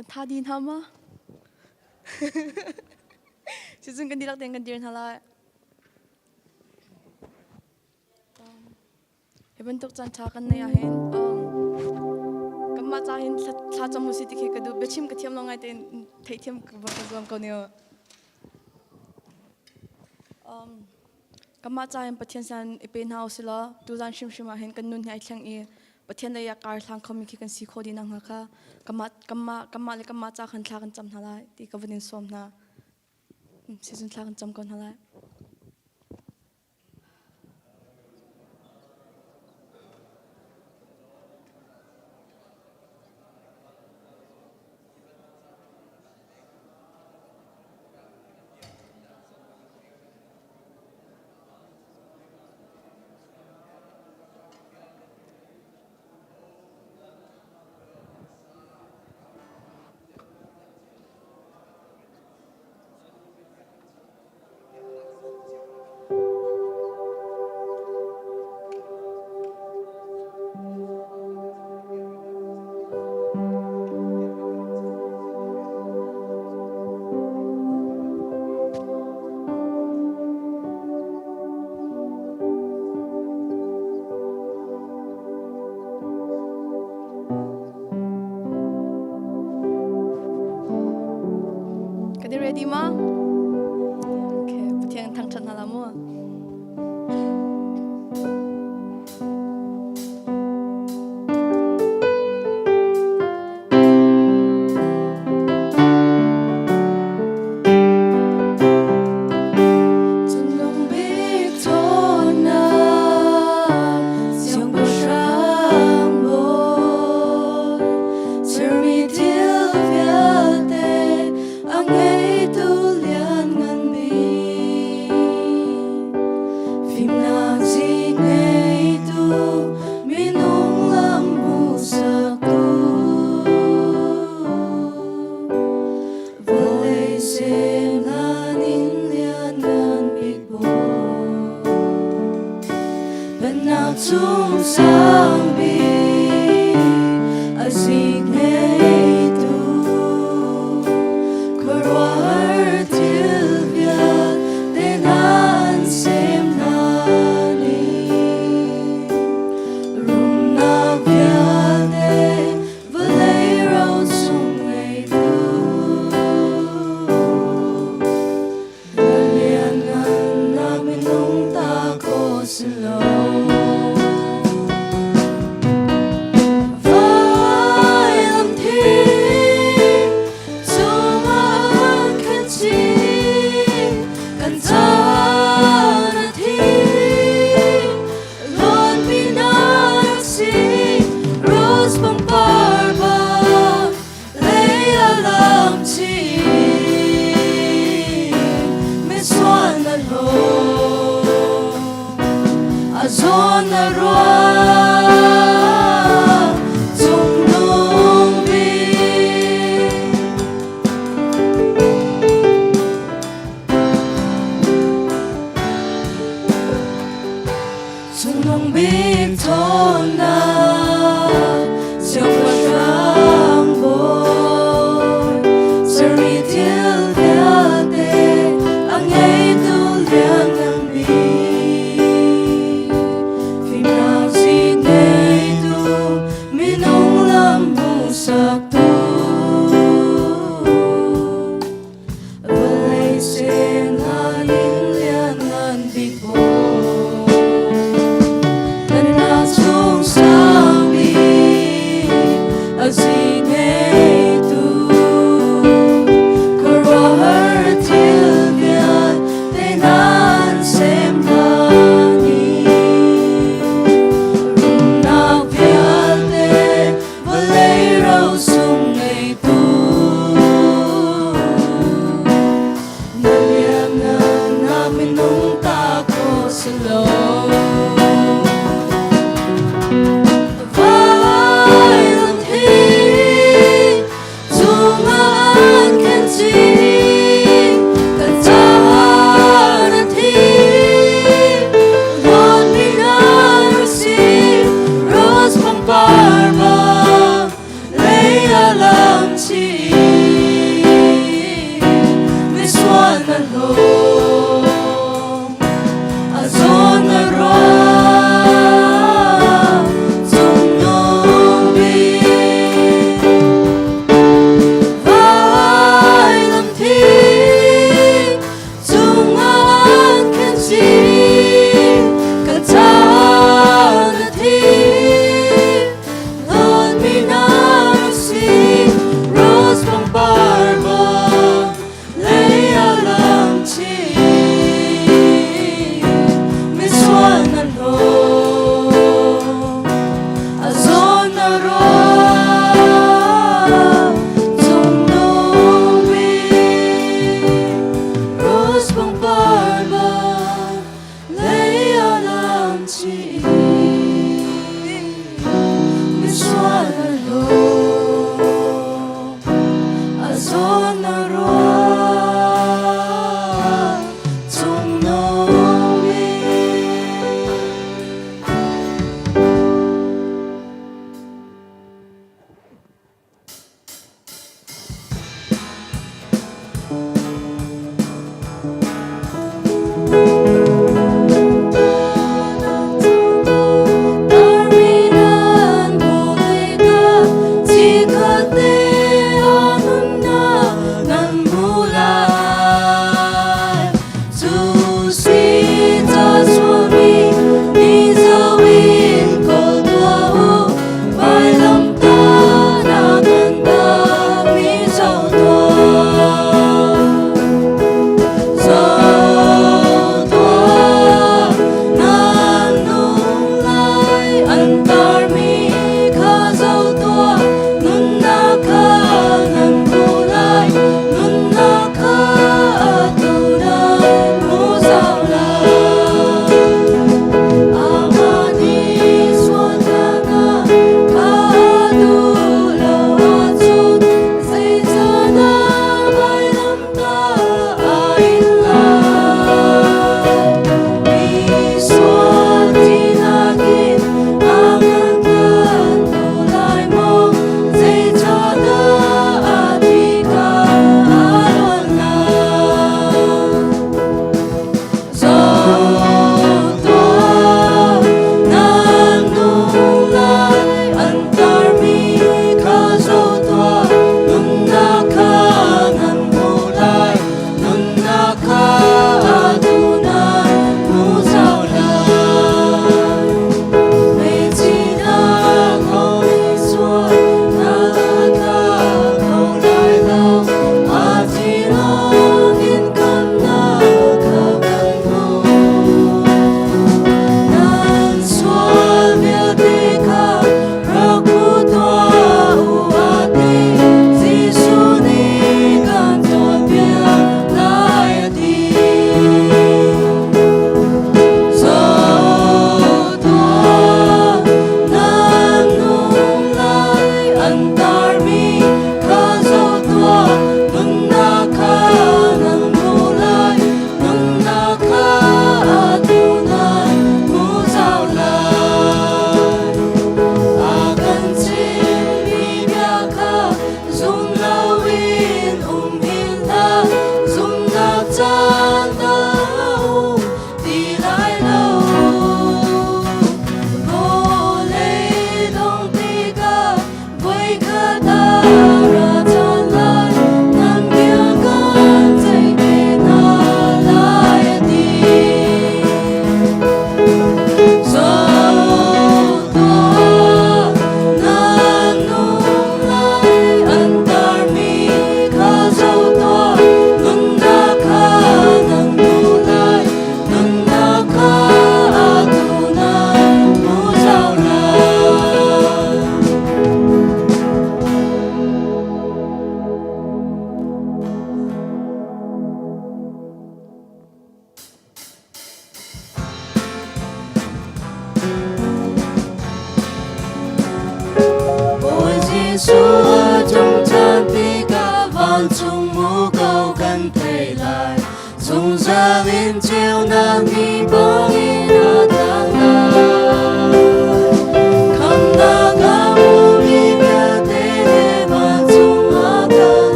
Kan tha di hna ma? Cucun kan dihlak tein kan dir hna lai. Hi bantuk caan ṭha kan neih ahhin kanmah ca hin thla cam usih ti khi ka duh. Biachim ka thiam lo ngai tein theihthiam ka va ka zuam ko ne. Kanmah ca hin Pathian san i pe hna usih law tuzan hrimhrim ah hin kan nun hi ai thleng i Pathian lei ah kar hlang khomi khi kan si khawh dih nakhnga kha kanmah kanmah kanmah le kanmah ca khan thla kan cam hna lai ti ka vun in sawm hna. Sizun thla kan cam ko hna lai. Kan i ready ma? Okay, Pathian thangṭhat hna la mu. Cungnung bik ṭhawnnak Siangpahrang Bawi, sermi thil vialte a ngeitu lianngan bik. Fimnak zik ngeitu minung lam hmuhsaktu. Vawlei semhlan in lianngan bik Bawi, Pennak cung sang bik a zik ngeitu, khuaruahhar thil vialte hna an sem hna ni. Rumnak vialte vawlei ro chung ngeitu, na lianngannak minung ta ko si lo. Vailam thi cungah khan chi kan caan a thi Lord mi na si rose pangpar bang lei a lam chi misual na lo a zawn na ruah cungnung bik. Cungnung bik ṭhawnnak Siangpahrang Bawi, sermi thil vialte a ngeitu lianngan bik. Fimnak zik ngeitu minung lam hmuhsaktu. Vawlei sinah in lianngan bik Bawi, Pennak chung sang bik a zi ngeitu, khuaruahhar thil vialte nan sem hna ni. Rumnak vialte vawlei ro sung ngeitu, na lianngan minung ta ko si lo. Vailam hi cungah an khen chih, kan caah na thi. Lord mi na rak si, rose pangpar bang lei a lam chih. Zawn na ruah cungnung bik.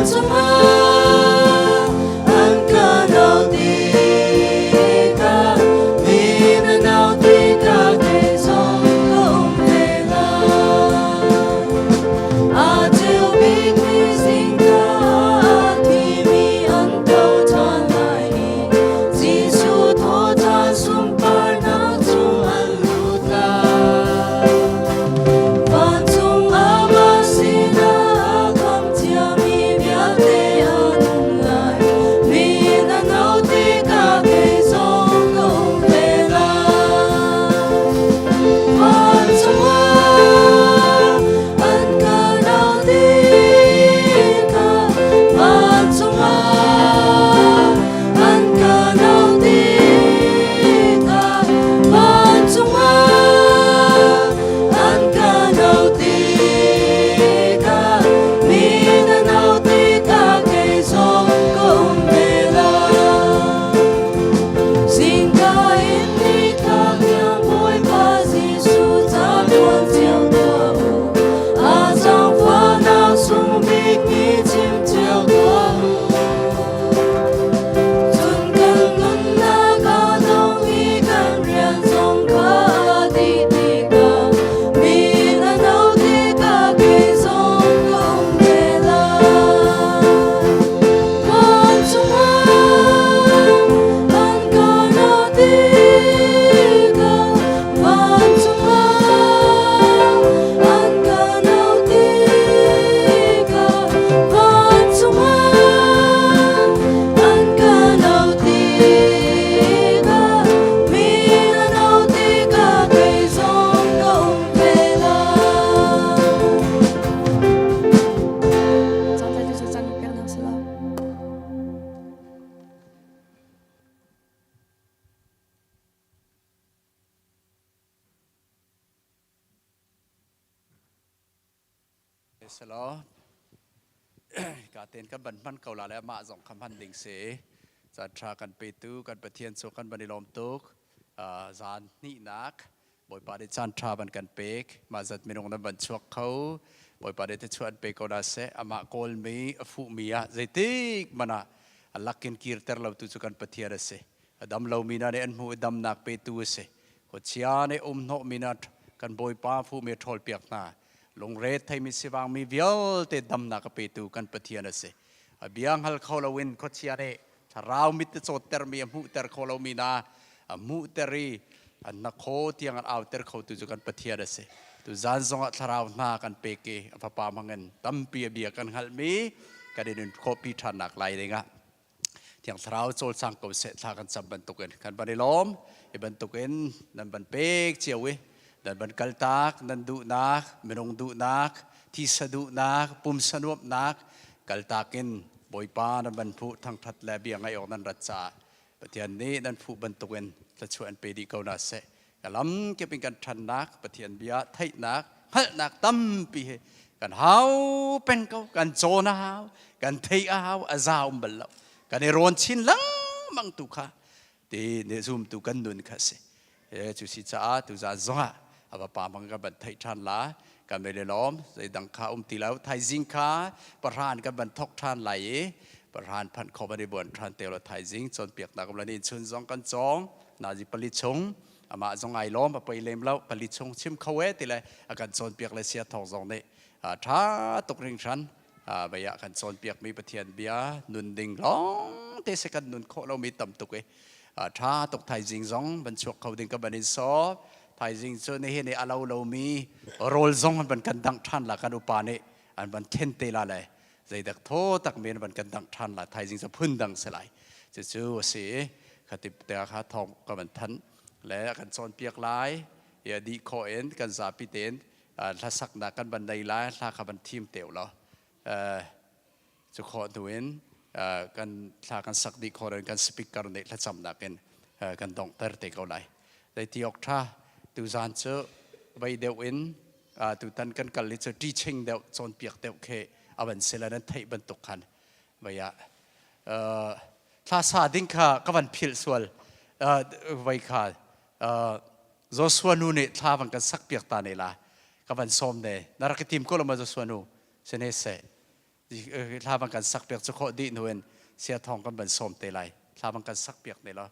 Vancung ah. Selaw ka ten kan ban hman ko la le mah zong kha hman ding si. Caan ṭha kan petu kan Pathian cu kan ban i lawm tuk. Zan hnihnak Bawipa nih caan ṭha ban kan pek. Mah zat minung nan ban chuak kho. Bawipa nih thluachuah an pe ko hna seh. Amah kawlmi a fuhmi ah zeitik hmanh ah a lakin kirter lotu cu kan Pathian a si. A dam lomi hna nih an hmuh i damnak petu a si. Khuachia nih um hnawhmi hna kan Bawipa fuhmi a ṭhawlpiak hna. Lungre theimi sivangmi vialte damnak a petu kan Pathian a si. A bia hngal kho loin khuachia nih thlarau mit a cawttermi a hmuhter kho lomi hna a hmuhter i an na khaw tiang an auter khotu cu kan Pathian a si. Tu zan zongah thlarau hna kan pek i a fapa hmangin tampi a bia kan hngalhmi kan i nun khawhpi ṭhannak lai dingah Thiang Thlarau cawlcang ko seh thla kan cam bantukin kan van i lawm. Hi bantukin nan van pek cio i nan van kaltak nan duhnak, minung duhnak, thisa duhnak, pumsa nuamhnak kaltak in Bawipa nan van phuh thangthat le bia ngaih awk nan rat caah Pathian nih nan phuh bantukin thluachuah an pe dih ko hna seh. Ka lam kip in kan ṭhannak, Pathian bia theihnak, hngalhnak tampi hi kan hau peng ko, kan cawn a hau, kan theih a hau, a za um bal lo. Kan i rawn chin lengmang tu kha ti nih zumtu kan nun kha si. E, cu si caah tuzaan zongah a vapa mang kan van theih ṭhan la, kan i lawm, zeidang kha um ti lo. Thaizing kha pahran kan van thok ṭhan lai i pahran phanh kho van i buan ṭhan te lo thaizing cawnpiaknak um la ni chun zong kan cawng. Nazi pali chung amah zong ai lawm a poi lem lo pali chung chim kho e ti le a kan cawnpiak le sia thawng zong nih tha tuk ringhran vei ah kan cawnpiak mi Pathian bia nun ding lawng te se kan nun khawh lo mi tam tuk e tha tuk thaizing zong ban chuak kho ding ka ban in so thaizing cu nihin i a lo lo mi rawl zong an ban kan dangh than la kan upa nih an ban then te la le zeidak thaw tak men van kan dangh ṭhan la thaizing cu phun dang si lai cucu a si i khatip te kha thawng ka van thanh le a kan cawnpiak lai i a dih khawh in kan zapi tein hlasaknak kan van nei lai hla kha van thim te law cu khawh hnu in kan thla kan sak dih khawh in kan speaker nih thlacamnak in kan donghter te ko lai zeiti awk ṭha tuzan cu vei deuh in tutan kan kal i cu teaching deuh cawnpiak deuh khi a van si le nan theih bantuk khan vei ah thla sa ding kha ka van philh sual vei kha Joshua nu nih thla van kan sak piak ta ne la ka van sawm ne na rak i tim ko lo ma Joshua nu sene seh thla van kan sak piak cu khawh dih nu in sia thong kan van sawm te lai thla van kan sak piak ne la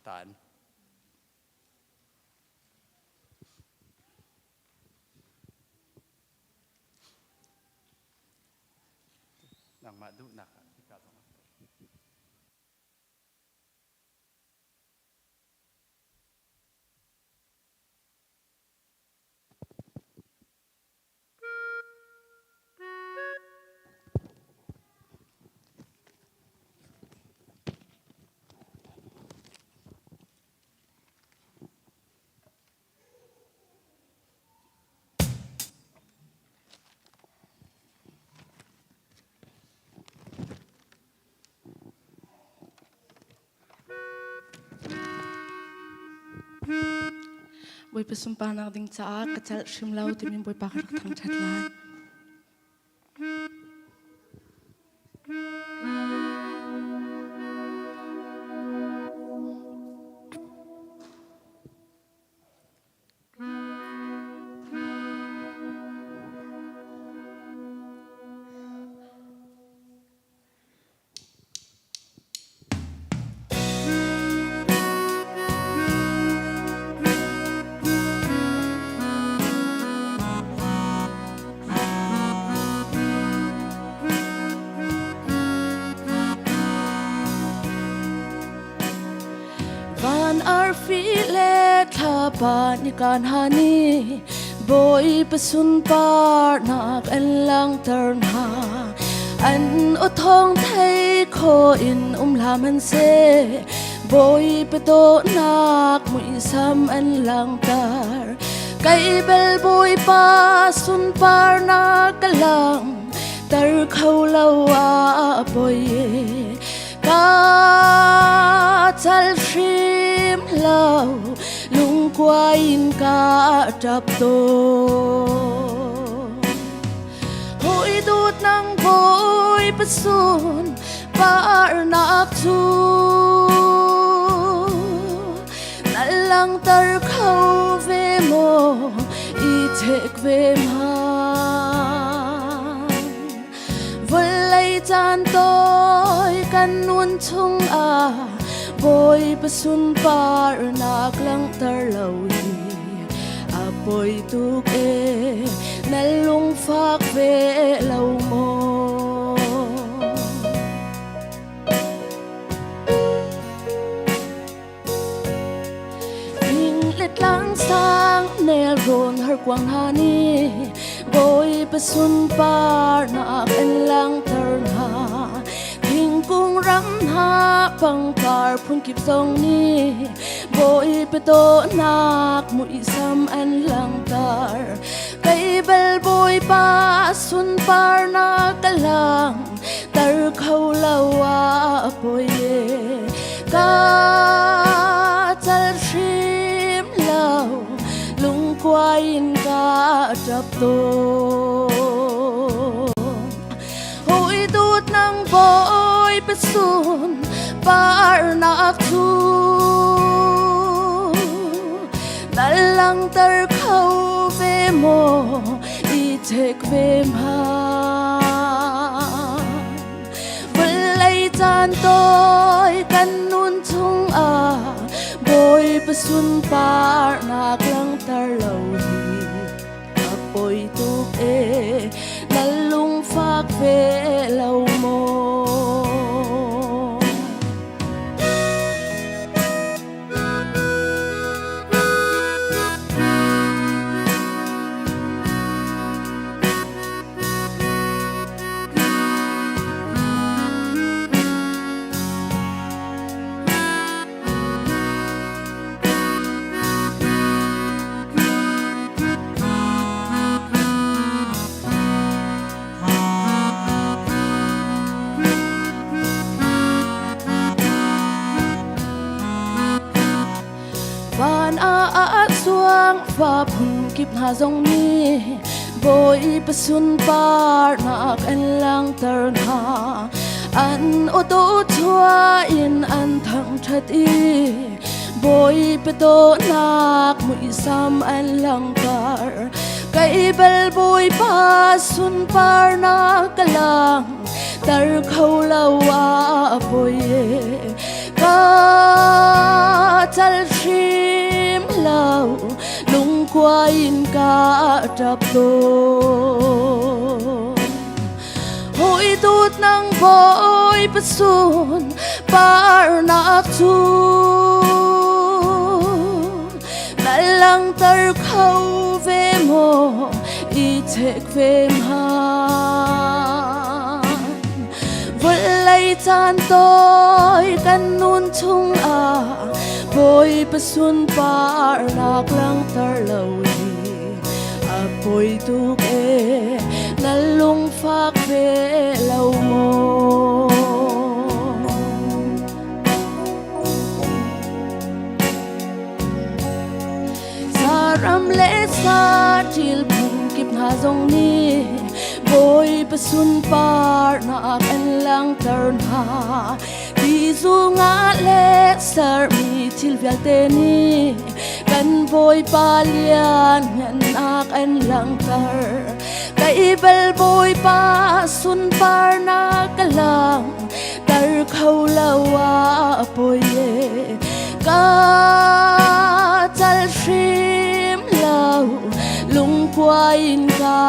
tan Nangmah duhnak ah hika zong ah. Bawipa sunparnak ding caah ka celh hrim lo timi Bawipa ka rak thangṭhat lai. Van arfi le thlapa ni kan hani Bawipa sunparnak an langhter hna an aw thawng thei kho in um hlah hmanhseh Bawipa dawtnak muisam an langhter Kai bel Bawipa sunparnak ka lang tar kho lo a poi Ka cal hrim lo lungkua in ka ṭap tawn. nang Bawipa sun parnak cu na langhter kho ve maw i chek ve hmanh. Vawlei caan tawi kan nun chungah Bawipa sunparnak langhter lo hi a poi tuk e, na lungfak ve lo maw? Thing le tlang sang nelrawn harkuang hna nih Bawipa sunparnak an langhter hna. Thingkung ram hna pangpar phunkip zong nih Bawipa dawtnak muisam an langhter. Kei bal Bawipa sunparnak ka lang tar kho lo ah poi e ka cal hrim lo lungkuai in ka ṭap tawn Hoi dut nang bawi pasun parnak cu na langhter kho ve maw i chek ve hmanh. Vawlei caan tawi kan nun chungah Bawipa sunparnak langhter lo hi a poi tuk e, na lungfak ve lo maw? Van ah a zuang fa phunkip hna zong nih Bawipa sunparnak an langhter hna. An aw chuah in an thangṭhat i Bawipa dawtnak muisam an langhter. Kei bal Bawipa sunparnak ka lang tar kho lo ah poi e ka cal hrim lo lungkuai in ka ṭap tawn hoi dut nang bawi pasun parnak cu na langhter kho ve maw i chek ve hmanh. Vawlei caan tawi kan nun chungah Bawipa sunparnak langhter lo hi a poi tuk e, na lungfak ve lo maw? Saram le saṭil phunkip hna zong nih Bawipa sunparnak an langhter hna. Tizu nga le sermi thil vialte nih kan Bawipa lianngannak an langhter. Kei bal Bawipa sunparnak ka lang tar kho lo ah poi e ka cal hrim lo lungkuai in ka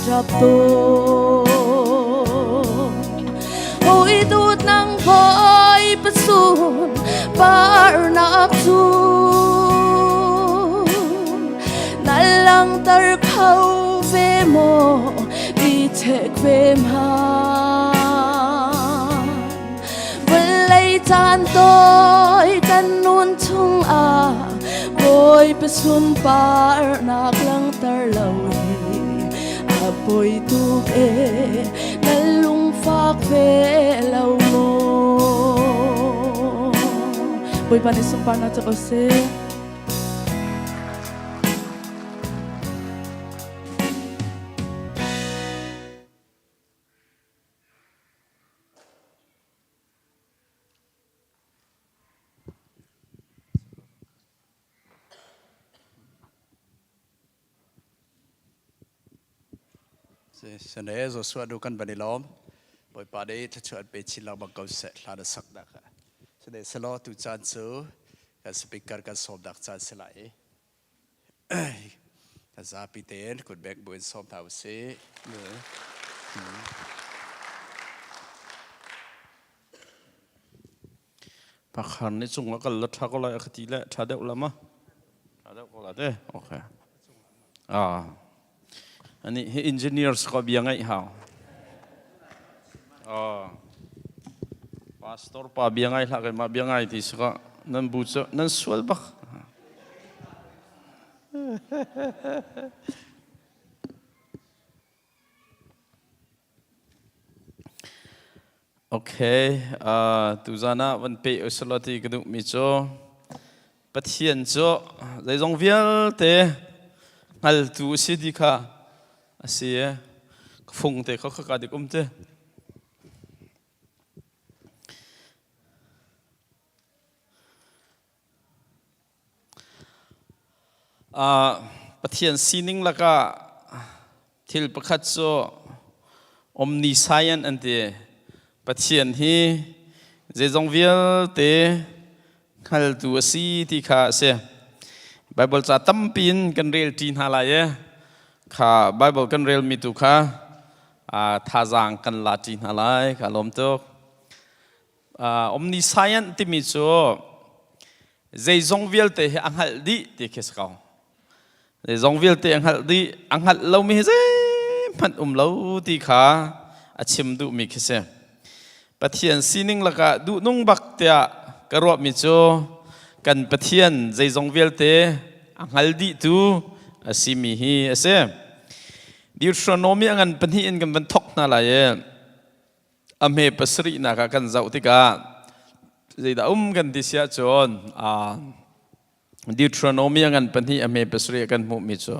ṭap tawn hoi dut nang bawi pasun parnak cu na langhter kho ve maw i chek ve hmanh. Vawlei caan tawi kan nun chungah Bawipa sunparnak langhter lo hi a poi tuk e, na lungfak ve lo maw? Bawipa nih sunparnak cu ko seh. Sane Joshua du kan ban i lawm. Bawipa nih thluachuah an pe chin lengmang ko seh hla na sak dak. Sane selaw tu caan cu kan speaker kan sawm dak caan si lai. Kan zapi tein kutbek buin sawm hna usih. Pakhar nih cung ah kal la ṭha ko lai a ka ti le ṭha deuh la ma? Ṭha deuh ko la te. Okay. Ah. Ani hi engineers ko bia ngaih hau. Ah. Pastor pa bia ngai hlah kai ma bia ngai ti saka nan bu cu nan sual bak. Okay, tuzan ah van peh usila ti ka duhmi cu Pathian cu zeizong vialte hngaltu a si ti kha a si i ka fung te kha khaka dik um te. Pathian sining lakah thil pakhat cu omniscient an ti. Pathian hi zeizong vialte hngaltu a si ti kha a si. Bible ca tampi in kan rel ṭi hna lai i kha Bible kan relmi tu kha thazaang kan la ṭi hna lai. Ka lawm tuk. Omniscient timi cu zeizong vialte hi a hngalh dih ti khi si ko. Zeizong vialte a hngalh dih, a hngalh lomi hi zeihmanh um lo ti kha a chim duhmi khi si. Pathian sining lakah duhnung bak tiah ka ruahmi cu kan Pathian zeizong vialte a hngal dihtu a simi hi a si. Deuteronomy a ngan pahnih in kan van thok hna lai i A hme pasarihnak ah kan zoh tikah zeidah um kan ti si ahcun Deuteronomy a ngan pahnih a hme pasarih kan hmuhmi cu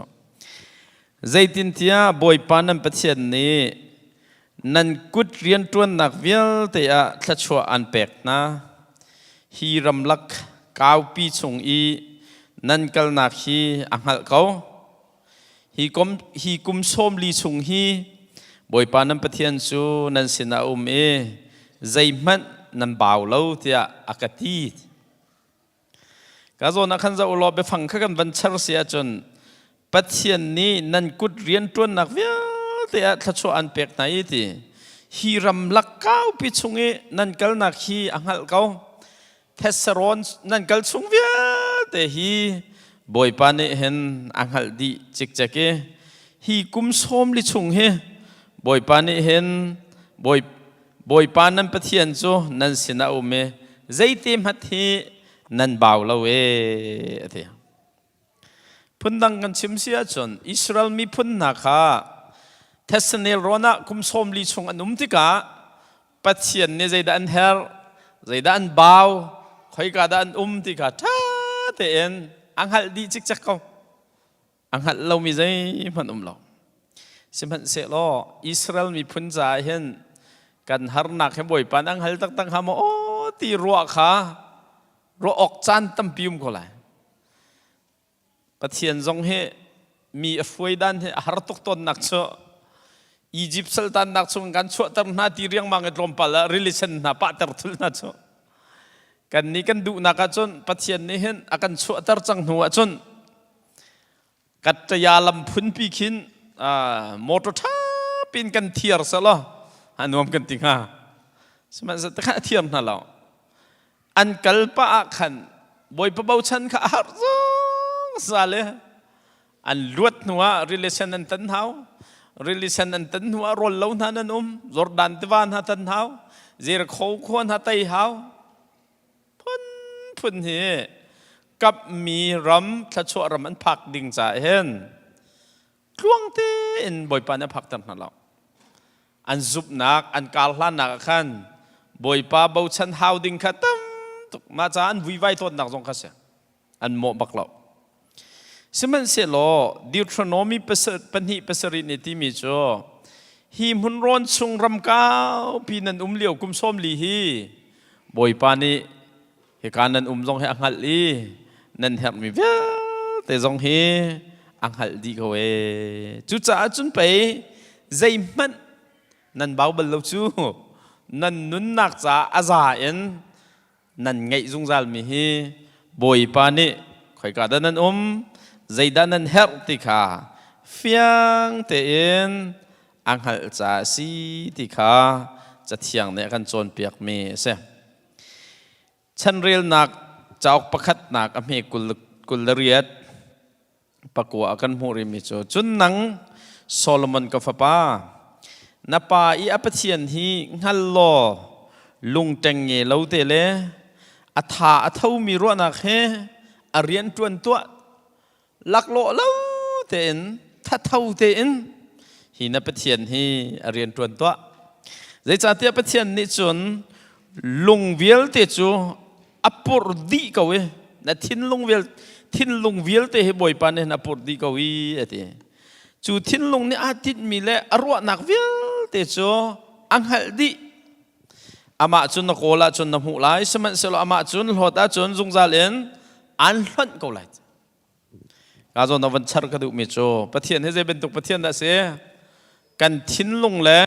zeitintiah Bawipa nan Pathian nih nan kut rianṭuannak vialte ah thluachuah an pek hna. Hi ramlak kaupi chung i nan kalnak hi a hngalh ko. Hi kum 40 chung hi Bawipa nan Pathian cu nan sinah a um i zeihmanh nan bau lo tiah a ka ti. Ka zawn ah khan zoh u law biafang kha kan van char si ahcun Pathian nih nan kut rianṭuannak vialte ah thluachuah an pek hna i ti. Hi ramlak kaupi chung i nan kalnak hi a hngalh ko. Thessalon nan kal chung vialte hi Bawipa nih hin a hngalh dih cikcek i hi kum 40 chung hi Bawipa nih hin Bawipa nan Pathian cu nan sinah a um i zeite hmat hi nan bau lo e a ti. Phundang kan chim si ahcun Israel miphun hna kha Thessalonel rawn ah kum 40 chung an um tikah Pathian nih zeidah an herh, zeidah an bau, khoika dah an um ti kha ṭha tein a hngalh dih cikcek ko. A hngalh lomi zeihmanh um lo. Sihmanhsehlaw Israel miphun caah hin kan harnak hi Bawipa an hngal taktak hnga maw aw ti ruah kha ruah awk caan tampi um ko lai. Pathian zong hi mi a hruai dan hi a har tuk tawnnak cu Egypt saltannak chung kan chuahter hna ti riangmang i tlawmpal ah rili sen hna pahter thul hna cu kan nih kan duhnak ahcun Pathian nih hin a kan chuahter cang hnu ahcun kattaya lam phunpi khin motor ṭha pin kan thiar selaw a nuam kan ti hnga sihmanhsehlaw takhan a thiar hna lo An kal pah ah khan Bawipa bochan kha a har zungzal i an luat hnuah rili sen an tan hau. Rili sen an tan hnuah rawl lo hna nan um. Jordan tiva hna tan hau. Jericho khua hna tei hau. Phunphun hi kapmi ram thluachuah ram an phak ding caah hin tluang tein Bawipa nih a phakter hna lo. An zumhnak, an karhlannak ah khan Bawipa bochan hau ding kha tam tuk. Mah caah an vuivai tawnnak zong kha si. An mawh bak lo. Sihmanhsehlaw Deuteronomy 2:7 nih timi cu hi hmunrawn chung ram kaupi nan um lio kum 40 hi Bawipa nih Hika nan um zong hi a hngalh i nan herhmi vialte zong hi a hngalh dih ko ee. Cucaah cun pei Zeihmanh nan bau bal lo cu nan nunnak caah a za in nan ngeih zungzalmi hi Bawipa nih khoika dah nan um, zeidah nan herh ti kha fiang tein a hngalh caah a si ti kha Cathiang nih a kan cawnpiakmi a si. Chanrelnak cauk pakhatnak a hme 28 pakua ah kan hmuh rihmi cu cun nang Solomon ka fapa na pa i a Pathian hi hngal law lung ṭengnge lo te le a tha a thomi ruahnak he a rian ṭuan tuah laklawh lo tein thatho tein hi na Pathian hi a rian ṭuan tuah. Zeicahtiah Pathian nih cun lung vialte cu a purh dih ko i na thinlung vial thinlung vialte hi Bawipa nih a purh dih ko i a ti. Cu thinlung nih aa tinhmi le a ruahnak vialte cu a hngalh dih. Amah cu na kawl ahcun na hmuh lai, sihmanhsehlaw amah cun hlawt ahcun zungzal in aan hlonh ko lai. Ka zawn na van char ka duhmi cu Pathian hi zei bantuk Pathian dah si? Kan thinlung le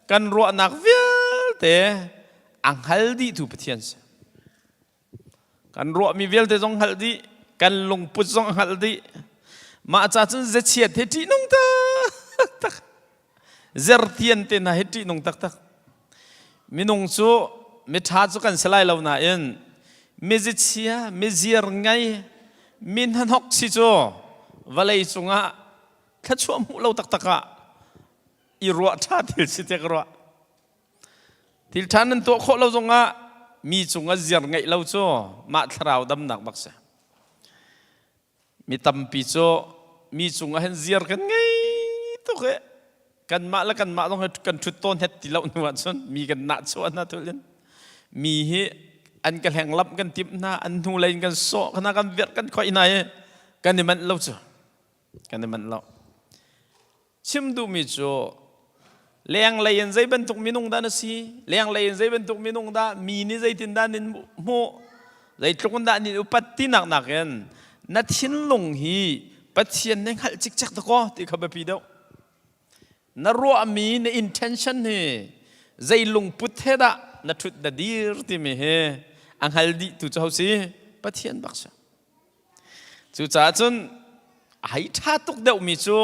kan ruahnak vialte a hngal dihtu Pathian si. Kan ruahmi vialte zong hngalh dih, kan lungput zong hngalh dih. Mah ca cun zechiat hi ṭihnung taktak. Zertian te hna hi ṭihnung taktak. Minung cu miṭha cu kan si lai lo nain mizichia, miziar ngei, mi hnahnok si cu vawlei cungah thluachuah hmuh lo taktak ah i ruah ṭha thil si te ka ruah. Thil ṭha nan tuah khawh lo zongah mi cungah ziar ngeih lo cu mah thlarau damnak bak si. Mi tampi cu mi cungah hin ziar kan ngei tuk i kanmah le kanmah zong hi kan ṭhut tawn het ti lo hnu ahcun mi kan nahchuah hna thul in mi hi an ka hleng lamh kan timh hna an hnu lei in kan sawh hna kan virh kan khoih hna i kan i manh lo cu kan i manh lo. Chim duhmi cu lenglei in zei bantuk minung dah na si, lenglei in zei bantuk minung dah, mi nih zeitindah nin hmuh, zeitluk in dah nin upat tinak nakin na thinlung hi Pathian nih hngalh cikcek dakaw ti kha biapi deuh. Na ruahmi na intention hi zei lungput he dah na ṭhut na dir timi hi a hngal dihtu cu ho si? Pathian bak si. Cucaah cun a hei ṭha tuk deuhmi cu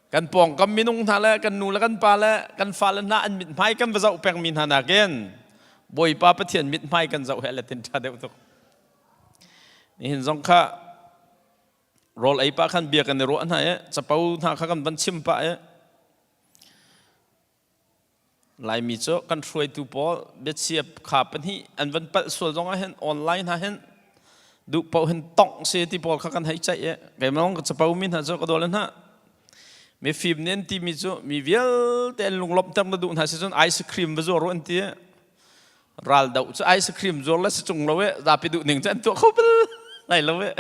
kan pawngkam minung hna le kan nu le kan pa le kan fale hna an mithmai kan va zoh pengmi hna nakin Bawipa Pathian mithmai kan zoh he letin ṭha deuh tuk. Nihin zong kha rawl ei pah khan bia kan i ruah hna i capo hna kha kan van chim pah i Laimi cu kan hruaitu pawl biachia kha pahnih an van palh sual zong ah hin online hna hin duh paoh hin tongh si ti pawl kha kan hei ceih i keimah ka capo mi hna cu ka dawl hna mifim nih an timi cu mi vialte an lunglawmhter na duh hna si cun ice cream va zuar u an ti ral doh cu ice cream zuar le si cung lo e zapi duh ning cu an tuah kho bal lai lo e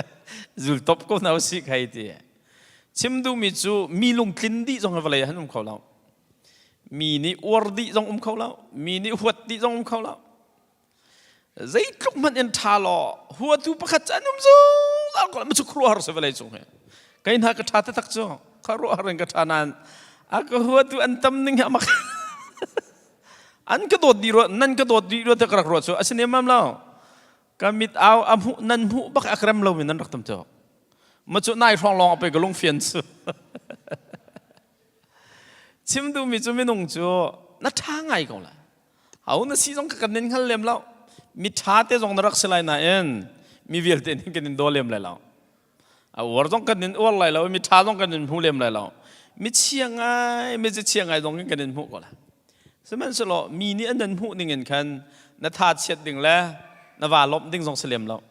zul top ko hna usih khai ti chim duhmi cu mi lungtlin dih zong hi vawlei ah an um kho lo Mi nih uar dih zong um kho lo, mi nih huat dih zong um kho lo. Zeitluk hmanh in ṭha law huatu pakhat cu an um zungzal ko lai. Cu khuaruahhar si vawlei cung hi. Kei hna ka ṭha taktak cu khuaruahhar in ka ṭha nain a ka huatu an tam ning hi amak. An ka dawt dih rua, nan ka dawt dih rua te ka rak ruah cu a si nemam lo. Ka mit au a hmuh nan hmuh bak a ka rem lomi nan rak tam cu. Ma cu nai hrawng lawng a pei ka lungfian cu. Chim duhmi cu minung cu na ṭha ngai ko lai. Ho na si zong ka kan nin hngal lem lo. Mi ṭha te zong na rak si lai nain mi vialte nih kan in daw lem lai lo. A uar zong kan in uar lai lo, mi ṭha zong kan in hmu lem lai lo. Mi chia ngai, mi chia ngai zong kan in hmuh ko lai. Sihmanhsehlaw mi nih an nan hmuh ning in khan na tha chiat ding le na va lawmh ding zong si lem lo.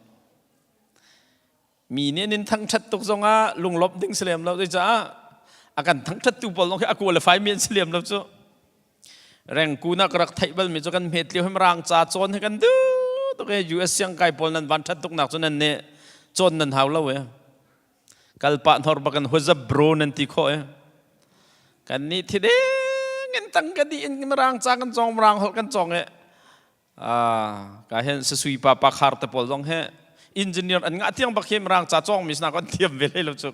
Mi nih an in thangṭhat tuk zongah lunglawmh ding si lem lo zeicah a kan thangṭhattu pawl zong khi a qualify mi an si lem lo cu. Rengkun ah ka rak theih balmi cu kan hmet lio hi Mirang ca cawn hi kan duh tuk i US siangkai pawl nan van ṭhat tuk nak cu nan nih cawn nan hau lo e. Kalpah hnor bak in what's up bro nan ti khawh e. Kan nih thi deng in tang ka dih in Mirang ca kan cawng Mirang holh kan cawng e Ka hen sasui pa pa khar te pawl zong he engineer an ngah tiang bak hi mirang ca cawng mi sna kan thiam ve lai lo cu.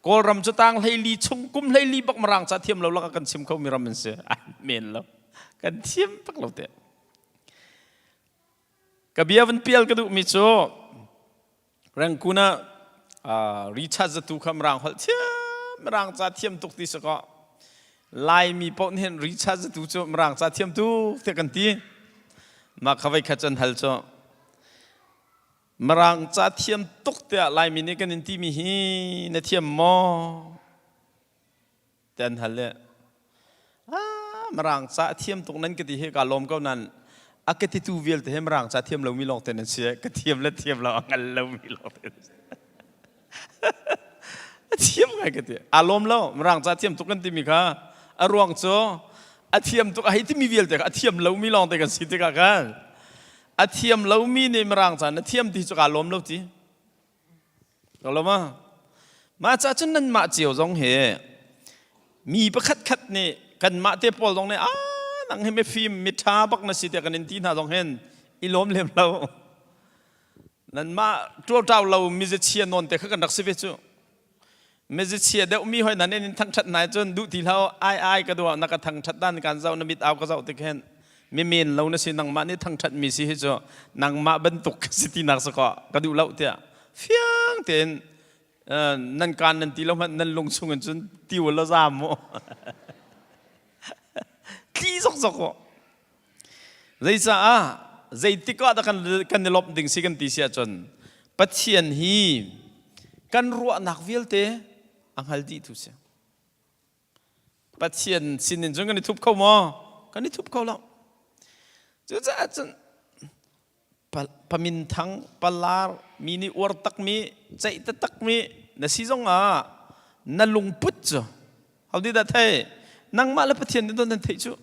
Kawlram cu tang 14 chung kum 14 bak Mirang ca thiam lo lak kan chim kho mi ram an si. An men lo. Kan thiam bak lo te. Ka bia van pial ka duh mi cu Rangoon ah Richard Zatu kha Mirang holh thiam Mirang ca thiam tuk ti si kaw Laimi paoh nih hin Richard Zatu cu Mirang ca thiam tuk tiah kan ti. Mah kha voikhat cu an hal cu Mirang ca thiam tuk tiah Laimi nih kan in timi hi na thiam maw? Te an hal le ah Mirang ca a thiam tuk nan ka ti hi ka lawm ko nan a ka titu vialte he Mirang ca thiam lomi lawng te nan si ka thiam le thiam lo a hngal lomi lawng te a thiam ngai ka ti a lawm lo Mirang ca thiam tuk kan timi kha a ruang cu a thiam tuk a hei timi vialte kha a thiam lomi lawng te kan si tikah khan a thiam lomi nih Mirang ca na thiam ti cu ka lawm lo ti Lama. Mah ca cun nanmah cio zong hi mi pakhat khat nih kanmah te pawl zong nih ah nang hi mifim miṭha bak na si tiah kan in ti hna zong hin i lawm lem lo. Nanmah ṭualṭau lo mizachia nawn te kha kan rak si ve cu. Mizachia deuh mi hoi nan in thangṭhat hna cun duh ti hlah ai ai ka duah na ka thangṭhat dan kan zoh na mit au ka zoh tik hin mi men lo na si nangmah nih thangṭhat mi si hi cu nangmah bantuk ka si tinak si kaw ka duh lo tiah fiang tein nan kaan nan ti lo hmanh nan lung chung in cun tiu la zaam mu tli zokzok u Zeicaah zeitik ah dah kan kan i lawmh ding si kan ti si ahcun Pathian hi kan ruahnak vialte a hngal dih tu si. Pathian sinin cun kan i thup kho maw? Kan i thup kho lo. Cucaah cun paminthang, palar, mi nih uar takmi, ceih taktakmi na si zong ah na lungput cu ho dah thei? Nangmah le Pathian nih nan theih cu.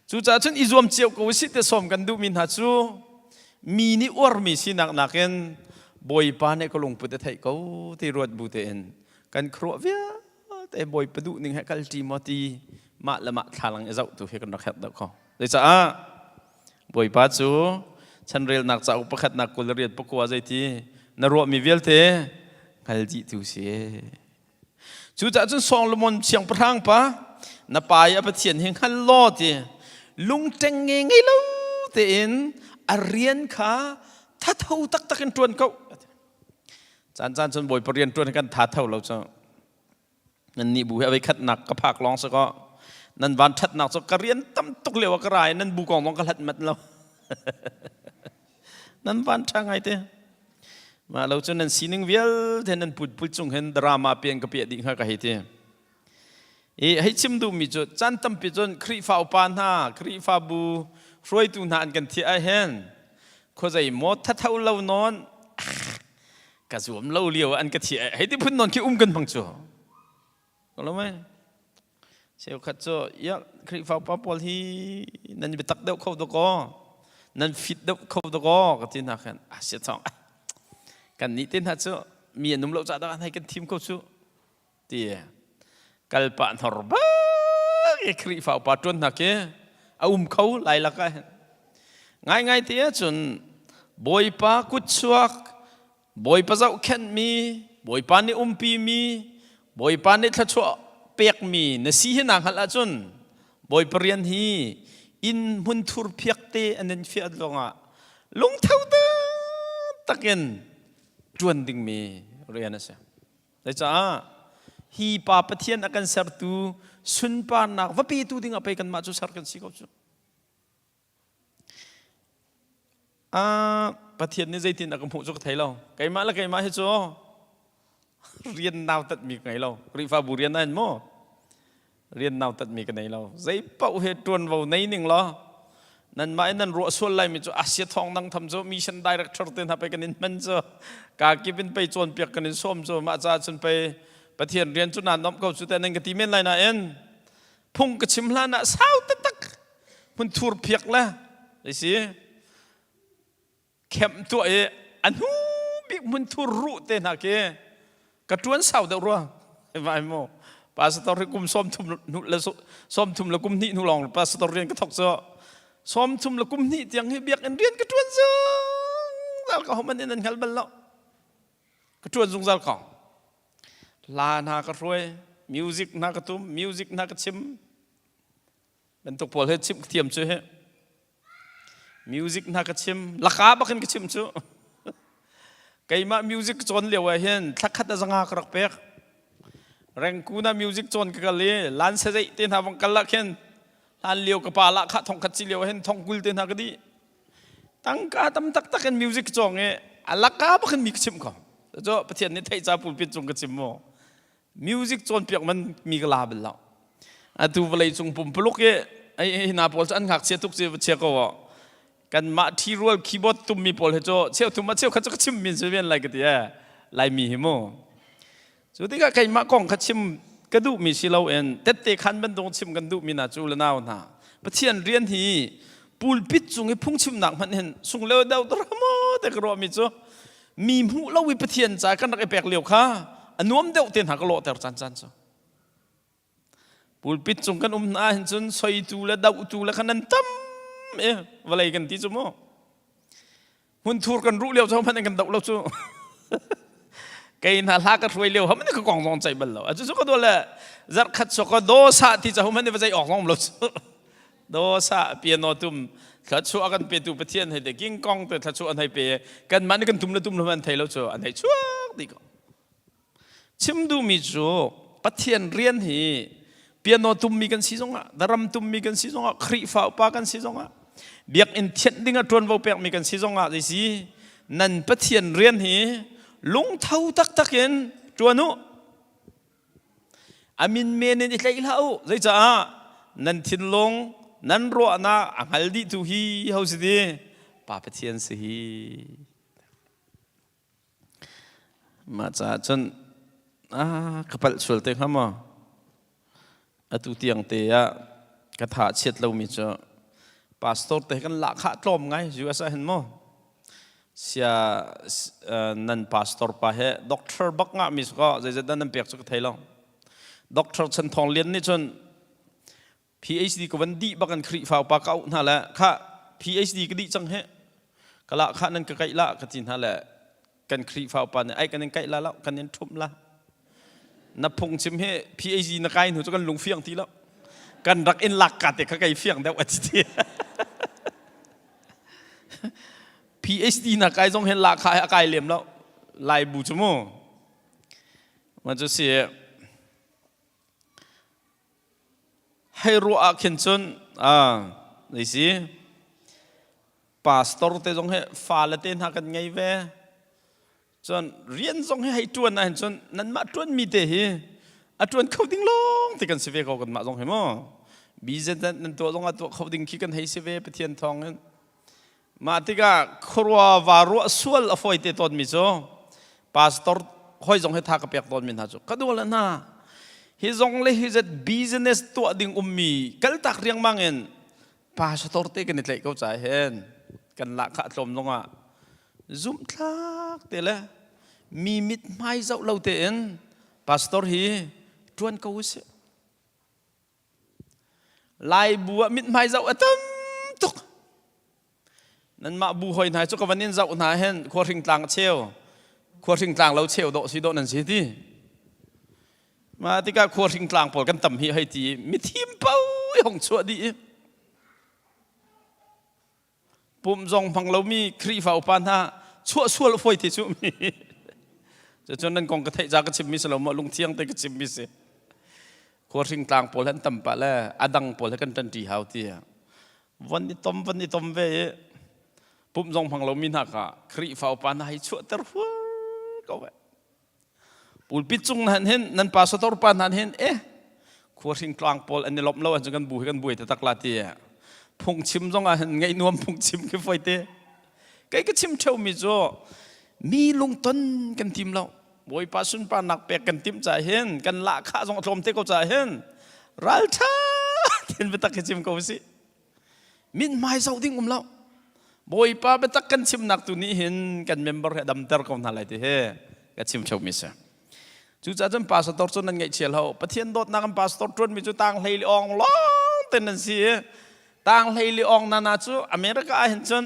Cucaah cun i zuam cio ko usih ti sawm kan duhmi hna cu mi nih uarmi sinak nakin Bawipa nih ka lungput a theih ko ti ruat bu tein kan khuaruah vialte Bawipa duh ning he kal ṭi maw ti mah le mah thlalang i zoh tu hi kan rak herh deuh ko. Zeicah Bawipa cu chanrelnak cauk pakhatnak 28 pakua zeiti na ruahmi vialte hngal dih tu si. Cucaah cun Solomon siangpahrang pa na pa i a Pathian hi hngal law ti lungṭeng nge ngei lo tein a rian kha thatho taktak in ṭuan ko. Caan caan cun Bawipa rian ṭuan kan tha tho lo cu. Nan nih bu hi avei khatnak ka phak lawng si kaw nan van ṭhatnak cu ka rian tam tuk lio ah ka ra i nan bu kong zong ka hlat mat lo. Nan van ṭha ngai te. Mah lo cu nan sining vialte nan putput cung hin drama pian ka piah dih hnga ka hei ti. I hei chim duhmi cu caan tampi cun Khrihfa upa hna, Khrihfabu hruaitu hna an kan thiah ah hin khuazei maw thatho lo nawn ka zuam lo lio an ka thiah hei ti phun nawn khi um kan hmang cu. Lo mei? Cheukhat cu ya Khrihfa upa pawl hi nan biatak deuh kho dakaw nan fit deuh kho dakaw ka ti hna khan a sia thawng kan nih te hna cu mi an um lo ca dah hei kan thim ko cu ti kalpah hnor bak i Khrihfa upa ṭuan hna khi a um kho lai lakah hin ngaingai te ahcun Bawipa kutchuak Bawipa zohkhenhmi, Bawipa nih umpimi, Bawipa nih thluachuah pekmi na si hi naa hngalh ahcun Bawipa rian hi inn hmunthur phiak te an in fiah lawngah lungtho taktak in ṭuan dingmi rian a si. Zeicah hi pa Pathian a kan sertu sunparnak va petu dingah pei kanmah cu ser kan si ko cu. Ah, Pathian nih zeitin a ka hmuh cu ka thei lo. Keimah le keimah hi cu rian nautatmi ka ngei lo. Khrihfabu rian ah hin maw rian nautatmi ka nei lo. Zei paoh he ṭuanvo nei ning law nanmah in nan ruah sual laimi cu Asia thawng dang tham cu mission director te hna pei kan in hman cu ka kip in pei cawnpiak kan in sawm cu mah caah cun pei Pathian rian cu naa nomh ko cu te nan ka ti men lai nain phung ka chim hlan ah sau taktak hmunthur phiak le si khem tuah i a hnu bik hmunthur ruh te hna khi ka ṭuan sau deuh rua vai mu pastor hi kum 30 le 30 le kum hnih hnu lawng pastor rian ka thok cu 30 le kum hnih tiang hi biakinn rian ka ṭuan zungzal ka homan in an hngal bal lo ka ṭuan zungzal ko. Hla hna ka hruai, music hna ka tum, music hna ka chim. Bantuk pawl he chim thiam cu he. Music hna ka chim, laka bakin ka chim cu. Keimah music cawn lio ah hin thlakhat a zanga ka rak pek. Rengkun ah music cawn ka kal i lan se te hna vang kal ah khin hlan lio ka pa lah kha thong khat si lio ah hin thong kul te hna ka di. Tangka tam taktak in music cawng i a laka bakin mi ka chimh ko. Cu Pathian nih theih ca pulpit cung ka chim mu. Music cawnpiak man mi ka la bal lo. Atu vawlei cung pumpuluk i ai hna pawl cu an ngakchia tuk ci chia ko aw. Kanmah ṭhirual keyboard tummi pawl hi cu cheu thum ah cheu khat cu ka chim min si ven lai ka ti e. Laimi hi mu. Cu tikah keimah kong kha chim ka duhmi si loin tette khan bantuk chim kan duhmi hna cu le nau hna Pathian rian hi pulpit cung i phungchimnak hmanh hin sung leo deuh maw te ka ruahmi cu mi hmuh lo i Pathian ca kan rak i pek lio kha a nuam deuh te hna ka lawhter caan caan cu pulpit cung kan um hna hin cun soitu le dohtu le khan nan tam e vawlei kan ti cu mu hmunthur kan ruh lio cu hmanh kan doh lo cu kei hna hla ka hruai lio hmanh ka kong zong ceih bal lo a cu ka do le zarh khat so ka do sa ti ca hmanh va zei awk zong lo cu do sa piano tum thluachuah kan petu pathian hei te king kong te thluachuah an hei pe kan mah nih kan tum le tum lo an thei lo cu an hei chuak dih ko Chim duhmi cu Pathian rian hi piano tummi kan si zongah, daram tummi kan si zongah, Khrihfa upa kan si zongah, biakinn thianh ding ah ṭuanvo pekmi kan si zongah zeisi nan Pathian rian hi lungtho taktak in ṭuan u. A min men in i tlaih hlah u. Zeicaah nan thinlung, nan ruahnak a hngal dihtu hi ho si ti? Pa Pathian si hi. Mah caah cun ka palh sual te hnga maw? Atu tiang te ah ka tha chiat lomi cu pastor te kan lahkhah tlawm ngai US ah hin maw? Sia nan pastor pa he doctor bak ngahmi si kaw zeizat dah nan pek cu ka thei lo. Doctor Chan Thawng Lian nih cun PhD ka van dih bak in Khrihfa upa ka auh hna le kha PhD ka dih cang hi ka lah kha nan ka kaih la ka ti hna le kan Khrihfa upa nih ai kan in kaih la lo kan in ṭhumh la na phungchim hi PhD na kai hnu cu kan lung fiang ti lo kan rak in lak ka te kha kai fiang deuh a ti ti PhD na kai zong hin lah kha a kai lem lo lai bu cu mu ma cu si Hei ruah ah khin cun zei si pastor te zong hi fale te hna kan ngei ve. Cun rian zong hi hei ṭuan ahhin cun nanmah ṭuanmi te hi a ṭuan kho ding lawng te kan si ve ko kanmah zong hi mu. Business nan tuah zong ah tuah kho ding khi kan hei si ve Pathian thawng in. Mah tikah khuarua va ruah sual a fawi te tawnmi cu pastor hoi zong hi tha ka pek tawnmi hna cu ka dual hna hi zong le hi zet business tuah ding ummi kaltak riangmang in pastor te kan i tlaih ko ca hin kan lahkhah tlawm zongah zumhtlak te le mi mit hmai zoh lo tein pastor hi tuan ko usih Laibu ah mithmai zoh a tam tuk. Nanmah bu hoi hna cu ka van in zoh hna hin khuahring tlang a cheu. Khuahring tlang lo cheu dawh si dawh nan si ti. Mah tikah khuahring tlang pawl kan tam hi hei ti mithim po i hong chuah dih i Pumh zong hmang lomi Khrihfa upa hna chuah sual fawi te cu mi. Cucun nan kong ka theih ca ka chimmi si lo maw lungthiang te ka chimmi si. Khuahring tlang pawl han tam pah le a dang pawl he kan ṭanṭi hau ti. Von i tom von i tom ve i pumh zong hmang lomi hna kha Khrihfa upa hna hei chuahter huar ko ve. Pulpit cung nan hin nan pastor pa nan hin eh khuahring tlang pawl an i lawmh lo ahcun kan bu hi kan buai taktak la ti phungchim zong ah hin ngaih nuam phungchim khi foi te kei ka chim theo mi cu mi lungton kan tim lo bawipa sunparnak pek kan tim ca hin kan lahkhah zong a tlawm te ko ca hin raltha tin biatak hi chim ko si Mithmai zoh ding um lo. Bawipa biatak kan chimnak tu nih hin kan member he damter ko hna lai ti hi ka chim mi si. Cucaah cun pastor cu nan ngaihchia hlah u. Pathian dawtnak in pastor ṭuanmi cu tang hlei li ong lawng ten nan si i tang hlei li ong nana cu America ah hin cun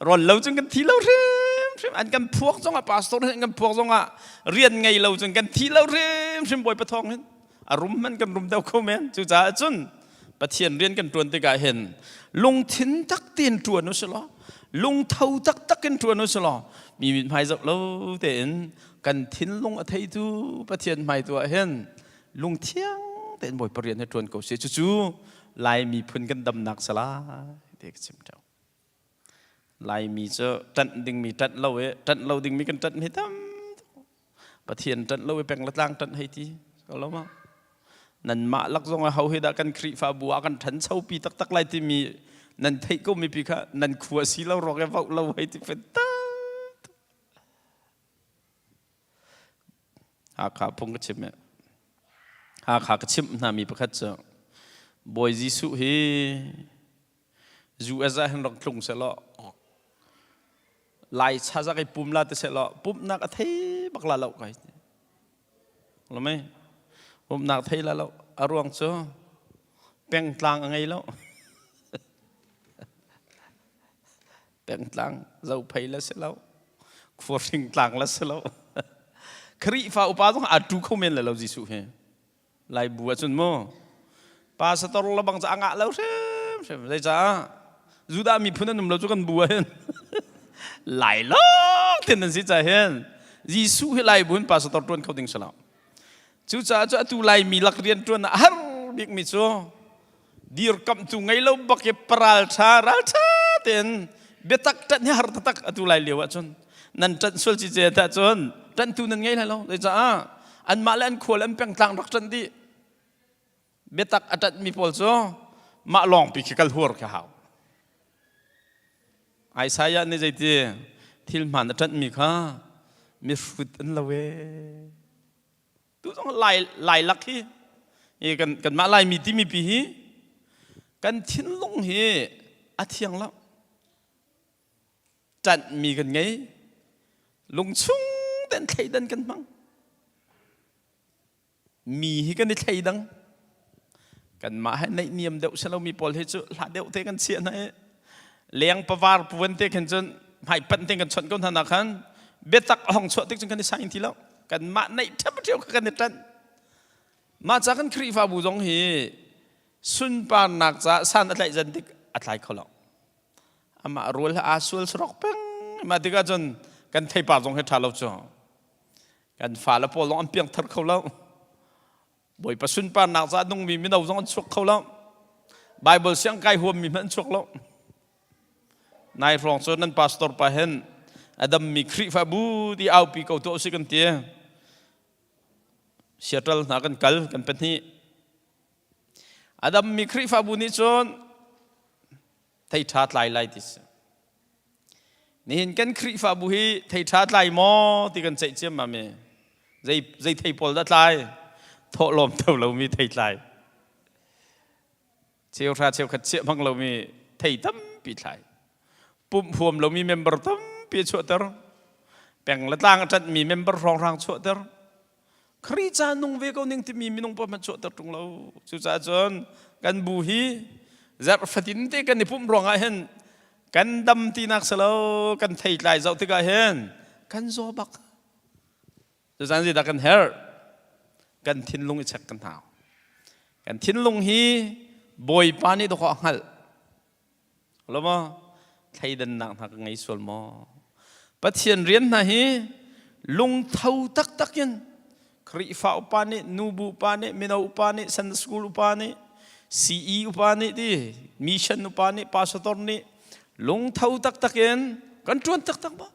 rawl lo cun kan thi lo hrim. hrimhrim an kan phuak zongah pastor nih an kan phuak zongah rian ngei lo cun kan thi lo hrimhrim Bawipa thawng hin a rum hmanh kan rum deuh kho men. Cucaah cun Pathian rian kan ṭuan tikah hin lungthin tak tein ṭuan u silaw, lungtho taktak in ṭuan u silaw, mi mithmai zoh lo tein kan thinlung a theitu Pathian hmai tu ah hin lungthiang tein Bawipa rian hi ṭuan ko sih. Cucu Lai miphun kan damnak salai ti ka chim ṭheo. Laimi cu ṭanh dingmi ṭanh lo i ṭanh lo dingmi kan ṭanh hi tam Pathian ṭanh lo i peng le tlang ṭanh hei ti ko lo ma. Nanmah lak zong ah ho hi dah kan Khrihfabu ah kan ṭhanchopi taktak lai timi nan theih ko mipi kha nan khua si lo rawk e voh lo hei ti fen Hakha phung ka chim. Hakha ka chimh hna mi pakhat cu Bawi Jesuh hi US ah hin rak tlung sehlaw Lai chazak i pum la ti sehlaw pumhnak a thei bak la lo kai. Lo mei? Pumhnak thei la lo. A ruang cu pengtlang a ngei lo. Pengtlang zophei la si lo. Khuahring tlang la si lo. Khrihfa upa zong aa tu kho men le lo Jesuh hi. Lai bu ahcun mu pastor le bang ca a ngah lo hrimhrim. Zeicah? Judah miphun an um lo cu kan bu ah hin lai lawng tin an si ca hin Jesuh hi Lai bu in pastor tuan kho ding si lo. Cucaah cu atu Laimi lak rian tuan ah har bikmi cu dirkamhtu ngei lo bak i paral tha ral tha tein biatak ṭanh hi har taktak atu lai lio ahcun nan ṭanh sual cice tah cun ṭanhtu nan ngei lai lo. Zeicah? Anmah le an khua le an pengtlang rak ṭanh dih. Biatak a ṭanhmi pawl cu mah lawngpi khi kal huar khi hau. Isaiah nih zeiti thil hmaan a ṭanhmi kha mihrut an lo ee. Tu zong lai lailak hi i kan kanmah Laimi timi pi hi kan thinlung hi a thiang lo. Ṭanhmi kan ngei, lungchung ten thleidan kan hmang. Mi hi kan i thleidang. Kanmah he naihniam deuh si lomi pawl hi cu hla deuh te kan chiah hna i leng pavar puan te khin cun hmaipanh te kan chawnh ko hna nak khan biatak a hong chuah tik cun kan i saing ti lo. Kanmah naih ṭhiamṭhiam kha kan i ṭanh. Mah ca kan Khrihfabu zong hi sunparnak caah san a tlaih zan tik a tlai kho lo. Amah rual he aa sual sarok peng. Mah tikah cun kan theipar zong hi ṭha lo cu. Kan fale pawl zong an piangthar kho lo. Bawipa sunparnak caah nungmi mino zong an chuak kho lo. Bible siang kai huammi hmanh an chuak lo. Nai hrawng cu nan pastor pa hin a dammi Khrihfabu ti aupi ko tuah usih kan ti. Seattle hna kan kal kan pahnih. A dammi Khrihfabu nih cun thei ṭha tlai lai ti si. Nihin kan Khrihfabu hi thei ṭha tlai maw ti kan ceih ciammam i zei zei thei pawl dah tlai? Thawhlawm tho lomi thei tlai. Cheuhra cheukhat chiah hmang lomi thei tampi thlai. Pumh huam lomi member tampi a chuahter. Peng le tlang a ṭanhmi member hrawnghrang chuahter. Khrih ca nung ve ko ning timi minung pa hmanh chuahter ṭung lo. Cucaah cun kan bu hi zarh fatin te kan i pumh ruangah hin kan dam tinak si lo, kan theitlai zoh tikah hin kan zaw bak. Cucaan zeidah kan herh? Kan thinlung i check kan hau. Kan thinlung hi Bawipa nih dawkaw a hngalh. Lo maw? Thleidannak hna ka ngei sual maw? Pathian rian hna hi lungtho taktak in Khrihfa upa nih, nubu upa nih, mino upa nih, Sunday school upa nih, CE upa nih ti, mission upa nih, pastor nih lungtho taktak in kan ṭuan taktak maw?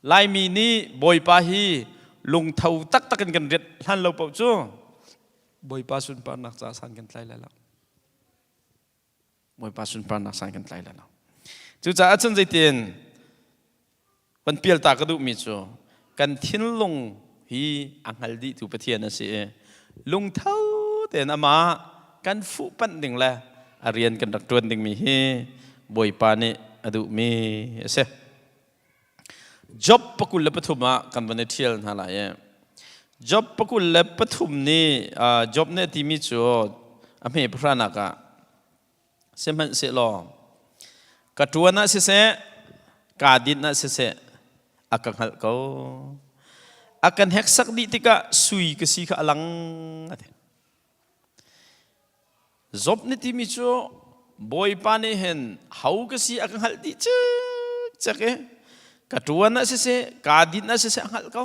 Laimi nih Bawipa hi lungtho taktak in kan riat hlan lo paoh cu Bawipa sunparnak caah san kan tlai lai lo. Bawipa sunparnak san kan tlai lai lo. Cucaah cun zeitin van pialta ka duhmi cu kan thinlung hi a hngal dihtu Pathian a si i lungtho tein amah kan fuhpanh ding le a rian kan rak ṭuan dingmi hi Bawipa nih a duhmi a si. Job 23 ah kan van i ṭhial hna lai i Job 23 nih Job nih a timi cu a hme pahranak ah sihmanhsehlaw ka ṭuan ah siseh kaa dinh ah siseh. A ka hngalh ko. A kan heksak dih tikah sui ka si kha a lang a ti. Job nih timi cu Bawipa nih hin ho ka si a ka hngalh dih cikcek i ka ṭuan ah siseh, kaa dinh ah siseh a hngalh ko.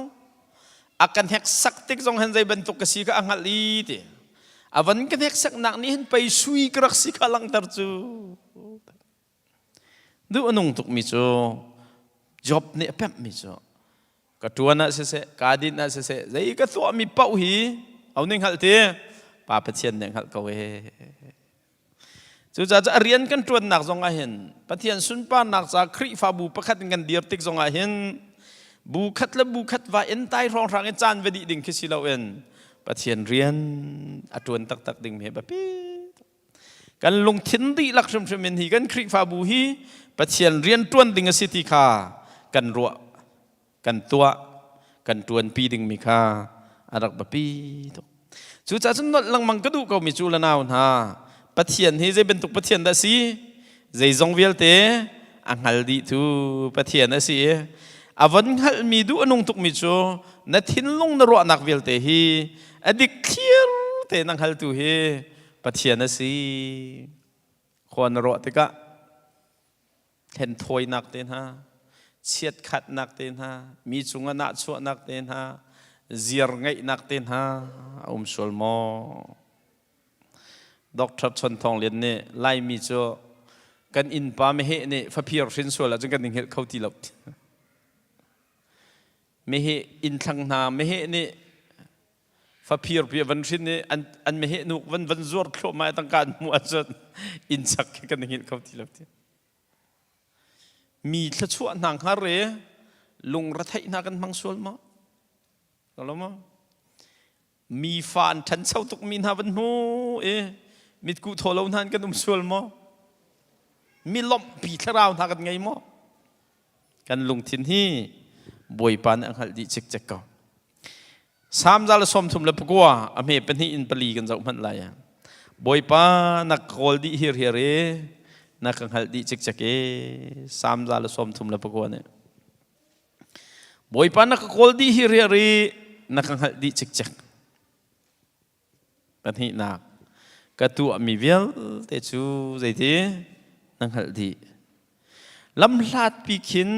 A ka hneksak tik zong hin zei bantuk ka si kha a hngalh i ti. A van ka hneksaknak nih hin pei sui ka rak si kha langhter cu. Duh a nung tukmi cu Job nih a pemhmi cu ka ṭuan ah siseh, kaa dinh ah siseh, zei ka tuahmi paoh hi ho nih hngalh ti? Pa Pathian nih hngalh ko ee. Cucaah cu a rian kan ṭuannak zong ah hin Pathian sunparnak ca Khrihfabu pakhat in kan dir tik zong ah hin bu khat le bu khat va in tai hrawnghrang in caan va dih ding khi si loin Pathian rian a ṭuan taktak ding mi hi biapi Kan lungthin dihlak hrimhrim in hi kan Khrihfabu hi Pathian rian ṭuan ding a si ti kha kan ruah, kan tuah, kan ṭuanpi dingmi kha a rak biapi tuk. Cucaah cun nolh lengmang ka duh komi cu le nau hna, Pathian hi zei bantuk Pathian dah a si? Zeizong vialte a hngal dihtu Pathian a si i a von hngalhmi duh a nung tukmi cu na thinlung na ruahnak vialte hi a dik thlir te na hngaltu hi Pathian a si. Khua na ruah tikah hlenthawinak te hna, chiatkhatnak te hna, mi cungah nahchuahnak te hna, ziar ngeihnak te hna a um sual maw? Dr. Chon Thawng Lian nih Laimi cu kan innpa meheh nih faphir hrin sual ahcun kan i hngilh kho ti lo. Meheh innthlang hna meheh nih faphir pi van hrin i an an meheh nuk van van zuar thluahmah i tangka an hmuh ahcun inn chak khi kan i hngilh kho ti lo ti. Mi thluachuah hna hngar i lungretheih hna kan hmang sual maw? Lo maw? Mi fa an ṭhancho tukmi hna van hmu i mitkuh thaw lo hna in kan um sual maw? Mi lawmhpi thlarau hna kan ngei maw? Kan lungthin hi Bawipa nih a hngalh dih cikcek ko. Salm 139 a hme pahnih in pali kan zoh hmanh lai. Bawipa na kawl dih hirhiar i na ka hngalh dih cikcek i Salm 139 nih. Bawipa na ka kawl dih hirhiar i na ka hngalh dih cikcek. Pahnihnak, ka tuahmi vialte cu zeiti na hngalh dih. Lamhlatpi khin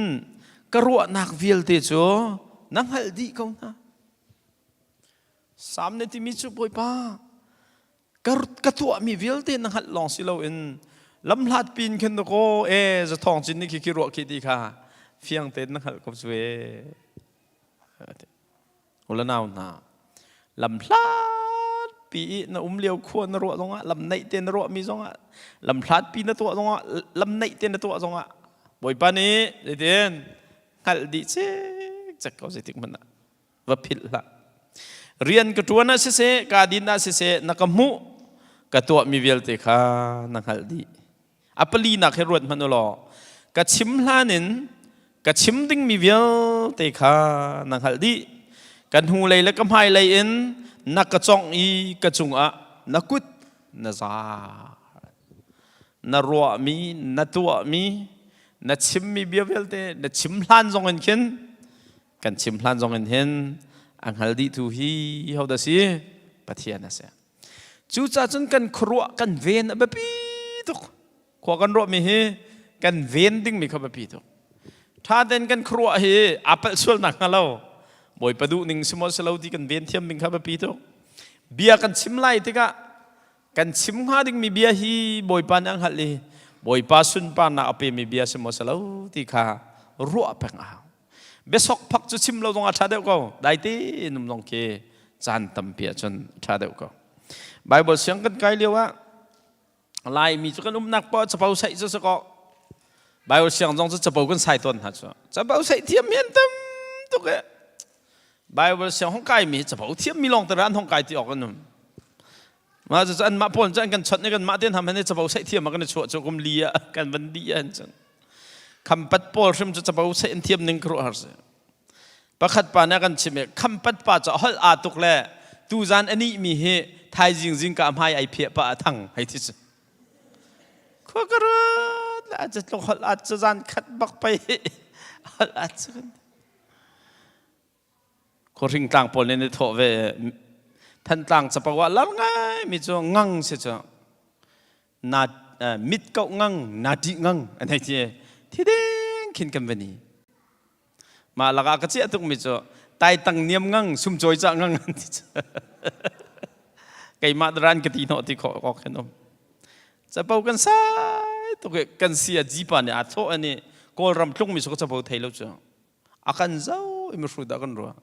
ka ruahnak vialte cu na hngalh dih ko hna. Salm na timi cu Bawipa, ka, ka tuahmi vialte na hngalh lawng si loin lamhlat pin khin na kaw e zathawng cin nih khi khi ruah khi ti kha fiang tein na hngalh ko cu e. U le nau hna, lamhlatpi i na um lio khua na ruah zongah, lam naih te na ruahmi zongah, lamhlatpi na tuah zongah, lam naih te na tuah zongah, Bawipa nih zeitin hngalh dih cikcek ko zeitik hmanh ah va philh hlah. Rian ka ṭuan ah siseh, kaa din ah siseh, na ka hmuh, ka tuahmi vialte kha na hngalh dih. A palinak hi ruat hmanh u law ka chim hlan in ka chim dingmi vialte kha na hngalh dih. Ka hnulei le ka hmailei in na ka congh i ka cungah na kut na zar. Na ruahmi, na tuahmi, na chimmi bia vialte na chim hlan zong in khin kan chim hlan zong in hin a hngal dihtu hi hodah si? Pathian a si. Cucaah cun kan khuaruah kan ven a biapi tuk. Khua kan ruahmi hi kan ven dingmi kha biapi tuk. Ṭha tein kan khuaruah hi aa palh sual nakhnga lo Bawipa duh ning si maw si lo ti kan ven thiam ding kha biapi tuk. Bia kan chim lai tikah kan chim hnga dingmi bia hi Bawipa nih a hngalh i Bawipa sunparnak a pemi bia si maw si lo ti kha ruah peng a hau. Biasok phak cu chim lo zong a ṭha deuh ko. Dai tein um zong khi caan tampi ahcun a ṭha deuh ko. Bible siang kan kai lio ah Laimi cu kan umnak poah capo saih cu si kaw Bible siang zong cu capo kan sai tawn hna cu. Capo saih thiam hi an tam tuk e. Bible siang hong kai mi capo thiam mi lawng te an hong kai ti awk an um. Mah cu anmah pawl cu an kan chawnh i kanmah te hna hmanh capo saih thiam ah kan i chuah cu kum li ah kan van dih ah cun. Khampat pawl hrim cu capo saih an thiam ning ka ruah har si. Pakhat pa nih a kan chimh i khampat pa cu holh aa tuk le tuzan a nih mi hi thaizing zingka hmai ai phiah pah a thang hei ti cu. Khua ka ruat le a tluk holh at cu zan khat bak pei holh at cu kan. Khuahring tlang pawl nih an i thawh ve. Thantlang capo ah lar ngai mi cu ngang si cu. Na mit koh ngang, na ṭih ngang an hei ti. Thi ding khin kan va ni. Mah lakah ka ciah tukmi cu taitang niam ngang, sumcawi cah ngang an ti cu. Keimah daran ka ti hnawh ti khawh awk hin um. Capo kan sai tuk i kan sia jipa nih aa thawh ani Kawlram tlungmi cu ka capo thei lo cu. A kan zo i mihru dah kan ruah.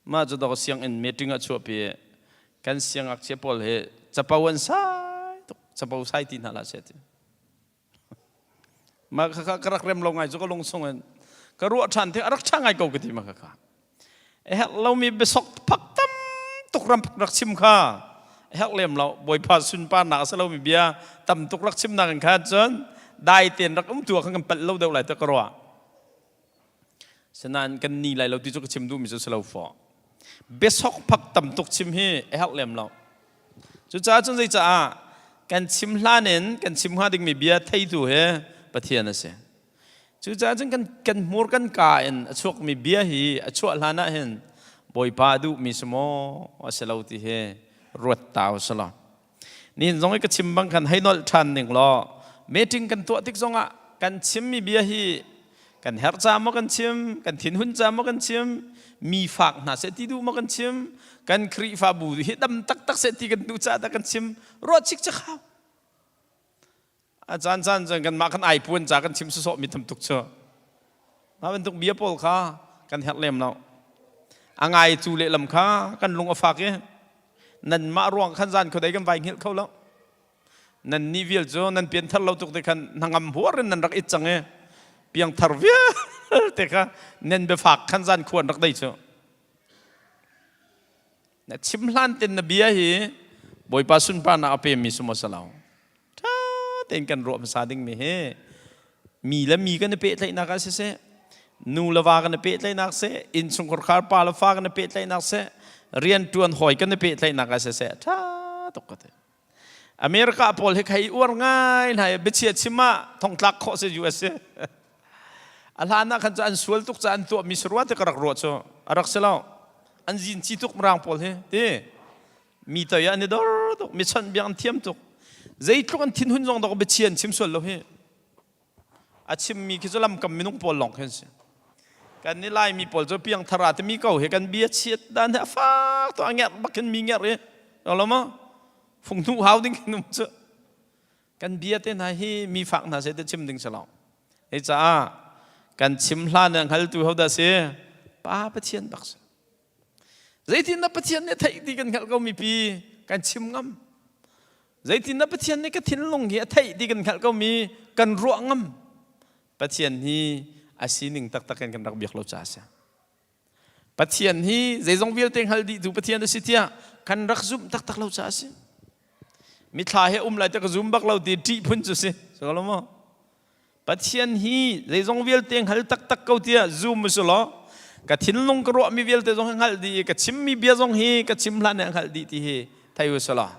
Mah cu dok sianginn meeting ah chuahpi kan siangngakchia pawl hi capo an sai tuk capo sai ti hna hlah seh ti. Mah khakha ka rak rem lo ngai cu ka lung chung in ka ruah ṭhan theng a rak ṭha ngai ko ka ti ma khakha. A herh lomi biasok phak tam tuk ram rak chim kha a herh lem lo Bawipa sunparnak a si lomi bia tam tuk rak chimnak in khan cun dai tein rak um tu ah khan kan palh lo deuh lai tiah ka ruah. Sinain kan ni lai lo ti cu ka chim duhmi cu si lo fawh. Biasok phak tam tuk chim hi a herh lem lo. Cucaah cun zeicaah kan chim hlan in kan chim hnga dingmi bia theitu hi Pathian a si. Cucaah cun kan, kan hmur kan kaa in a chuakmi bia hi a chuah hlan ah hin Bawipa a duhmi si maw a si lo ti hi ruat ta u si law. Nihin zong i ka chim bang khan hei nolh ṭhan ning law meeting kan tuah tik zongah kan chimmi bia hi kan herh ca maw kan chim kan thinhun ca maw kan chim mi fak hna seh ti duh maw kan chim kan Khrihfabu hi dam taktak seh ti kan duh ca dah kan chim ruah chik cak hau a caan caan cun kanmah kan ai puan ca kan chim sawsawh mi tam tuk cu mah bantuk bia pawl kha kan herh lem lo a ngai cu lehlam kha kan lung a fak i nanmah ruang khan zan khuadei kan vai hngilh kho lo nan nih vial cu nan pianthar lo tuk te khan hnangam huar in nan rak it cang i piangthar vialte kha nan biafak khan zan khuan rak dei cu na chim hlan ten na bia hi Bawipa sunparnak a pemi si maw si lo ṭha tein kan ruah hmasa dingmi hi mi le mi kan i pehtlaihnak ah siseh nu le va kan i pehtlaihnak seh innchungkhar khar pa le fa kan i pehtlaihnak seh rianṭuan hawi kan i pehtlaihnak ah siseh ṭha tuk ka ti America pawl hi khai uar ngai hna i biachia chim ah thongtlak khawh si US si a hlan ah khan cu an sual tuk ca an tuahmi si rua ti ka rak ruah cu a rak si lo an zin ci tuk mirang pawl hi ti mi toi ah an i dor tuk mi chawnh biak an thiam tuk zeitluk an thinhun zong dok biachia an chim sual lo hi a chimmi khi cu lamkam minung pawl lawng khi an si kan ni laimi pawl cu piangthar ah timi ko hi kan bia chiat dan hi a fak to a ngerh bak khin mi ngerh i lo ma fung hnu hau ding khin um cu kan bia te hna hi mi fak hna se te chim ding si lo hei caah kan chim hlan ah hngaltu ho dah si pa pathian bak si Zeitin dah Pathian nih theih ti kan hngalh ko mipi kan chim ngam. Zeitin dah Pathian nih ka thinlung hi a theih ti kan hngalh ko mi kan ruah ngam. Pathian hi a sining taktak in kan rak biak lo ca a si. Pathian hi zeizong vialte hngal dih tu Pathian a si tiah kan rak zumh taktak lo ca a si. Mithla he um lai te ka zum bak lo ti ṭih phun cu si. So lo maw? Pathian hi zeizong vialte hngal taktak ko tiah zum u law ka thinlung ka ruahmi vialte zong hi hngalh dih i ka chimmi bia zong hi ka chim hlan ah hngalh dih ti hi thei u law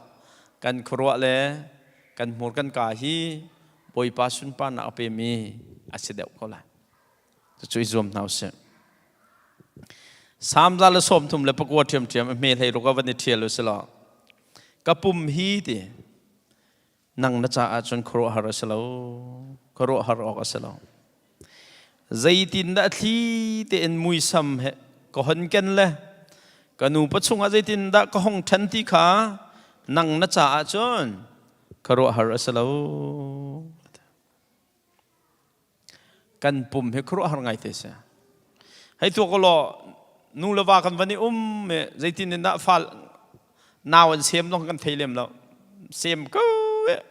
kan khuaruah le kan hmur kan ka hi Bawipa sunparnak a pemi a si deuh ko lai. Cucu i zuam hna usih. Salm 139 ṭhiamṭhiam a hme hlei ruk ah van i ṭhial u si law ka pum hi ti nang na caah cun khuaruahhar a si lo khuaruahhar awk a si lo zeitindah thli tein muisam he ka hon ken le ka nu pa chungah zeitindah ka hong ṭhan ti kha nang na caah cun khuaruahhar a si lo Kan pum hi khuaruahhar ngai te si. Hei tuak law nu le va kan van i um i zeitin in dah fal nau an sem zong kan thei lem lo. Sem ko eh.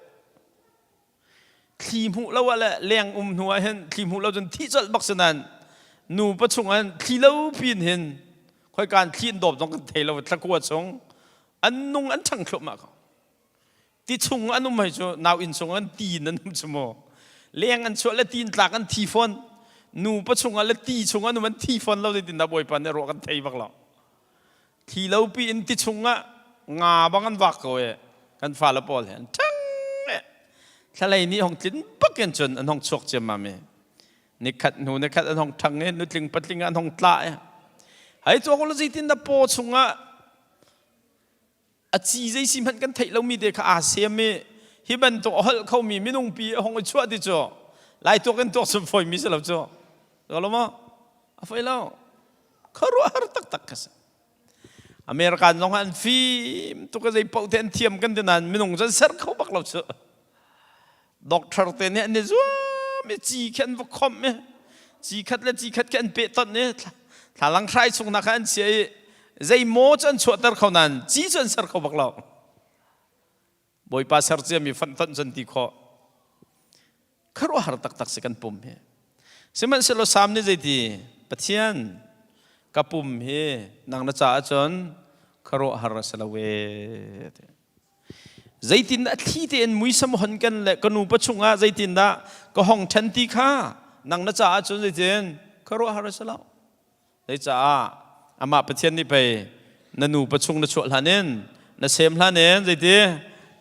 Thli hmuh lo ah le leng um hnu ah hin thli hmuh lo cun thih colh bak si nain nu pa chung ah thli lo pin hin khoi kan thli in dawp zong kan thei lo thlakua chung an nung an ṭhang thluahmah ko. Ti chung an um hei cu nau inn chung an ti in an um cu mu. Leng an chuah le ti in tlak an thi fawn. Nu pa chung ah le ti chung an um an thi fawn lo zeitin dah Bawipa nih ruah kan thei bak lo. Thli lo pi in ti chung ah nga bang an vak ko e. Kan fale pawl he an ṭhang e. Thlalei nih hong tlin bak in cun an hong chuak ciammam i. Nikhat hnu nikhat an hong ṭhang i nutling patling an hong tla i. Hai tuak ulaw zeitin dah paw chungah a ci zei si hmanh kan theih lomi te kha aa sem i hi bantuk a holh khomi minung pi a hong i chuah ti cu lai tuak in tuak cu fawimi si lo cu. Lo maw? A foi lo. Khuaruahhar taktak kha si. American zong an fim tuk zei paoh te an thiam kan ti nain minung cu an ser kho bak lo cu. Doctor te nih an i zuam i ci khi an va khomh i ci khat le ci khat khi an pehtonh i thlalang hrai chung hna kha an chia i zei maw cu an chuahter kho nain ci cu an ser kho bak lo. Bawipa ser ciami fonhtonh cun ti khawh. Khuaruahhar taktak si kan pum hi. Sihmanhsehlaw Salm nih zeiti Pathian ka pum hi nang na caah cun khuaruahhar a si lo ee. Zeitindah thli tein muisam hon kan le ka nupa chungah zeitindah ka hong ṭhen ti kha nang na caah cun zeitin khuaruahhar a si lo. Zeicaah amah Pathian nih pei na nupa chung na chuah hlan in na sem hlan in zeiti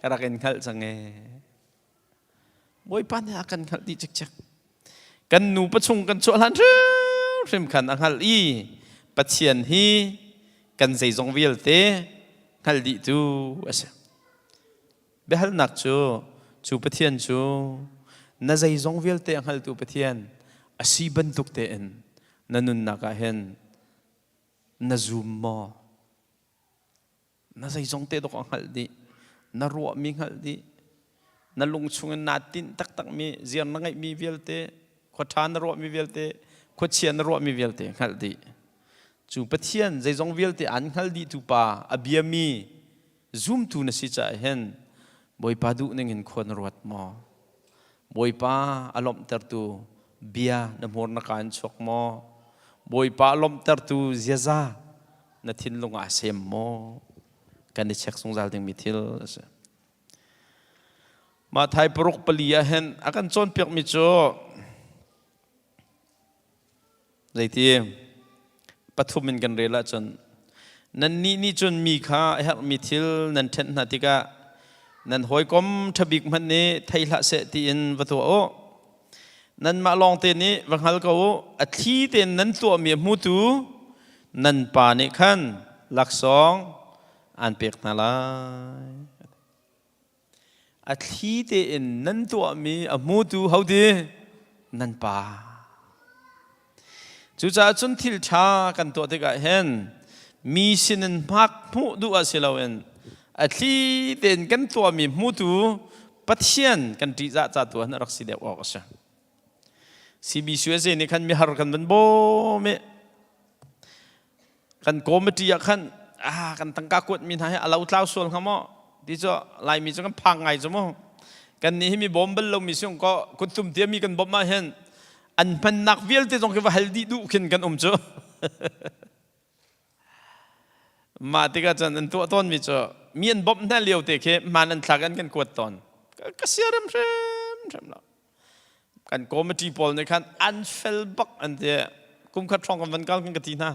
ka rak in hngalh cang ee. Bawipa nih a kan hngalh dih cikcek. Kan nupa chung kan chuah hlan hrimhrim khan a hngalh i Pathian hi kan zeizong vialte hngalh dih tu a si. Biahalnak cu cu Pathian cu na zeizong vialte a hngaltu Pathian a si bantuk tein na nunnak ah hin na zum maw? Na zeizong te dawk a hngalh dih. Na ruahmi hngalh dih. Na lung chungin naa tinh taktakmi, ziar na ngeihmi vialte, khua ṭha na ruahmi vialte, khuachia na ruahmi vialte hngalh dih. Cu Pathian zeizong vialte an hngal dihtu pa a biami zumtu na si caah hin Bawipa duh ning in khua na ruat maw? Bawipa a lawmhtertu bia na hmur na ka in chuak maw? Bawipa a lawmhtertu ziaza na thinlung ah sem maw? Kan i check zungzal dingmi thil a si. Mah thai paruk pali ah hin a kan cawnpiakmi cu Zeiti pathum in kan rel ahcun nannih nih cun mi kha a herhmi thil nan ṭhenh hna tikah nan hawikom ṭhabik hmanh nih thei hlah seh tiin va tuah u. Nanmah lawngte nih va hngal ko u. A thli tein nan tuahmi a hmutu nan pa nih khan laksawng aan pek hna lai. A thli tein nan tuahmi a hmutu hodi nan pa. Cucaah cun thil ṭha kan tuah tikah hin mi sinin hmak hmuh duh ah si loin a thli tein kan tuahmi hmutu Pathian kan ṭihzah ca tu ah rak si deuh awk a si. CBCUSA nih khan mihar kan van bawm i kan committee ah khan ah kan tangka kuat mi hna hi a lo tlau sual hnga maw ti cu laimi cu kan phang ngai cu mu kan nih hi mi bawm bal lo mi sung ko kuttum tia mi kan bawmh ah hin an hmannak vialte zong khi va hal dih duh khin kan um cu mah tikah cun an tuah tawn mi cu mi an bawmh hna lio te khi hman an thlak an kan kuat tawn ka siarem hrim hrim lo Kan committee pawl nih khan an fel bak an ti. Kum khat hrawng kan van kal kan ka ti hna.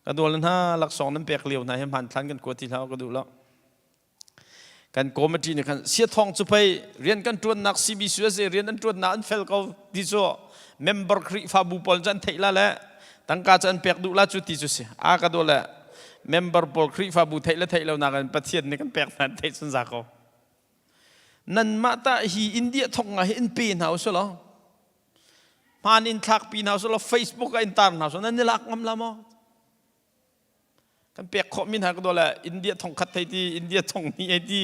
Ka dual hna laksawng nan pek lio hna hi hmanthlan kan kua ti hlah ka duh lo. Kan committee nih khan siathawng cu pei rian kan ṭuannak CBCUSA rian an ṭuannak an fel ko ti cu member Khrihfabu pawl cu an theih la le tangka cu an pek duh la cu ti cu si. A ka dual le member pawl Khrihfabu theih le theih lo nak in Pathian nih kan pek hna an theih cun za ko. Nanmah tah hi India thong nga hi in pe hna usih law hmaan in thlakpi hna usih law Facebook ah in tar hna usih nan i lak ngam la maw? Kan pek khawh mi hna ka daw le India thong khat hei ti India thong hnih hei ti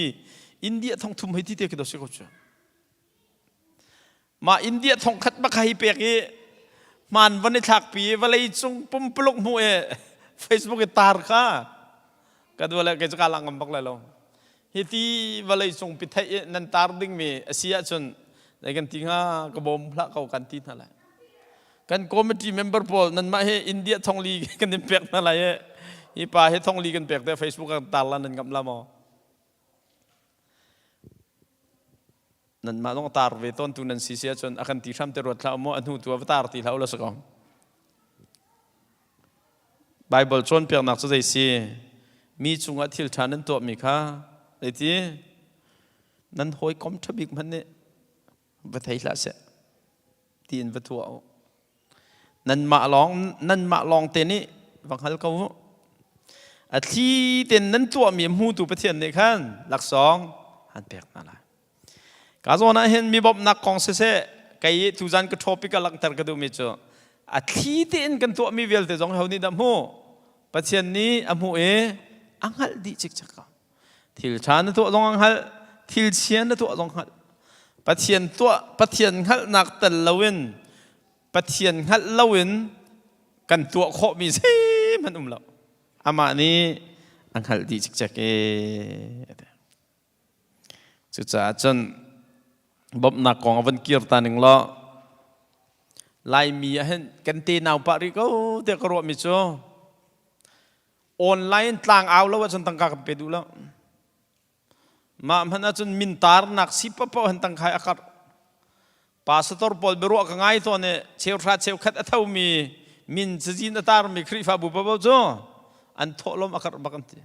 India thong thum hei ti te khi daw si ko cu. Mah India thong khat bak hi pek i hmaan van i thlakpi i vawlei cung pumpuluk hmuh i Facebook i tar kha ka duh le kei cu ka lang ngam bak lai lo. Hi ti vawlei cung pi theih i nan tar dingmi a si ahcun zei kan ti hnga ka bawm hlah ko kan ti hna lai. Kan committee member pawl nanmah hi India thongli kan in pek hna lai i hi pa hi thongli kan pek te Facebook ah kan tar la nan ngamh la maw? Nanmah zong tar ve tawntu nan si si ahcun a kan ti hram te ruat hlah maw a hnu tu ah va tar ti hlah u la si ko. Bible cawnpiaknak cu zei si? Mi cungah thil ṭha nan tuahmi kha zeiti nan hawikom ṭha bik hmanh nih va thei hlah seh tiin va tuah u. Nanmah lawng nanmah lawng te nih va hngal ko u. A thli tein nan tuahmi a hmutu Pathian nih khan laksawng an pek hna lai. Ka zawn ah hin mi bawmhnak kong siseh, kei tuzan ka topic a langhter ka duhmi cu a thli tein kan tuahmi vialte zong ho nih dah hmu? Pathian nih a hmuh i a hngalh dih cikcek ko. Thil ṭha na tuah zong a hngalh, thil chia na tuah zong hngalh. Pathian tuah Pathian hngalhnak tel loin Pathian hngalh loin kan tuah khawhmi zeihmanh um lo. Amah nih a hngalh dih cikcek e. Cucaah cun bawmhnak kong a van kir ta ning law Laimi ah hin kan te nau pah rih ko tiah ka ruahmi cu online tlang au lo ahcun tangka kan pe duh lo. Mah hmanh ahcun min tarnak si paohpaoh hin tangka a karh. Pastor pawl biaruah ka ngai tawn i cheuhra cheukhat a thomi min cazin a tarmi Khrihfabu paohpaoh cu an thawhlawm a karh bak an ti.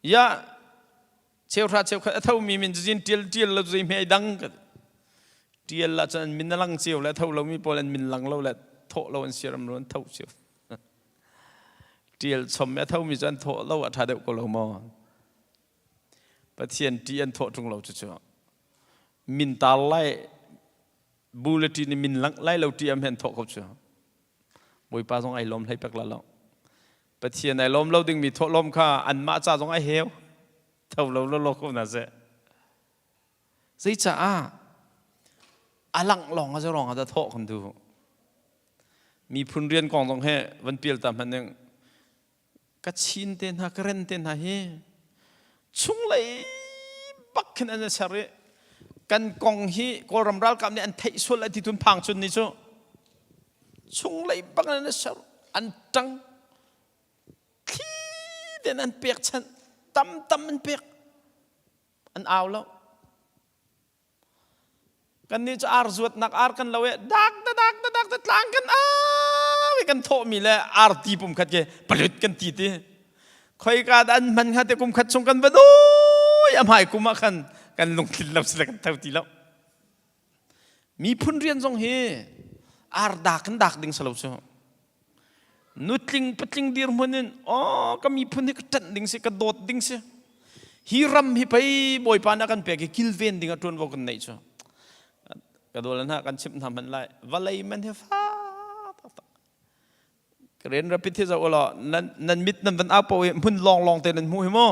Ya cheuhra cheukhat a thomi min cazin tial tial lo zei hme ai dang ka tial la cun an min a lang cio le tho lomi pawl an min lang lo le thawh lo an siaram lo an tho cio. Tial chom a thomi cu an thawh lo a ṭha deuh ko lo maw? Pathian ṭih an thawh ṭung lo cucu. Min tar lai bulletin in min langh lai lo ṭih am hen thawh ko cu. Bawipa zong ai lawm hlei pek la lo. Pathian ai lawm lo dingmi thawh lawm kha anmah ca zong ai heu. Tho lo lo lo ko na seh. Zeicaah a langh lawng a rong ah dah thawh kan duh. Miphun rian kong zong he van pial ta hmanh ning ka chin te hna ka ren te hna hi chunglei bak khin an ser i kan kong hi Kawlram ralkap nih an theih sual lai ti tun phang cun ni cu chunglei bak an ser an ṭang thli ten an pekchanh tam tam an pek an au lo Kannih cu ar zuatnak ar kan lo i dak da dak da dak da tlang kan au i kan thawhmi le arti pum khat ke palut kan ti ti. Khoika dah an hman hnga te kum khat chung kan va doi a hmai kum ah khan kan lungtlin lo sile kan tho ti lo. Miphun rian zong hi ar dak kan dak ding salo cu. Nutling patling dirhmun in aw ka miphun hi ka ṭanh ding si ka dawt ding si hi ram hi pei bawipa nih a kan pek i kilven ding a ṭuanvo kan neih cu ka dawlan ha kan chimh hna hmanh lai vawlei man hi fa taktak Karen rapid hi zoh ulaw nan nan mit nan van au po i hmun lawng lawng te nan hmuh hi mu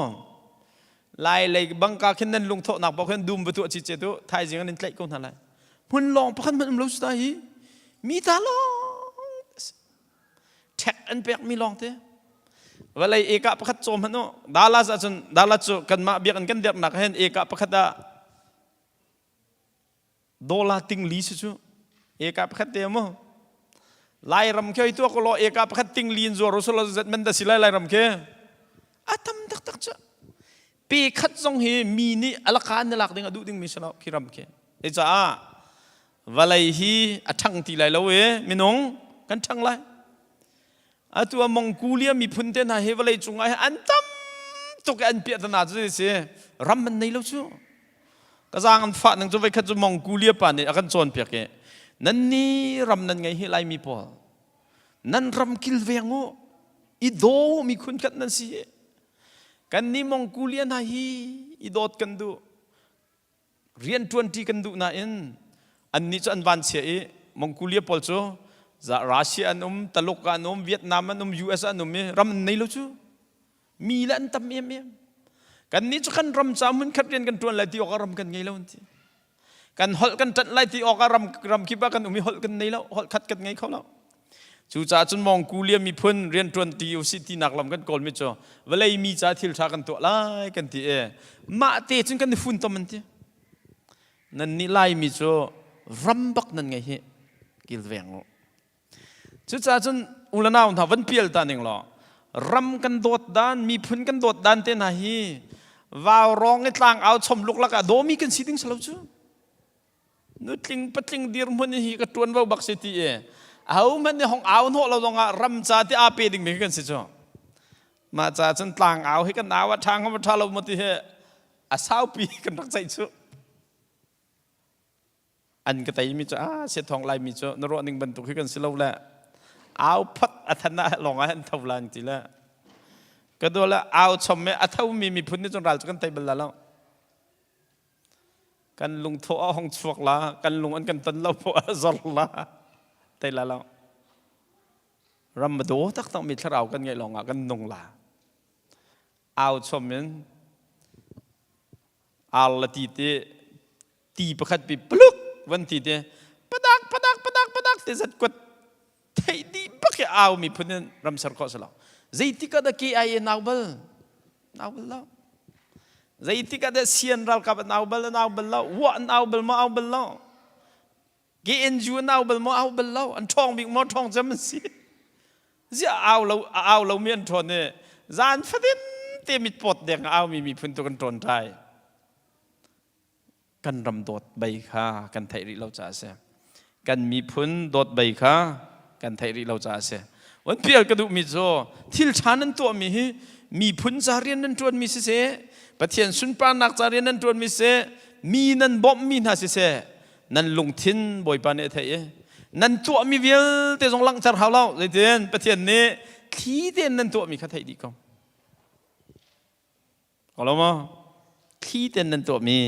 lai lei bangka khin nan lungthawhnak paoh khin dum va tuah chi che tu thaizing an in tlaih ko hna lai hmun lawng pakhat hmanh um lo su hi mi ta lawng ṭhek an pek mi lawng te vawlei eka pakhat cawm hmanh u Dallas ahcun Dallas cu kanmah biakinn kan dirhnak hin eka pakhat ah dollar ting li si cu eka pakhat te mu Lairam khi oi tuak law eka pakhat ting li in zuar usulaw zat man da si lai Lairam khi a tam taktak cu Pe khat zong hi mi nih alaka an lak ding a duh dingmi si lo khi ram khi. Caah vawlei hi a ṭhang ti lai lo i minung kan ṭhang lai. Atu a Mongolia miphun te hna hi vawlei cungah hi an tam tuk i an piahtana cu si ram an nei lo cu. Ka zaang an fah ning cu voikhat cu Mongolia pa nih a kan cawnpiak i nan ni ram nan ngei hi Laimi pawl nan ram kilveng u i daw mi khun khat nan si hi Kannih Mongolia hna hi i dawt kan duh. Rian ṭuanṭi kan duh nain annih cu an vanchia i Mongolia pawl cu Russia an um, Taluk an um, Vietnam an um, US an um i ram an nei lo cu. Mi le an tam emem. Kannih cu kan ram ca hmunkhat rian kan ṭuan lai ti awk ah ram kan ngei lo an ti. Kan holh kan ṭanh lai ti awk ah ram ram kip ah kan um i holh kan nei lo, holh khat kan ngei kho lo. Cucaah cun Mongkolia miphun rianṭuan ti usih tinak lam kan kawlmi cu vawlei mi ca thil ṭha kan tuah lai kan ti i mah te cun kan i funtom an ti. Nan nih Laimi cu ram bak nan ngei hi kilveng u. Cucaah cun u le nau hna van pial ta ning law ram kan dawt dan miphun kan dawt dan te hna hi vau rawng i tlang au chom luklak ah dawmi kan si ding si lo cu. Nutling patling dirhmun hi ka ṭuanvo bak si ti i ahohmanh nih hong au hnawh lo zongah ram ca ti aa pe dingmi kan si cu. Mah ca cun tlang au hi kan au a ṭha ngam a ṭha lo maw ti hi a saupi kan rak ceih cu. An ka teimi cu a siathawng laimi cu na ruah ning bantuk hi kan si lo le. Au phot a than ah lawng ah an tho lan ti le. Ka dua le au chom me a tho mi miphun nih cun ral cu kan tei bal la lo. Kan lungthawh a hong chuak la, kan lung an kan ton lo poh a zor la. Tei la lo. Ram a daw taktak mi thlarau kan ngeih lawng ah kan nung la. Au chom in ar le ti te ti pakhat pi pluk van ti te padak padak padak padak te zat kuat theih dih bak hi au miphun in ram ser khawh si lo. Zeitik ah dah KIA nau bal? Nau bal lo. Zeitik ah dah sian ralkap an au bal? An au bal lo. Wa an au bal maw? Au bal lo. KNU an au bal maw? Au bal lo. An ṭhawng bik maw? Ṭhawng cem an si. Ziah au lo a au lomi an ṭhawn i zan fatin te mitpawt deng a aumi miphun tu kan ṭawn ṭai. Kan ram dawt bei kha kan theih rih lo caah a si. Kan miphun dawt bei kha kan theih rih lo caah a si. Van pial ka duhmi cu thil ṭha nan tuahmi hi miphun ca rian nan ṭuanmi siseh, Pathian sunparnak ca rian nan ṭuanmi siseh, mi nan bawmhmi hna siseh, nan lungthin Bawipa nih a theih i nan tuahmi vialte zong langhter hau lo. Zeitin Pathian nih thli tein nan tuahmi kha theih dih ko. Ko lo maw? Thli ten nan tuahmi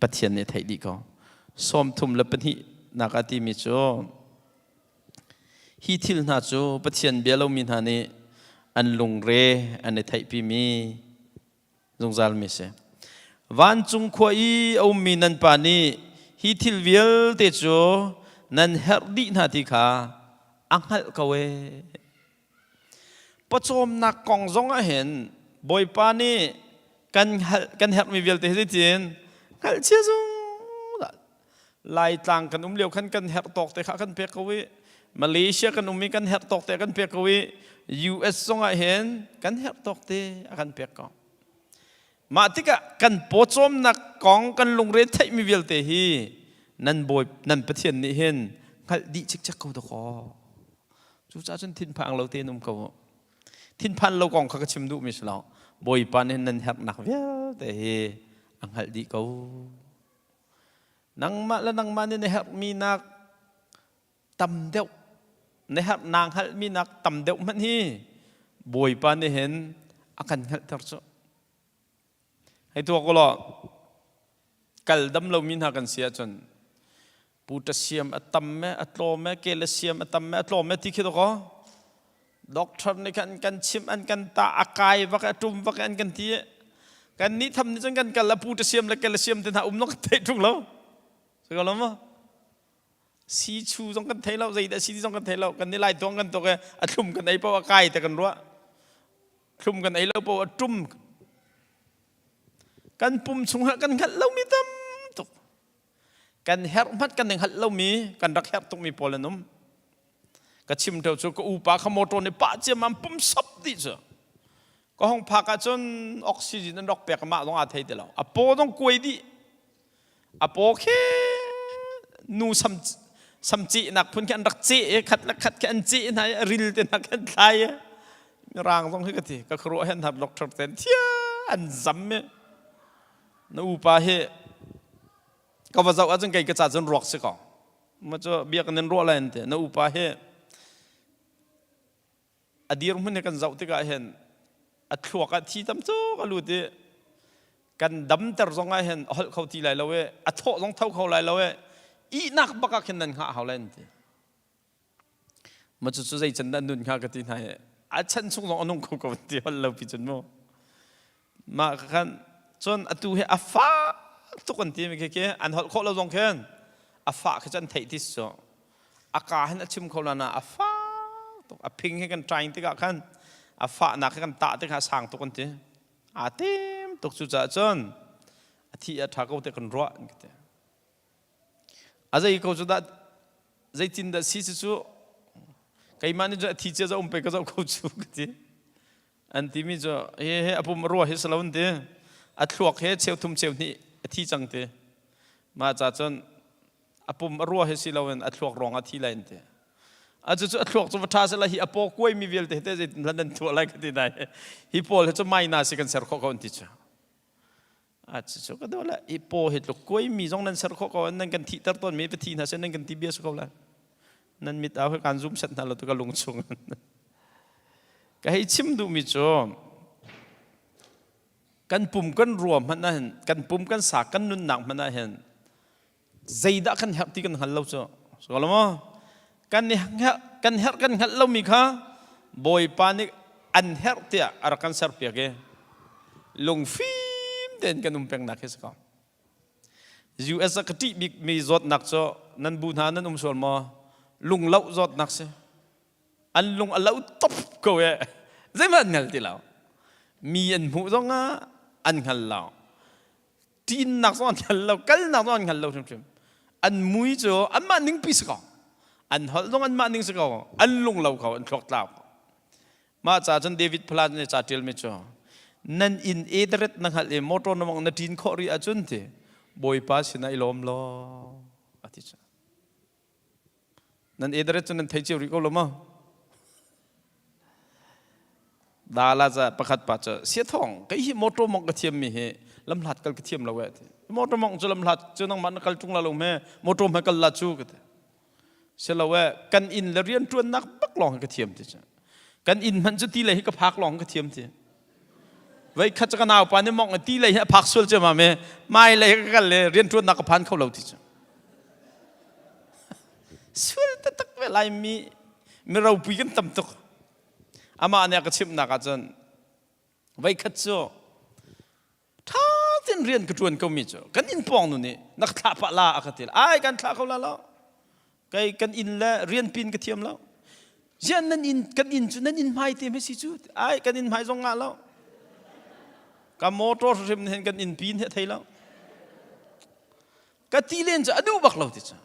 Pathian nih a theih dih ko. 32 nak a timi cu hi thil hna cu Pathian bia lomi hna nih an lungre an i theihpimi zungzalmi si. Vancung khua i a ummi nan pa nih hi thil vialte cu nan herh dih hna ti kha a hngalh ko ee. Pawcawmnak kong zong ah hin Bawipa nih kan kan herhmi vialte hi zeitin hngalh cia zungzal. Laitlang kan um lio khan kan herh tawk te kha kan pek ko i Malaysia kan um i kan herh tawk te kan pek ko i US zong ah hin kan herh tawk te a kan pek ko. Mah tikah kan pawcawmnak kong kan lungre theihmi vialte hi nan Bawi nan Pathian nih hin hngalh dih cikcek ko dakaw. Cucaah cun thinphang lo tein um ko u. Thinphan lo kong kha ka chim duhmi si lo. Bawipa nih nan herhnak vialte hi a hngalh dih ko. Nangmah le nangmah nih na herhmi nak tam deuh, na herh naa hngalhmi nak tam deuh hmanh hi Bawipa nih hin a kan hngalhter cu. Hei tuak u law, kal dam lomi hna kan si ahcun potassium a tam me a tlawm me calcium a tam me a tlawm me ti khi dawkaw doctor nih khan kan chimh an kan tah a kai vak a tum vak an kan ti kan nih tham nih cun kan kal a potassium le calcium te hna um no kan theih ṭung lo si ko lo maw si chu zong kan thei lo zeidah si zong kan thei lo kan ni lai tuang kan tuk e a thlum kan ei paoh a kai te kan ruah thlum kan ei lo paoh a tum kan pum chungah kan hngalh lomi tam tuk kan herh hmanh kan hngalh lomi kan rak herh tukmi pawl an um ka chim theo cu ka upa kha motor nih pah ciammam pum sop dih cu ka hong phak ahcun oxygen an rak pek mah zong aa thei ti lo a paw zong kuai dih a paw khi nu sam sam cehnak phun khi an rak ceh i khat le khat khi an ceh hna i a ril te hna khi an thlai i mirang zong hi ka ti ka khuaruah hen har doctor ten thia an zam i na upa hi ka va zoh ahcun kei ka ca cun ruak si ko ma cu bia kan in ruah lai an ti na upa hi a dirhmun hi kan zoh tikah hin a thluak ah thi tam tuk a lut i kan damter zong ah hin a holh kho ti lai lo i a thawh zong tho kho lai lo i ihnak bak ah khin nan hngah hau lai an ti ma cu cu zei can dah nun hnga ka ti hna i a chan chung zong a nung kho ko ti holh lo pi cun mu mah khan cun atu hi a fak tuk an ti mi khi khi an holh khawh lo zong khin a fah khi cu an theih ti cu a ka hin a chim kho la na a fak tuk a phing hi kan trying tikah khan a fahnak hi kan tah tikah sang tuk an ti aa tim tuk cu caah cun a thi a ṭha ko te kan ruah an ka ti A zei ko cu dah zeitin dah si cu keimah nih cun a thi cia za um pe ka zoh ko cu ka ti. An timi cu hi he a pum a rua hi si lo an ti. A thluak he cheu thum cheu hnih a thi cang ti. Mah ca cun a pum a rua hi si loin a thluak ruang a thi lai an ti. A cu cu a thluak cu va ṭha sehla hi a paw kuaimi vialte te zeitin hlan nan tuah lai ka ti nai. Hi pawl hi cu maina si kan ser khawh ko an ti cu. A cu ka dawh le i paw hi tluk kuaimi zong nan ser khawh ko nan kan thihter tawn mi va thi hna seh nan kan ti bia si ko lai. Nan mit au he kan zum set hna lo tu ka lung chung. Ka hei chim duhmi cu kan pum kan rua hmanh ah hin kan pum kan sa kan nunnak hmanh ah hin zeidah kan herh ti kan hngal lo cu so lo maw kan kan herh kan hngalh lomi kha Bawipa nih an herh tiah a rak kan serpiak i lungfim tein kan um pengnak hi si ko. US ah ka ṭih bikmi zawtnak cu nan bu hna nan um sual maw? Lungloh zawtnak si. An lung a lo top ko e. Zeihmanh an hngal ti lo. Mi an hmuh zongah an hngal lo. Ṭinnak zong an hngal lo, kalnak zong an hngal lo hrimhrim. An mui cu anmah ningpi si ko. An holh zong anmah ning si ko. An lung lo kho, an thluak tlau. Mah ca cun David Phala nih ca ṭialmi cu nan inn ederet na hngalh i motor na mong na ṭin khawh rih ahcun ti Bawipa sinah i lawm law a ti cu. Nan ederet cu nan thei cio rih ko lo maw? Dala ca pakhat pa cu siathawng kei hi motor mong ka thiam mi hi lamhlat kal ka thiam lo eh ti. Motor mong cu lamhlat cu nangmah na kal ṭung la lo me motor hme kal la cu ka ti. Silo eh kan inn le rianṭuannak bak lawng hi ka thiam ti cu. Kan inn hmanh cu ti lei hi ka phak lawng ka thiam ti. Voi khat cu ka naupa nih mong ti lei hi a phak sual ciammam i mai lei ka kal le rianṭuannak ka phan kho lo ti cu. Sual taktak ve Laimi mi ropui kan tam tuk. Amah nih a ka chimhnak ahcun voi khat cu ṭha tein rian ka ṭuan komi cu kan inn pawng nu nih na ka thlah pah la a ka ti ai kan thlah ko la lo kei kan inn le rian pin ka thiam lo zian nan inn kan inn cu nan inn hmai te hme si cu ai kan inn hmai zong ngah lo ka motor hrim hin kan inn pin he thei lo ka ti len cu a duh bak lo ti cu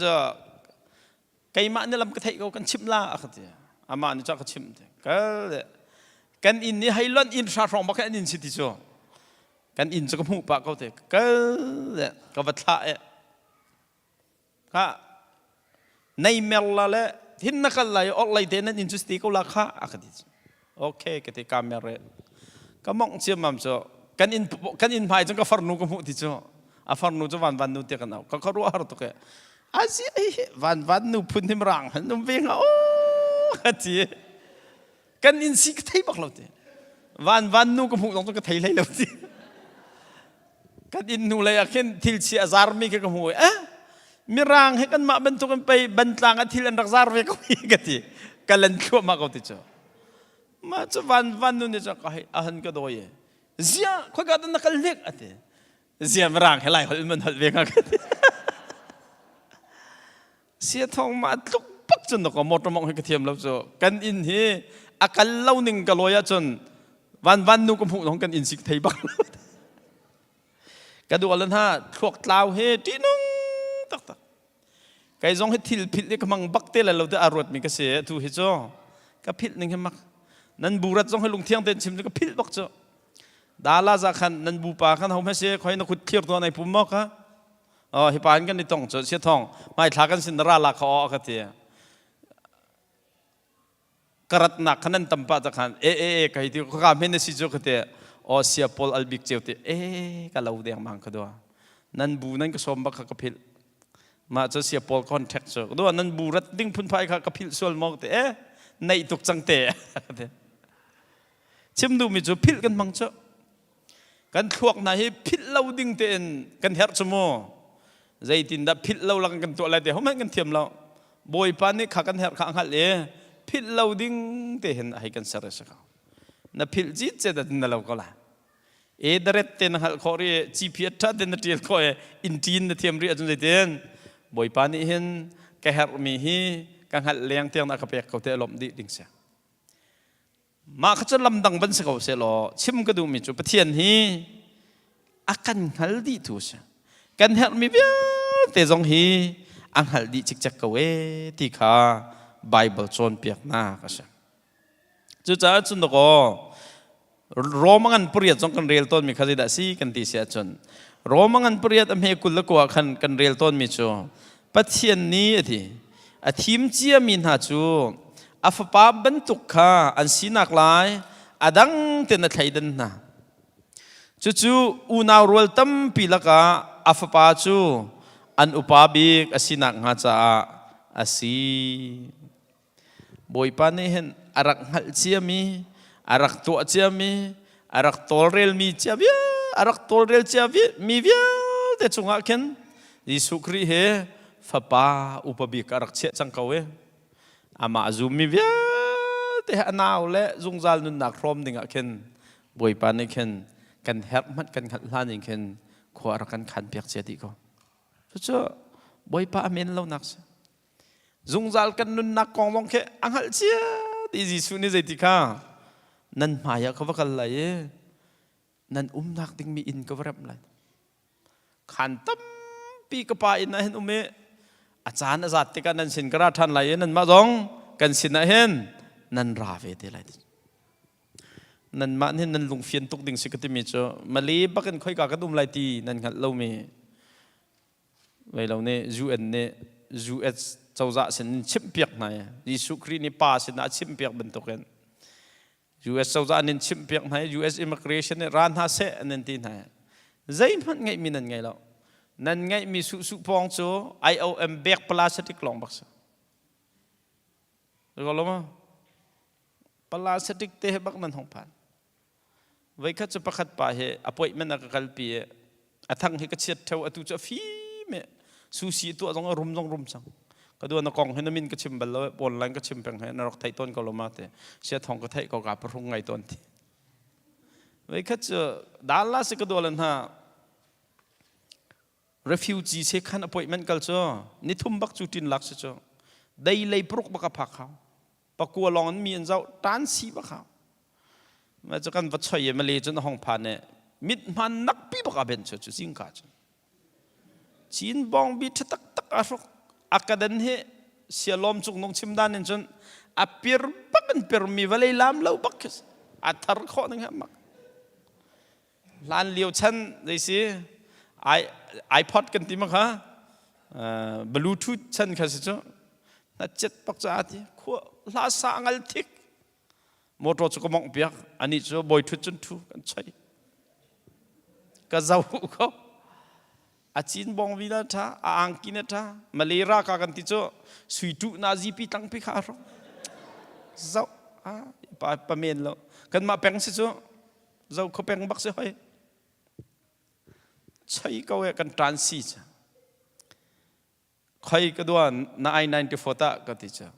cu keimah nih lam ka theih ko kan chimh la a ka ti amah nih cun ka chimh ti kal kan inn nih hei lonh inn hra hrawng bak an inn si ti cu kan inn cu ka hmuh pah ko te kal ka va thlah e ka nei mer la le hin na kal lai or lei te nan inn cu sti ko la kha a ka ti okay ka ti ka mer re ka mong chiam mam cu kan inn kan inn hmai cun ka farnu ka hmuh ti cu a farnu cu van van nu te kan au ka ka ruah har tuk e Azi ai van van nu phun him rang han um ve nga o ka ti kan in si ka thei bak lo ti van van nu ka hmuh zong ka thei hlei lo ti kan in hnu lei ah khin thil chi a zar mi kha ka hmu eh mirang he kan mah bantuk in pei bantlang a thil an rak zar ve ko hi ka ti ka lan thluahmah ko ti cu mah cu van van nu nih cun ka hei a han ka dawi zia khoi ka na kal hnik ati Zia mirang he lai holh man holh ve nga ka ti. Sia thong ma tluk bak cun ko motor mong hi ka thiam lo cu kan inn hi a kal lo ning ka lawi ahcun van van nu ka hmuh dong kan inn sik thei bak lo. Ka dual hna thluak tlau he ṭihnung taktak. Kei zong hi thil philh hi ka hmang bak te lai lo tiah aa ruatmi ka si. Atu hi cu ka philh ning hi mak. Nan burat zong hi lungthiang tein chim cu ka philh bak cu. Dala za khan nan bupa khan ho hmase khoi na kut thlir tuan ai pum maw ka? Oh hi pa in kan i tong cu sia thong hmai thla kan sin ra la kha o ka ti. Ka ratnak khan nan tam pah ta khan e e e ka hi ti ka men na si cu ka ti. O sia pol al bik ceu ti e ka lo deng mang ka dua. Nan bu nan ka som bak kha ka philh. Mah cu sia pawl contact cu ka dua nan bu rat ding phunphai kha ka philh sual maw ti e naih tuk cang te. Chim duhmi cu philh kan hmang cu. Kan thluak hna hi philh lo ding tein kan herh cu mu. Zeitindah philh lo lang kan tuah lai te hohmanh kan thiam lo. Bawipa nih kha kan herh kha a hngalh i philh lo ding te hin a hei kan ser a si ko. Na philh cit cet ah na lo ko lai. E daret te na hngalh khawh ri GPS ṭha te na ṭial khawh i inn ṭin na thiam rih ahcun zeitin Bawipa nih hin ka herhmi hi ka hngalh leng tiang na ka pek ko te a lawmh dih ding si. Mah kha cu lamdang van si ko sehlaw chim ka duhmi cu Pathian hi a kan hngal dihtu a si. Kan herhmi vialte zong hi a hngalh dih cikcek ko ee ti kha Baibal cawnpiaknak a si. Cucaah cun dakaw Rome ngan pariat zong kan rel tawnmi kha zeidah a si kan ti si ahcun Rome ngan pariat a hme 29 ah khan kan rel tawnmi cu Pathian nih a ti a thim ciami hna cu a fapa bantuk kha an sinak lai a dang tein a thleidan hna. Cucu unau rual tampi lakah a fapa cu an upa bik a sinak hnga caah a. a si. Bawipa nih hin a rak hngalh ciami, a rak tuah ciami, a rak tawlrelmi cia a rak tawlrel cia mi vialte cungah khin Jesuh Khrih he fapa upa bik a rak chiah cang ko i amah zummi vialte he a nau le zungzal nunnak hrawm dingah khin Bawipa nih khin kan herh hmanh kan hngalh hlan in khin khua a rak kan khan piak cia dih ko. Cucu Bawipa a men lonak si. Zungzal kan nunnak kong zong khi a hngalh cia ti Jesuh nih zeiti kha nan hmai ah ka va kal lai i nan umnak dingmi inn ka va remh lai. Khaan tampi ka pa inn ah hin um i a caan a zat tikah nan sin ka ra ṭhan lai i nanmah zong kan sin ah hin nan ra ve te lai. Nanmah nih nan lungfian tuk ding si ka timi cu Malay bak in khoika kan um lai ti nan hngalh lomi Vei lo nih UN nih US cozah sin in chimhpiak hna i Jesuh Khrih nih pa sinah a chimhpiak bantukin US cozah nin chimhpiak hna i US immigration nih ra hna seh an in ti hna i zeihmanh ngeihmi nan ngei lo. Nan ngeihmi suhsuh pawng cu IOM bek plastic lawng bak si. Ko lo ma? Plastic te he bak nan hong phan. Voikhat cu pakhat pa hi appointment a ka kalpi i a thang hi ka chiat theo atu cu a fim i sushi tuah zong a rum zong rum cang. Ka dua na kong hi na min ka chim bal lo online ka chim peng he na rak theih tawn ko lo ma te sia thong ka theih ko ka pahrung ngai tawn ti. Voikhat cu Dallas ka dua lan hna refugee se khan appointment kal cu nithum bak cu tin lak si cu dei lei pruk bak a phak hau pakua lawng in mi an zoh tan si bak hau ma cu kan va choi male cun hong phan ne mit hman nak pi bak a ben chu chu zingka cu chin bong bi tha tak tak a hruk akadan hi sialom cung nung chim dan in cun a pir bak in pir mi vawlei lam lo bak a thar khawh ning mak Hlan lio chan zei si iPod kan ti ma kha Bluetooth chan kha si cu na cet pak ca ti khua hla sa ngal thik motor cu ka mongh piak ani cu bawi thut cun thu kan choi ka zau ko a cin bong vi na tha a angki na tha malera ka kan ti cu sui tu na zipi tlang pi kha ro zau a pa pa men lo kan mah peng si cu zo kho peng bak si hoi choi ko e kan tran si cha khoi ka dua na i 94 ta ka ti cha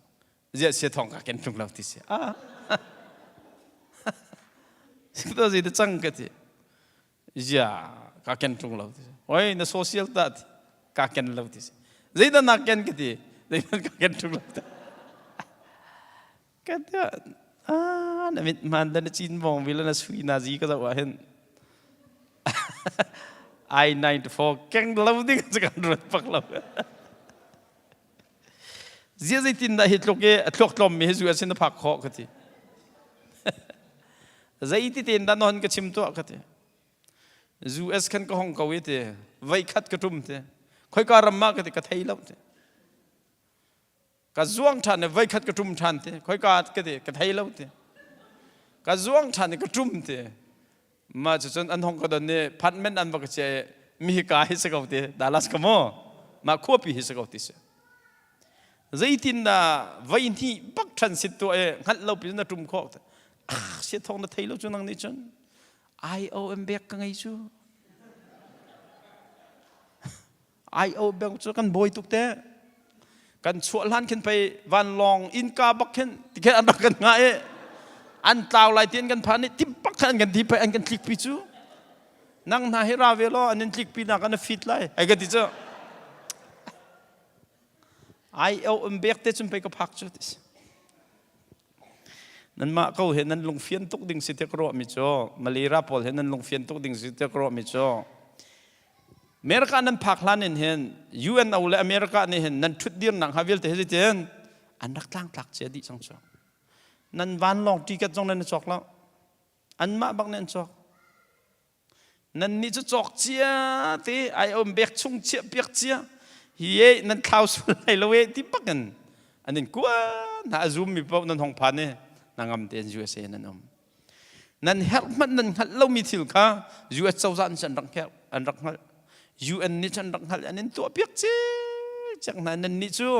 zia sia thong ka ken tung lo ti si a to zi te chang ka ti zia ka ken tung lo ti oi na social ta ti ka ken lo ti si zeidah na ken ka ti zeidah ka ken tung lo ta Ka tiah ah na mit hmaan da na cin vong vil na sui na zi ka zoh ah hin I-94 keng lo ding cu kan ruat bak lo. Zia zeitin dah hi tluk i a thluak tlawm mi hi zu asin na phak khawh ka ti. Zeiti tein dah non ka chim tuah ka ti. US khan ka hong ko i ti voi khat ka tum ti. Khoika ram ma ka ti ka thei lo ti. Ka zuang ṭhan i voikhat ka ṭum ṭhan ti khoika ka ti ka thei lo ti ka zuang ṭhan i ka ṭum ti mah cucun an hong ka don i phatmen an va ka chia i mi hika hi si ko ti Dallas ka maw mah khuapi hi si ko ti si zeitin dah voi hnih bak ṭhan sit tuah i hngalh lo pi na ṭum khawh ah sia thawng na thei lo cu nang nih cun IOM bek ka ngei cu IO bang cu kan bawi tuk te kan chuah hlan khin pei vanlawng innka bak khin tikhen an rak kan ngah i an tlau lai ti an kan phan i tim bak khan an kan ti pei an kan tlik pi cu nang hna hi ra ve law an in tlik pi nak an fit lai ai ka ti cu IO um bek te cun pei ka phak cu ti si nanmah ko he nan lungfian tuk ding si te ka ruah mi cu Malira pawl he nan lungfian tuk ding si te ka ruah mi cu America nan phak hlan in hin UNO le America nih hin nan ṭhutdir nak hnga vialte hi zeitin an rak tlangtlak cia dih cang cu. Nan vanlawng ticket zong nan i cawk lo. Anmah bak nih an cawk. Nan nih cu cawk cia te ai um bek chung chiah piak cia hi e nan thlau sul lai lo e ti bak in an in kuan hna a zoom mi paoh nan hong phan i na ngam tein USA nan um. Nan herh hmanh nan hngalh lomi thil kha US cozah nih an rak hngalh an rak hngalh UN nih an rak hngalh an in tuahpiak cikcek hna nan nih cu.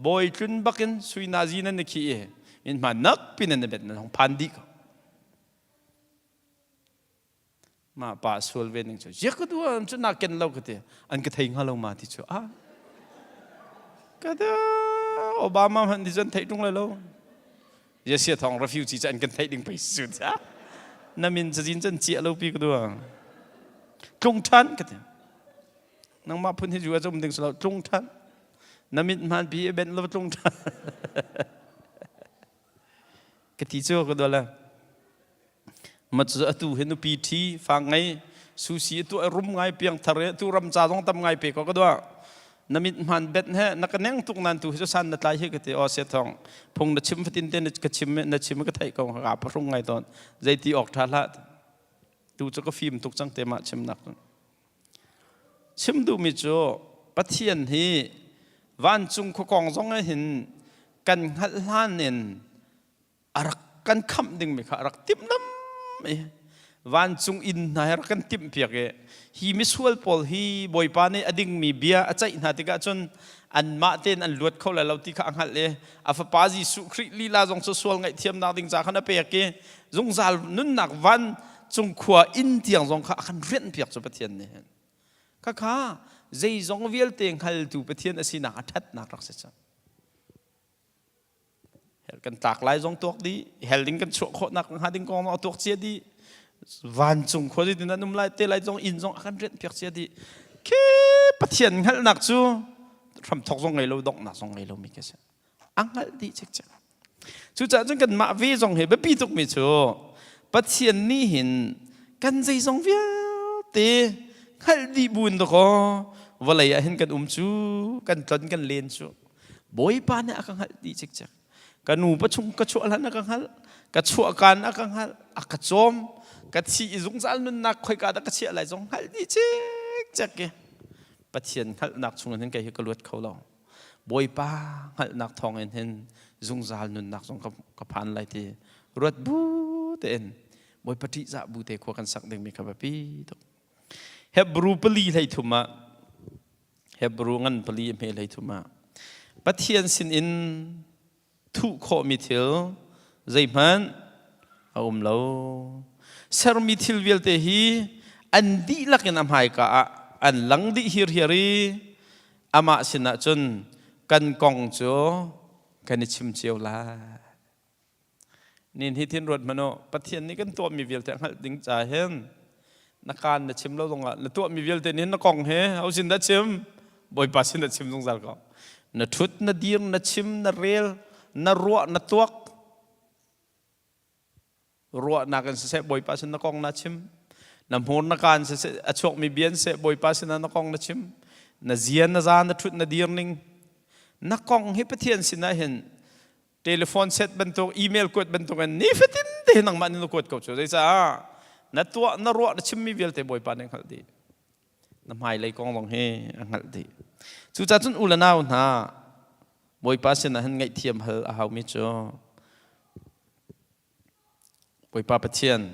Bawi tlun bakin sui nazi nan na khi i min hma nak pin nan bet nan hong phan dih ko. Ma pa sual ve ning cu ziak ka du an cu na ken lo ka ti an ka thei hnga lo ma ti cu a ka da Obama hmanh ti cun theih tung lai lo Yesia thong refugee cu an kan theih ding pei su cha na min cazin cun cia lo pi ka du tlung than ka ti nangmah phun hi ju a um ding lo tlung than na mit hman pi i ben lo tlung than ka ti cu ka dole Ma cu atu hi nupi ṭhi fa ngei susi atu a rum ngai piang thar i atu ram ca zong tam ngai pe ko ka dua na mit hman bet he na ka neng tuk nan tu hi cu san na tlai hi ka ti o se thong phung na chim fatin te na ka chim na chim ka theih ko ka pahrung ngai ton zeiti awk tha hlah tu cu ka fim tuk cang te ma chim nak chim duhmi cu Pathian hi vancung khuakong zong hin kan hngalh hlan in a rak kan khamh dingmi kha a rak timhlam i vancung inn hna he rak kan timhpiak i hi misual pawl hi Bawipa nih a dingmi bia a ceih hna tikah cun anmah tein an luat kho lai lo ti kha a hngalh i a fapa Jesuh Khrih lila zong cu sual ngaihthiamnak ding ca khan a pek i zungzal nunnak van cung khua inn tiang zong kha a kan rianhpiak cu Pathian nih hin khakha zeizong vialte hngaltu Pathian a sinak a ṭhatnak rak si cang. Hell kan tlak lai zong tuak dih hell ding kan chuah khawhnak hnga ding kong zong a tuak cia dih vancung khua zeitin an um lai te lai zong inn zong a kan rianh piak cia dih khi Pathian hngalhnak cu hramthok zong ngei lo donghnak zong ngei lo mi ka si a hngalh dih cikcek cucaah cun kanmah ve zong hi biapi tukmi cu Pathian nih hin kan zeizong vialte hngalh dih buin dakaw vawlei ah hin kan um cu kan tlon kan len cu Bawipa nih a ka hngalh dih cikcek. Ka nu pa chung ka chuah hlan a ka hngalh, ka chuah kaan a ka hngalh, a ka cawm, ka thi i zungzal nunnak khoika dah ka chiah lai zong hngalh dih cikcek i Pathian hngalhnak chung hin kei hi ka luat kho lo. Bawipa hngalhnak thawng in hin zungzal nunnak zong ka, ka phan lai ti ruat bu tein Bawipa ṭihzah bu te khua kan sak dingmi kha biapi tuk. Hebrew pali hlei thum ah Hebrew ngan pali a hme hlei thum ah Pathian sinin thuh khawhmi thil zeihmanh a um lo. Sermi thil vialte hi an dihlak in a hmaika ah an lang dih hirhiar i amah sinah cun kan kong cu kan i chim cio lai. Nin hi thin ruat hmanh u, Pathian nih kan tuahmi vialte a hngalh ding ca hin na kaan na chim lo zongah na tuahmi vialte nih na kong he ho sin dah chim? Bawipa sin dah chim zungzal ko. Na ṭhut, na dir, na chim, na rel, na ruah, na tuak. Ruahnak in siseh Bawipa sin na kong na chim. Na hmur na kaan siseh a chuakmi bia in siseh Bawipa sinah na kong na chim. Na zia, na za, na ṭhut, na dir ning. Na kong hi Pathian sinah hin telephone set bantuk email kuat bantuk in nifatin te nangmah nih na kuat ko cu zeicah na tuah na ruah na chimmi vialte bawipa nih hngalh dih na hmailei kong zong hi a hngalh dih cucaah cun u le nau hna bawipa sinah hin ngaihthiam hal a haumi cu bawipa pathian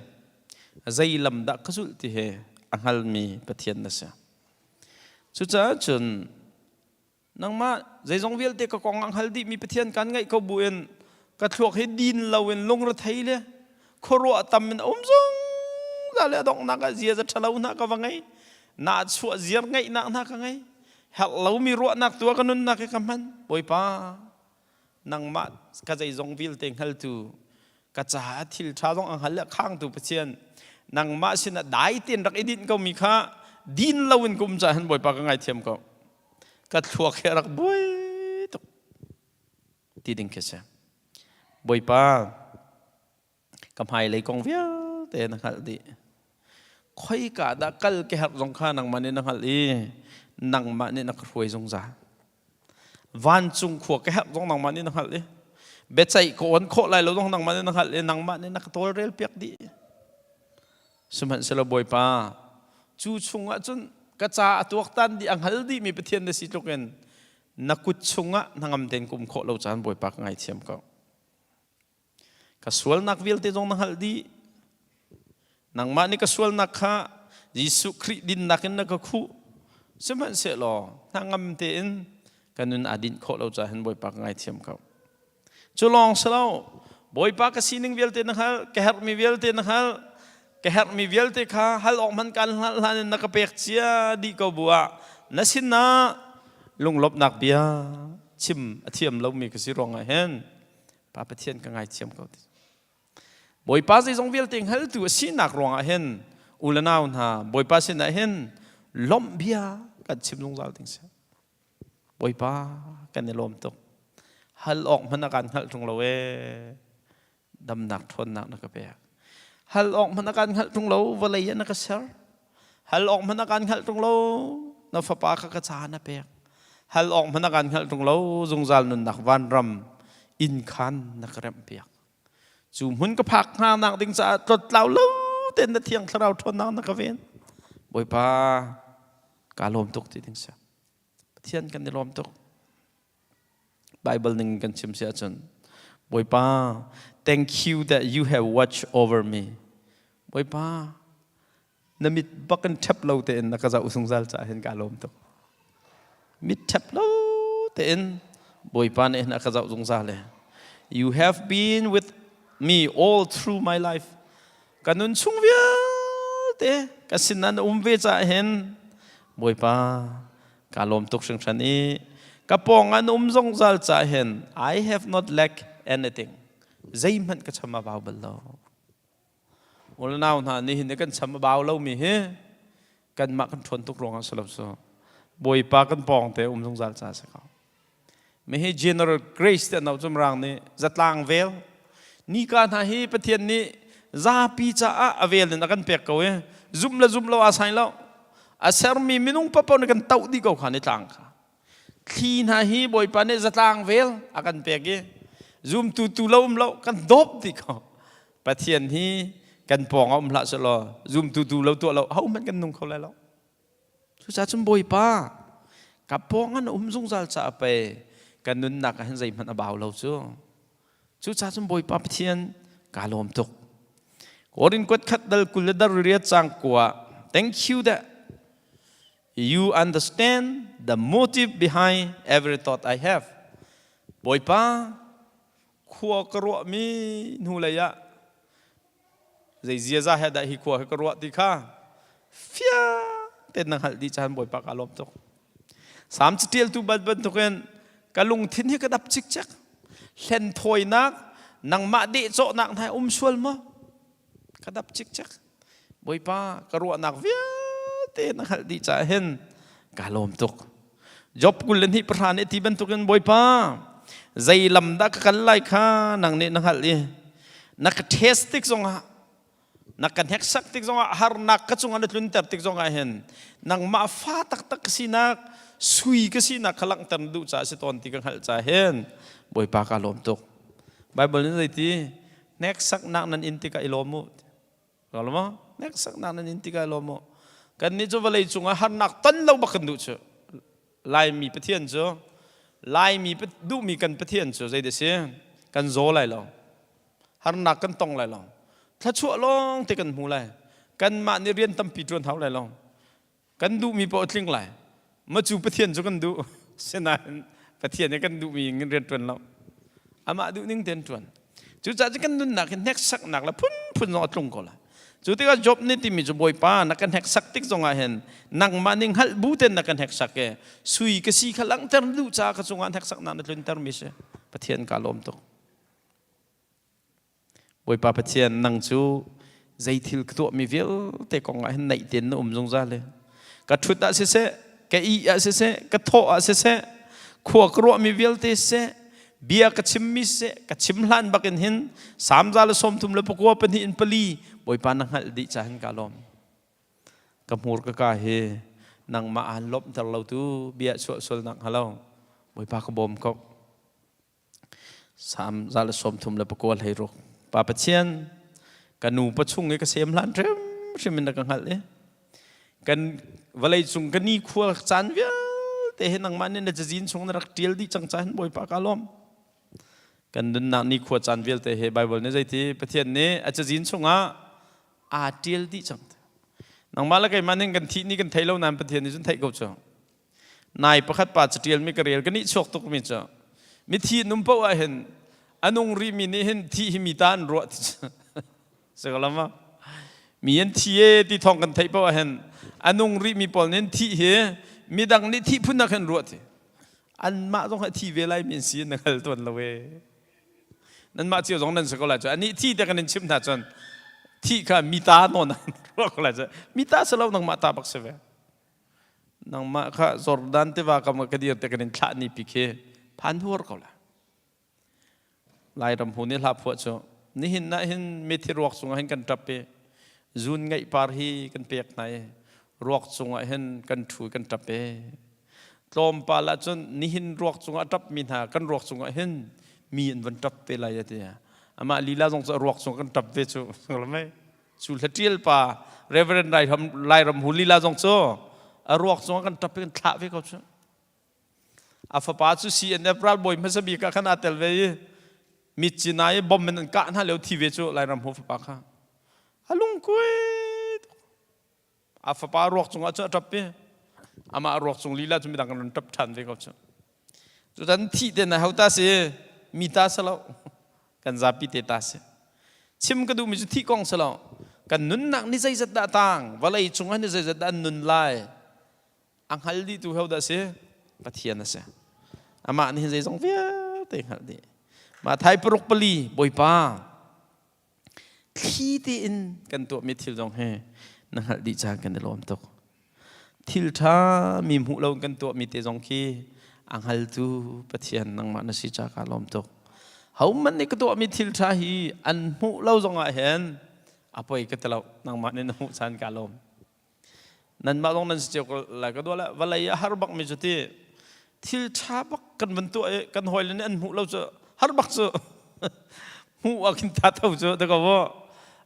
zei lam dah ka zulh ti he a hngalmi pathian na si cucaah cun Nangmah zeizong vialte ka kong ah hngal dihmi Pathian kan ngaih ko buin ka thluak hi din loin lungrethei le khuaruah tam in a um zungzal le a donghnak ah ziaza ṭhalo hna ka va ngei na chuah ziar ngeihnak hna ka ngei herh lomi ruahnak tu ah ka nunnak hi ka hman Bawipa nangmah ka zeizong vialte hngaltu ka caah thil ṭha zong a hngal le khangtu Pathian nangmah sinah dai tein rak i dinh komi kha din loin ka um caah hin Bawipa ka ngaithiam ko ka thluak hi a rak buai tuk ti ding khi si Bawipa ka hmailei kong vialte na hngalh dih khoika dah kal ke herh zong kha nangmah nih na hngalh i nangmah nih na ka hruai zungzal vancung khua ka herh zong nangmah nih na hngalh i biaceih ka on khawh lai lo zong nangmah nih na hngalh i nangmah nih na ka tawlrel piak dih Sihmanhsehlaw Bawipa, cu chungah cun ka ca a tuaktan dih a hngal dihmi Pathian na si tluk in na kut chungah hnangam tein ka um khawh lo caan Bawipa ka ngaithiam ko. Ka sualnak vialte zong na hngalh dih. Nangmah nih ka sualnak kha Jesuh Khrih dinnak in na ka khuh. Sihmanhsehlaw hnangam tein Ka nun aa dinh khawh lo caah hin Bawipa ka ngaithiam ko. Cu lawng si lo, Bawipa ka sining vialte na hngalh, ka herhmi vialte na hngalh, ka herhmi vialte kha hal awk hmanh kaan hngalh hlan in na ka pek cia dih ko bu ah na sinah lunglawmhnak bia chim a thiam lomi ka si ruangah hin Pa Pathian ka ngaithiam ko ti. Bawipa zeizong vialte hngaltu a sinak ruangah hin u le nau hna Bawipa sinah hin lawmh bia kan chim zungzal ding si. Bawipa kan i lawm tuk. Hal awk hmanh a kan hngalh ṭung lo ee. Damnak ṭhawnnak na ka pek. Hal awk hmanh a kan hngalh ṭung lo vawlei ah na ka ser. Hal awk hmanh a kan hngalh ṭung lo na fapa kha ka ca na pek. Hal awk hmanh a kan hngalh ṭung lo zungzal nunnak vanram inn khan na ka remh piak. Cu hmun ka phak hnga nak ding caah tlotlau lo tein na thiang thlarau ṭhawnnak na ka ven. Bawipa kaa lawm tuk ti ding si. Pathian kan i lawm tuk. Bible ning kan chim si ahcun Bawipa, thank you that you have watched over me. Bawipa, na mit bak in ṭhep lo tein na ka zoh zungzal caah hin kaa lawm tuk. Mit ṭhep lo tein Bawipa nih hin a ka zoh zungzal e. You have been with me all through my life. Ka nun chung vialte ka sin ah na um ve caah hin Bawipa kaa lawm tuk hringhran i ka pawng ah na um zungzal caah hin I have not lacked anything. Zeihmanh ka cham a bau bal lo. Unau hna nihin i kan cham a bau lomi hi kanmah kan ṭhawn tuk ruangah si lo su. Bawipa kan pawng te um zungzal caah si ko. Mihi General Grace te no cumrang nih zatlang vel nika hna hi Pathian nih zapi caah a vel in a kan pek ko i zum le zum lo a sai lo a sermi minung papo nih kan toh dih ko kha ni tlang kha thli hna hi Bawipa nih zatlang vel a kan pek i zumtu tu lo um lo kan dawp dih ko Pathian hi kan pawng ah um hlah selaw zumtu tu lo tuah lo ho hmanh kan nung kho lai lo Cucaah cun Bawipa, ka pawng an um zungzal caah pei ka nunnak ah hin zeihmanh a bau lo cu. Cucaah cun Bawipa Pathian kaa lawm tuk. Korin kuat khat dal 20 le dar riat cang kua thank you that you understand the motive behind every thought I have. Bawipa, khua ka ruahmi hnu lei ah zei ziaza he dah hi khua hi ka ruah ti kha fiang tein na hngalh dih caan Bawipa kaa lawm tuk. Salm catialtu bal bantukin ka lungthin hi ka dap cikcek. Hlenthawinak nangmah dehcawhnak hna um sual maw? Ka dap cikcek. Bawipa ka ruahnak vialte na hngalh dih caah hin kaa lawm tuk. Job 22:9 nih ti bantukin Bawipa zei lam dah ka kal lai kha nang nih na hngalh i na ka test tik zongah na ka hneksak tik zongah harnak ka cungah na tlunter tik zongah hin nangmah fa taktak ka sinak sui ka sinak kha langhter na duh caah si tawn ti ka hngalh caah hin Bawipa kaa lawm tuk. Bible nih zeiti hneksaknak nan in tikah i lawm u. Lo maw? Hneksaknak nan in tikah i lawm u. Kannih cu vawlei cungah harnak ton lo bak kan duh cu. Laimi Pathian cu Laimi duhmi kan Pathian cu zeidah si? Kan zaw lai lo. Harnak kan tong lai lo. Thluachuah lawng te kan hmu lai. Kanmah nih rian tampi ṭuan hau lai lo. Kan duhmi paoh a tling lai. Ma cu Pathian cu kan duh. Sinain Pathian nih kan duhmi in rian ṭuan lo. Amah duh ning tein ṭuan. Cucaah cu kan nunnak hi hneksaknak le phunphun zong a tlung ko lai. Cu tikah Job nih timi cu Bawipa na kan hneksak tik zongah hin nangmah nih hngalh bu tein na kan hneksak i sui ka si kha langhter na duh caah ka cungah hneksaknak na tlunter mi si. Pathian kaa lawm tuk. Bawipa Pathian nang cu zeithil ka tuahmi vialte kong ah hin naih tein na um zungzal i ka ṭhut ah siseh, ka ih ah siseh, ka thawh ah siseh, khua ka ruahmi vialte siseh, bia ka chimmi siseh, ka chim hlan bakin hin Salm 134 2 in 4 Bawipa na hngalh dih ca hin kaa lawm. Ka hmur ka ka hi nangmah aan lawmhter lo tu bia chuah sual nak hnga lo. Bawipa ka bawm ko. Salm 136 hlei ruk. Pa Pathian, ka nu pachung i ka sem hlan hrimhrim in na ka hngalh i kan vawlei cung ka ni khua caan vialte hi nangmah nih na cazin chung na rak ṭial dih cang caah hin Bawipa ka lawm. Kan nunnak ni khua caan vialte hi Bible nih zeiti Pathian nih a cazin chungah aa ṭial dih cang. Nangmah le keimah nih kan thih ni kan thei lo nain Pathian nih cun theih ko cu. Nai pakhat pa catial mi ka rel ka nih chuak tuk mi cu mithi num paoh ah hin anung ri mi nih hin thi hi mi ta an ruah ti Sakalama mi an thi e ti thong kan theih paoh ah hin anung ri mi pawl nih thi hi midang nih thi phun ah khan ruah ti anmah zong hi thi ve lai mi an si na hngal tuan lo e nanmah cio zong nan si ko lai cu anih thi te kan in chimh hna cun thi kha mi ta nawn an ruah ko lai cu mi ta si lo nangmah ta bak si ve nangmah kha Jordan tiva kam ka dir te kan in thlah ni pi khi phan huar ko la Lairam hu nih hla phuah cu nihin ah hin mithi ruak cungah hin kan ṭap i zun ngeih par hi kan pek hna i ruak cungah hin kan ṭhu kan ṭap i tlawmpal ah cun nihin ruak cungah a ṭapmi hna kan ruak cungah hin mi an van ṭap te lai a ti amah lila zong cu a ruak cungah kan ṭap ve cu cu hla ṭial pa Reverend Lairam hu lila zong cu a ruak cungah kan ṭap i kan thlah ve ko cu A fapa cu CNF ralbawi hmasa bik ah khan aa tel ve i Mitcina i bom in an kah hna lio thi ve cu Lairam hu fapa kha. A lungkuai tuk. A fapa ruak cungah cu a ṭap i amah ruak cung lila cu midang kan run ṭap ṭhan ve ko cu. Cutan thih te na ho ta si mi ta si lo kan zapi te ta si. Chim ka duhmi cu thih kong si lo. Kan nunnak ni zeizat dah tang vawlei cungah ni zeizat dah an nun lai A hngal dihtu ho dah si? Pathian a si. Amah nih zeizong vialte hngalh dih. Mathai 4:4 Bawipa thli tein kan tuahmi thil zong hi na hngalh dih caan kan i lawm tuk. Thil ṭha mi hmuh lo kan tuahmi te zong khi a hngaltu Pathian nangmah na si ca kaa lawm tuk. Hohmanh nih ka tuahmi thil ṭha hi an hmuh lo zongah hin a poi ka ti lo. Nangmah nih na hmuh caan kaa lawm. Nanmah zong nan si cio ko lai ka dua le vawlei a har bak mi cu ti thil ṭha bak kan van tuah i kan hawile nih an hmuh lo cu har bak cu hmuh ah khin tha tho cu ti ko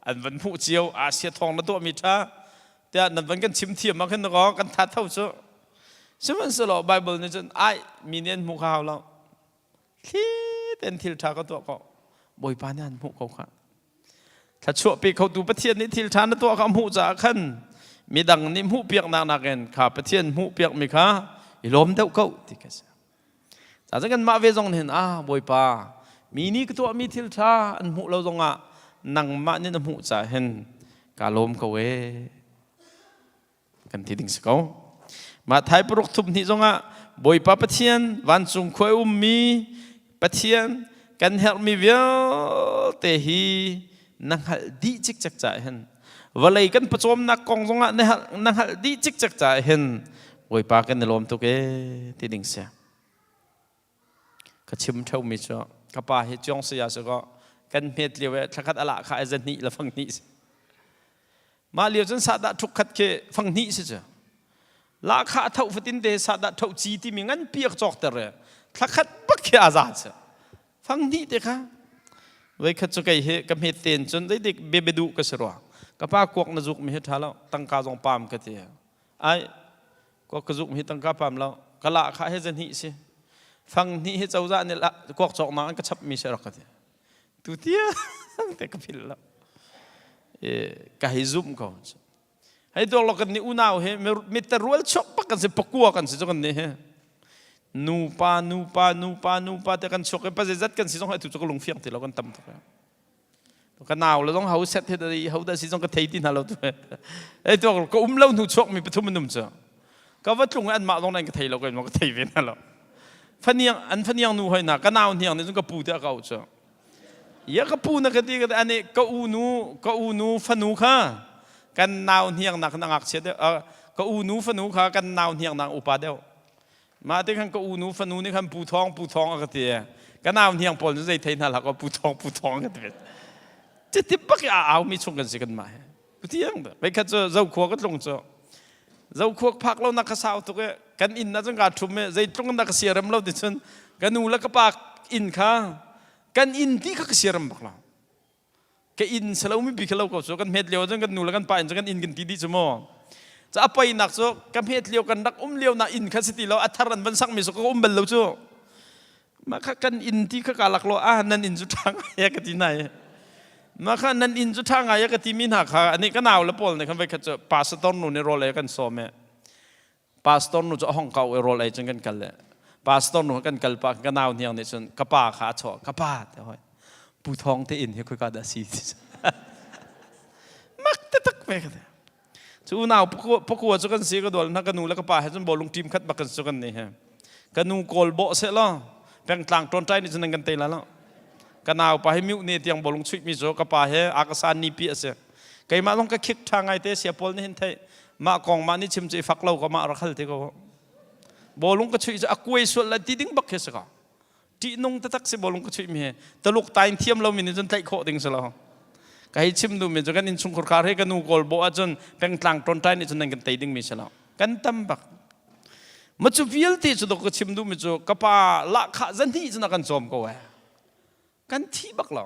an van hmuh cio Asia thawng na tuah mi ṭha tiah nan van kan chim thiam ah khin ko kan tha tho cu sihmanhsehlaw Bible nih cun ai mi nih an hmuh kha hau lo thli ten thil ṭha ka tuah ko Bawipa nih an hmuh ko kha Thluachuah pe khotu Pathian nih thil ṭha na tuah kha a hmuh caah khan midang nih hmuhpiaknak nakin kha Pathian hmuhpiakmi kha i lawm deuh ko ti ka si. Cun kanmah ve zong nih ah Bawipa mi nih ka tuahmi thil ṭha an hmuh lo zongah nangmah nih na hmuh caah hin kaa lawm ko ee kan ti ding si ko. Matthai 6:32 zongah Bawipa Pathian vancung khua i ummi Pathian kan herhmi vialte hi na hngalh dih cikcek caah hin vawlei kan pawcawmnak kong zongah na hngalh dih cikcek caah hin Bawipa kan i lawm tuk ee ti ding si. Ka chim ṭheumi cu ka pa hi Ciong saya si kaw kan hmet lio i thlakhat a lah kha ai zahnih le fanghnih si. Mah lio cun sahdah ṭhuk khat khi fanghnih si cu. Lahkhah a thoh fatin te sahdah ṭhoh ci timi nganpi a ka cawkter i thlakhat bak khi aa za si. Fanghnih te kha voikhat cu kei hi ka hmet tein cun zeitik bia duh ka si rua. Ka pa kuak na zuk mi hi ṭha lo tangka zong paam ka ti. Ai kuak ka zuk mi hi tangka paam lo ka lahkhah hi zahnih si. Fanghnih hi cozah nih kuak cawknak an ka chap mi si rak ka ti. Tu tiang te ka philh lo ka hei zumh ko hei tuak lo kan nih unau he mit rual chuak bak kan si pakua kan si cu kan nih he nupa nupa nupa nupa te kan chuak i pa zeizat kan si zong atu cu ka lung fiang ti lo kan tam tuk ka nau le zong ho set he da ho da si zong ka thei ti hna lo tu ei tuak ka um lo hnu chuak mi pathum an um cu ka va tlung an mah zong nan ka thei lo ka ka thei ve hna lo faniang an faniang nu hoi na ka nau hniang nih cun ka pu te a ka auh cu ya ka pu na ka ti ka ani ka u nu ka u nu fanu kha kan nau hniang nak na ngakchia deuh ka u nu fanu kha kan nau hniang nak upa deuh mah te khan ka u nu fanu nih khan pu thawng pu thawng a ka ti ka nau hniang pawl cu zei thei hna hlah ko pu thawng pu thawng ka ti cuti bak i a au mi chung kan si kan mah he Tiang veikhat cu Zokhua ka tlung cu Zokhua phak lo nak ka sau tuk i kan inn ah cun kaa ṭhum i zeitlung na ka siarem lo ti cun ka nu le ka pa inn kha kan inn ti kha ka siarem bak lo ka inn si lo mi bi kha lo ko cu kan hmet lio cun kan nu le kan pa inn cu kan inn kan ti dih cu mu ca a peinak cu ka hmet lio kan rak um lio na inn kha si ti lo a thar an van sak mi cu ka um bal lo cu Mah kha kan inn ti kha kaa lak law ah nan inn cu ṭha ngai a ka ti nai. Mah kha nan inn cu ṭha ngai a ka timi hna kha anih ka nau le pawl nih khan voikhat cu pastor nu nih rawl ei a kan sawm i. Pastor nu cu a hong kau i rawl ei cun kan kal le pastor nu kan kal pah ka nau hniang nih cun ka pa kha a chawh ka pa te hoi Pu Thawng te inn hi khoi ka dah si mak te tak ve ka te cu unau pakua cu kan si ka dual na ka nu le ka pa he cun bawlung team khat bak kan su kan ni he ka nu kawl bawh seh law pengtlang ṭawnṭai nih cun nan kan tei la lo ka nau pa hi mute tiang bawlung chuih mi cu ka pa he a ka san ni pi a si keimah zong ka khik ṭha ngai te sia pawl nih hin theih mah kong mah nih chim cu i fak lo ka mah rak hal te ko bawlung ka chuih cu a kuai sual la ti ding bak khi si ko ṭihnung taktak si bawlung ka chuih mi he taluk tain thiam lo mi nih cun tlaih khawh ding si lo ka hei chim duh mi cu kan innchungkhar khar he ka nu kawl bawh ahcun pengtlang ṭawnṭai nih cun nan kan tei ding mi si lo kan tam bak ma cu vialte cu dok ka chim duh mi cu ka pa lahkhah zahnih cun a kan cawm ko eh kan thi bak lo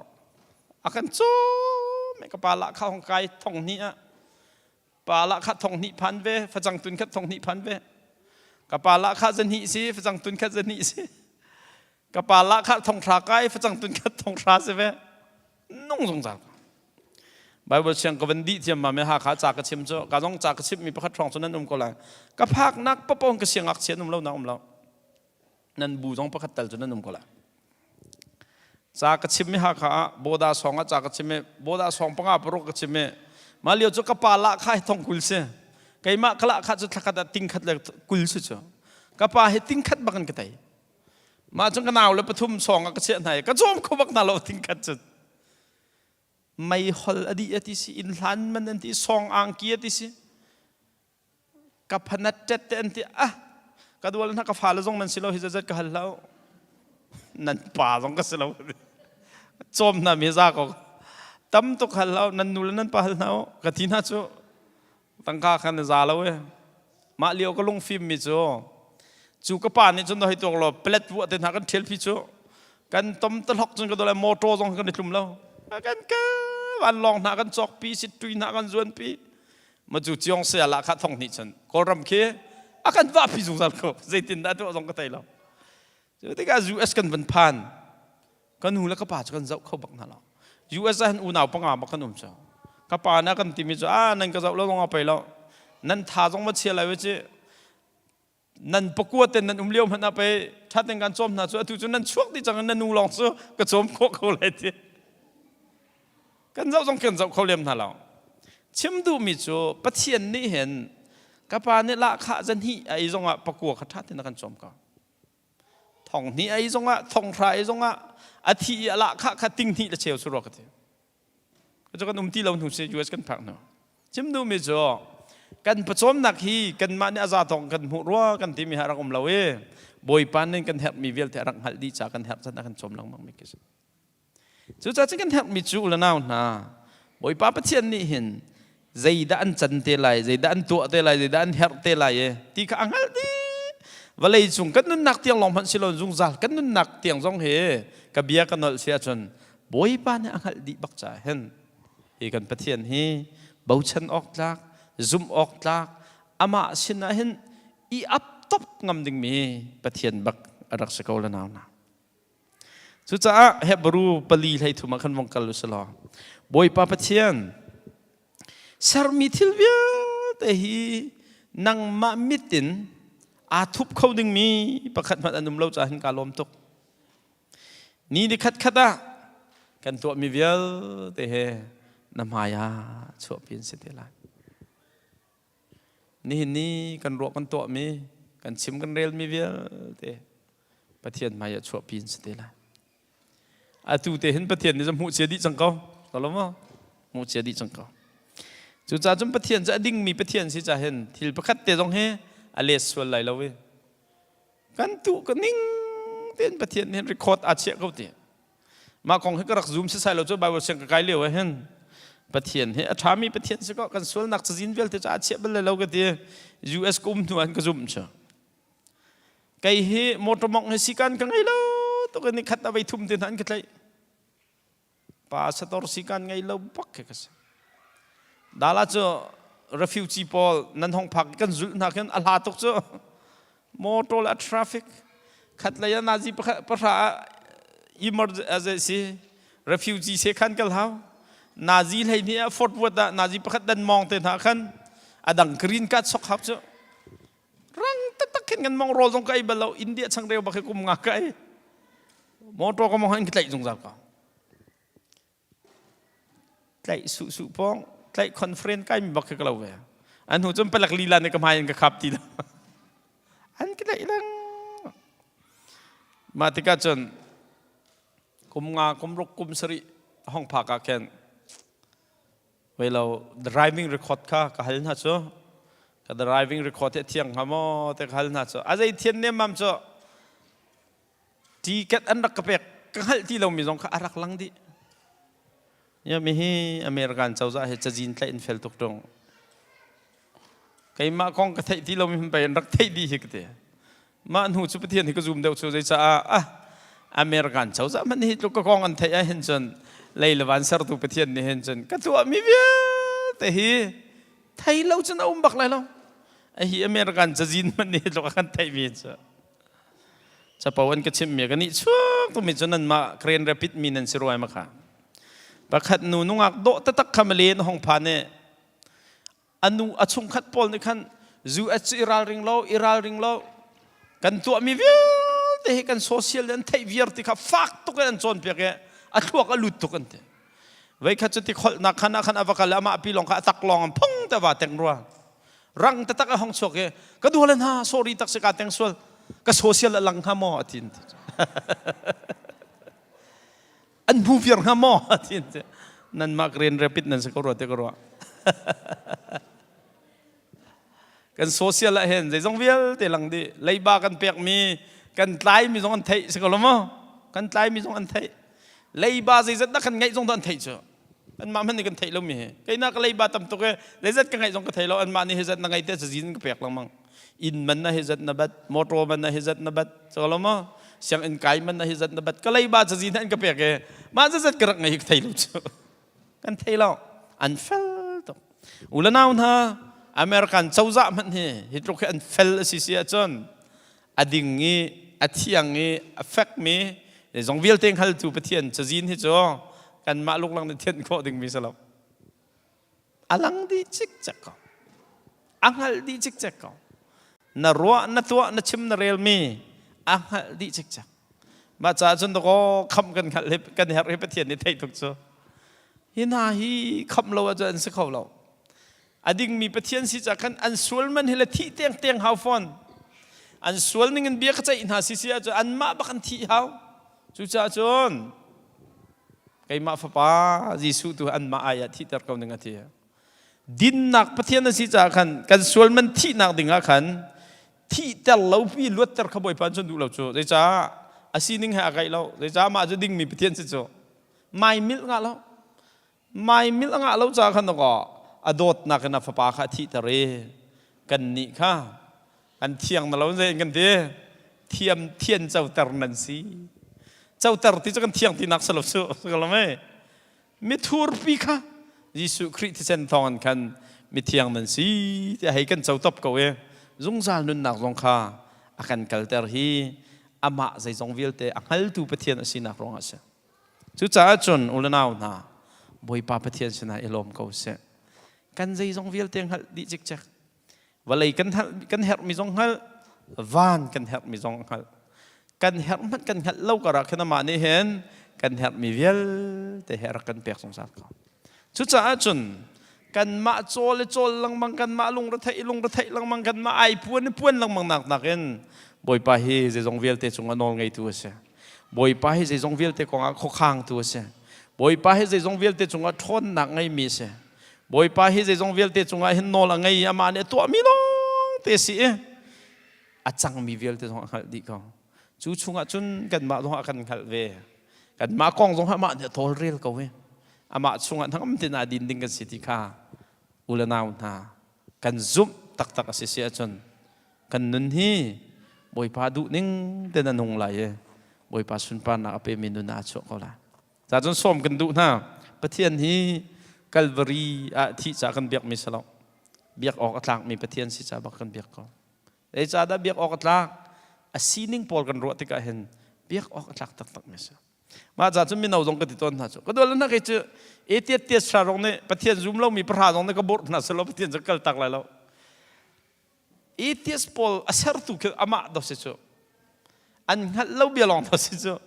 a kan cawm ka pa lahkhah hong kai thong hnih ah pa lahkhah thong hnih phan ve facang tun khat thong hnih phan ve ka pa lahkhah zahnih si facang tun khat zahnih si ka pa lahkhah thong hra kai facang tun khat thong hra si ve nung zungzal ko Bible siang ka van dih thiam ma me Hakha ca ka chim cu ka zong ca ka chim mi pakhat hrawng cu nan um ko lai ka phaknak papong ka siang ngakchia um lo na um lo nan bu zong pakhat tal cu nan um ko lai ca ka chim mi Hakha ah boda song ah ca ka chim mi boda song panga paruk ka chim mi ma lio cu ka pa la kha hi thong kul si keimah ka la kha cu thlakhat ah ting khat le kul si cu ka pa hi ting khat bakin ka tei mah cun ka nau le pathum song ah ka chiah hna i ka cawm kho bak hna lo ting khat cun meihol a dih a ti si inn hlan man an ti song angki a ti si ka phanat tet te an ti ah ka dual hna ka fale zong nan si lo hi zat ka hal hlah nan pa zong ka si lo cawm hna mi za ko tam tuk hal hlah nan nu le nan pa hal hna ka ti hna cu tangka khan za lo e mah lio ka lungfim mi cu cu ka pa nih cun hei tuak lo pelet vuah te hna kan ṭhial phi cu kan tom tahlok cun ka dole motor zong kan i tlum lo kan ka vanlawng hna kan cawk pi sittui hna kan zuan pi ma cu ciong se ala kha thong hnih cun kawlram khi a kan vah pi zungzal ko zeitin dah tuah zong ka thei lo cu tikah US kan van phan Ka nu le ka pa cu kan zoh kho bak hna lo. US ah hin unau panga bak kan um cu. Ka pa nih a kan timi cu ah nan ka zoh lo zong a pei lo. Nan tha zong va chia lai ci. Nan pakua ten nan um lio hmanh ah pei ṭha ten kan cawm hna cu atu cu nan chuak dih cang in na nu lawng cu ka cawm khawh ko lai ti. Kan zoh zong kan zoh kho lem hna lo. Chim duhmi cu Pathian nih hin ka pa nih lahkhah zahnih a ei zongah pakua kha ṭha tein a kan cawm ko. Thong hnih ei zongah thong hra ei zongah a thi i a lahkhah kha ting hnih le cheu su rua ka ti. Cu kan um ti lo hnu si US kan phak hnu. Chim duhmi cu kan pawcawmnak hi kanmah nih a za tawk kan hmuh rua kan timi ha rak um lo i Bawipa nih kan herhmi vialte a rak hngalh dih ca kan herh can a kan cawm lengmang mi khi si. Cucaah cun kan herhmi cu u le nau hna, Bawipa Pathian nih hin zeidah an can te lai, zeidah an tuah te lai, zeidah an herh te lai e ti kha a hngalh dih. Vawlei cung kan nunnak tiang lawng hmanh si lo zungzal kan nunnak tiang zong hi ka bia ka nolh si ahcun Bawipa nih a hngalh dih bak caah hin hi kan Pathian hi bochan awk tlak, zumh awk tlak, amah sinah hin i ap top ngam dingmi Pathian bak a rak si ko le nau hna. Cucaah Hebru pali hlei thum ah khan vong kal u sih law Bawipa Pathian sermi thil vialte hi nangmah mit in aa thup kho dingmi pakhat hmanh an um lo caah hin kaa lawm tuk. Ni ni khat khat ah kan tuahmi vialte he na hmai ah chuahpi an si te lai. Nihin ni kan ruah kan tuahmi, kan chim kan relmi vialte Pathian hmai ah chuahpi an si te lai. Atu te hin Pathian nih hmuh cia dih cang ko. Lo maw? Hmuh cia dih cang ko. Cucaah cun Pathian cu a dingmi Pathian si ca hin thil pakhat te zong hi a let sual lai lo i kan tuh ka ning tein Pathian nih record aa chiah ko ti. Mah kong hi ka rak zoom sisai lo cu Bible siang ka kai lio ah hin Pathian hi a ṭhami Pathian si ko kan sualnak cazin vialte cu aa chiah bal lo ka ti. US ka um hnu ah ka zumh cu. Kei hi motor mongh hi sikan ka ngei lo tuk in khat a vei thum te hna an ka tlaih. Pa sator sikan ngei lo bak khi ka si. Dala cu refugee pawl nan hong phak kan zulh hna khin a hla tuk cu motor le a traffic khat lei ah nazi pahra ah emergency refugee se khan kal hau nazi hlei hnih ah Fort Worth ah nazi pakhat dan mong te hna khan adang green card sok hap cu rang. in kan mong rawl zong ka ei bal lo. India changreu bak hi kum nga ka ei. Motor ka mong in ka tlaih zungzal ko. Tlaih su su pong, tlaih conference kai mi bak khi ka lo ve. An hnu cun palak lila nih ka hmai in ka khap ti lo. An ka tlaih leng. Mah tikah cun kum nga, kum ruk, kum sarih hong phak ah khin Wei lo driving record kha ka hal hna cu. Ka driving record hi a thiang hnga maw te ka hal hna cu. A zei thian nemmam cu ticket an rak ka pek ka hngalh ti lomi zong kha a rak lang dih. Ya mi hi American cozah hi cazin tlaih in fel tuk ṭung. Keimah kong ka theih ti lomi hman pei an rak theih dih hi ka ti. Mah hnu cu Pathian hi ka zum deuh cu zeicaah ah American cozah hmanh hi tluk ka kong an theih ah hin cun lei le van sertu Pathian nih hin cun ka tuahmi vialte hi thei lo cun a um bak lai lo. A hi American cazin hmanh nih tluk a kan theihmi cu capo an ka chimhmi ka nih chuak tumi cu nanmah Grand Rapid mi nan si ruai ma kha. Pakhat nu nungak dawh taktak kha malen hong phan i a nu a chungkhat pawl nih khan US cu i ralring lo i ralring lo kan tuahmi vialte hi kan social an theih viar ti kha fak tuk in an cawnpiak i a thluak a lut tuk an ti voikhat cu ti kholhnak khan ah khan a va kal amah pi lawng kha a tak lawng an phung te va teng rua rang taktak a hong chuak i ka dual hna sorry tak si ka teng sual ka social a lang hnga maw a tin An hmu viar hnga maw? Ti nanmah Grand Rapid nan si ko rua te ka ruah. Kan social ah hin zeizong vialte lang dih. Leiba kan pekmi, kan tlaimi zong an theih si ko lo maw? Kan tlaimi zong an theih. Leiba zeizat dah kan ngeih zong dah an theih cu. Anmah hmanh nih kan theih lomi hi. Keinak ka leiba tam tuk e, zeizat ka ngeih zong ka thei lo. Anmah nih hi zat na ngei te cazin ka pek lengmang. Inn man na hi zat na bat, motor man na hi zat na bat, so lo maw? Sianginn kai man na hi zat na bat. Ka leiba cazin an ka pek e, mah zat ka rak ngei ka thei lo cu. Kan thei lo. An fel tuk. U le nau hna, American cozah hmanh hi hi tluk hi an fel a si si ahcun a ding i a thiang i a fekmi zong vialte hngaltu Pathian cazin hi cu kanmah luklang nih thianh khawh dingmi si lo. A lang dih cikcek ko. A hngalh dih cikcek ko. Na ruah, na tuah, na chim, na relmi a hngalh dih cikcek. Mah caah cun dakaw khamh kan hngalh hi kan herh hi Pathian nih theih tuk cu. Hi hna hi khamh lo ahcun an si kho lo. A dingmi Pathian si ca khan an sual man hi le thih teng teng hau fawn. An sual ning in bia ka ceih hna si si ahcun anmah bak an thih hau. Cucaah cun keimah fapa Jesuh tu anmah ai ah thihter ko ning a ti. Dinnak Pathian a si caah khan kan sual man thihnak ding ah khan thihter lo pi luatter kha Bawipa cun duh lo cu. Zeicah a sining he a kaih lo. Zeicah mah cu dingmi Pathian si cu. Mai milh ngah lo. Mai milh a ngah lo caah khan a dawtnak in a fapa kha a thihter i kannih kha an thiang na lo zei in kan ti thiam thian coter nan si coter ti cu kan thiang tinak si lo cu si lo mei mithurpi kha Jesuh Khrih thisen thawng in khan mithiang nan si tiah hei kan co top ko i zungzal nunnak zong kha a kan kalter hi amah zeizong vialte a hngaltu Pathian a sinak ruangah a si. Cucaah cun u le nau hna, Bawipa Pathian sinah i lawm ko sih. Kan zeizong vialte hngalh dih cikcek. Vawlei kan kan herhmi zong hngalh, van kan herhmi zong hngalh. Kan herh hmanh kan hngalh lo karah khin amah nih hin kan herhmi vialte he rak kan pek zungzal ko. Cucaah cun kanmah cawl i cawl lengmang kanmah lungretheih i lungretheih lengmang kanmah ai puan i puan lengmang nak nakin Bawipa hi zeizong vialte cungah nawl ngeitu a si. Bawipa hi zeizong vialte kongah khuakhangtu a si. Bawipa hi zeizong vialte cungah ṭhawnnak ngeimi a si. Bawipa hi zeizong vialte cungah hin nawl a ngei i amah nih a tuahmi lawng te a si i a cangmi vialte zong a hngalh dih ko. Cu chungah cun kanmah zong a kan hngalh ve. Kanmah kong zong amah nih a tawlrel ko i amah chungah hnangam tein aa din ding kan si ti kha u le nau hna kan zumh taktak a si si ahcun kan nun hi Bawipa duh ning tein a nung lai i Bawipa sunparnak a pemi nun aa chuah ko lai. Ca cun sawm kan duh hna. Pathian hi Calvary ah thih ca kan biakmi si lo. Biak awk a tlakmi Pathian si ca bak kan biak ko. Zeicahdah biak awk a tlak? A sining pawl kan ruah tikah hin biak awk a tlak taktakmi a si. Mah ca cun mino zong ka ti tawn hna cu. Ka dual hna kei cu etiat tiat sra rong nih Pathian zum lomi pahra zong nih ka burh hna selaw Pathian cu kal tak lai lo. Atheist pawl a sertu khi amah dawh si cu. An hngalh lo bia lawng dawh si cu.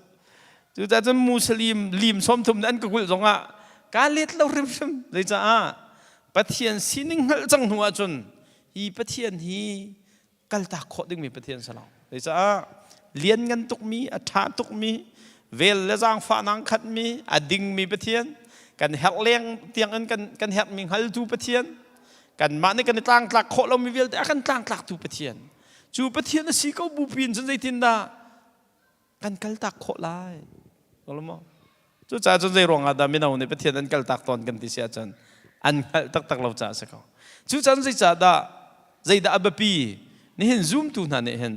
Cucaah cun Muslim lim 30 an ka kulh zongah kaa let lo hrimhrim. Zeicaah Pathian sining hngalh cang hnu ahcun hi Pathian hi kaltak khawh dingmi Pathian si lo. Zeicaah lianngan tukmi, a ṭha tukmi, vel le zaangfahnak khatmi, a dingmi Pathian, kan herh leng tiangin kan, kan herhmi hngaltu Pathian, kanmah nih kan i tlangtlak khawh lomi vialte a kan tlangtlaktu Pathian. Cu Pathian a si ko bupi in cun zeitindah kan kaltak khawh lai? Maw? Cucaah cun zei ruangah dah mino nih Pathian an kaltak tawn kan ti si ahcun an hngalh taktak lo caah a si ko. Cucaah zeicah dah zeidah a biapi? Nihin zumtu hna nih hin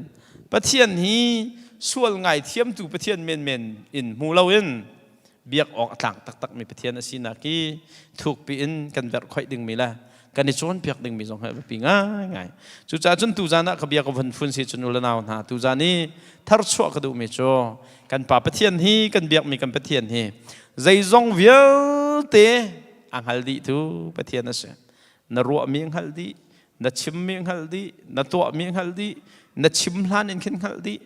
Pathian hi sual ngaithiamtu Pathian menmen in hmu loin biak awk a tlak taktakmi Pathian a sinak hi thukpi in kan verhkhoih dingmi le kan i cawnpiak dingmi zong hi a biapi ngaingai. Cucaah cun tuzan ah ka bia ka vun fun si cun u le nau hna tuzan i tharchuah ka duhmi cu kan Pa Pathian hi kan biakmi kan Pathian hi zeizong vialte a hngal dihtu Pathian a si. Na ruahmi hngal dih, na chimmi hngal dih, na tuahmi hngal dih, na chim hlan in khin hngalh dih.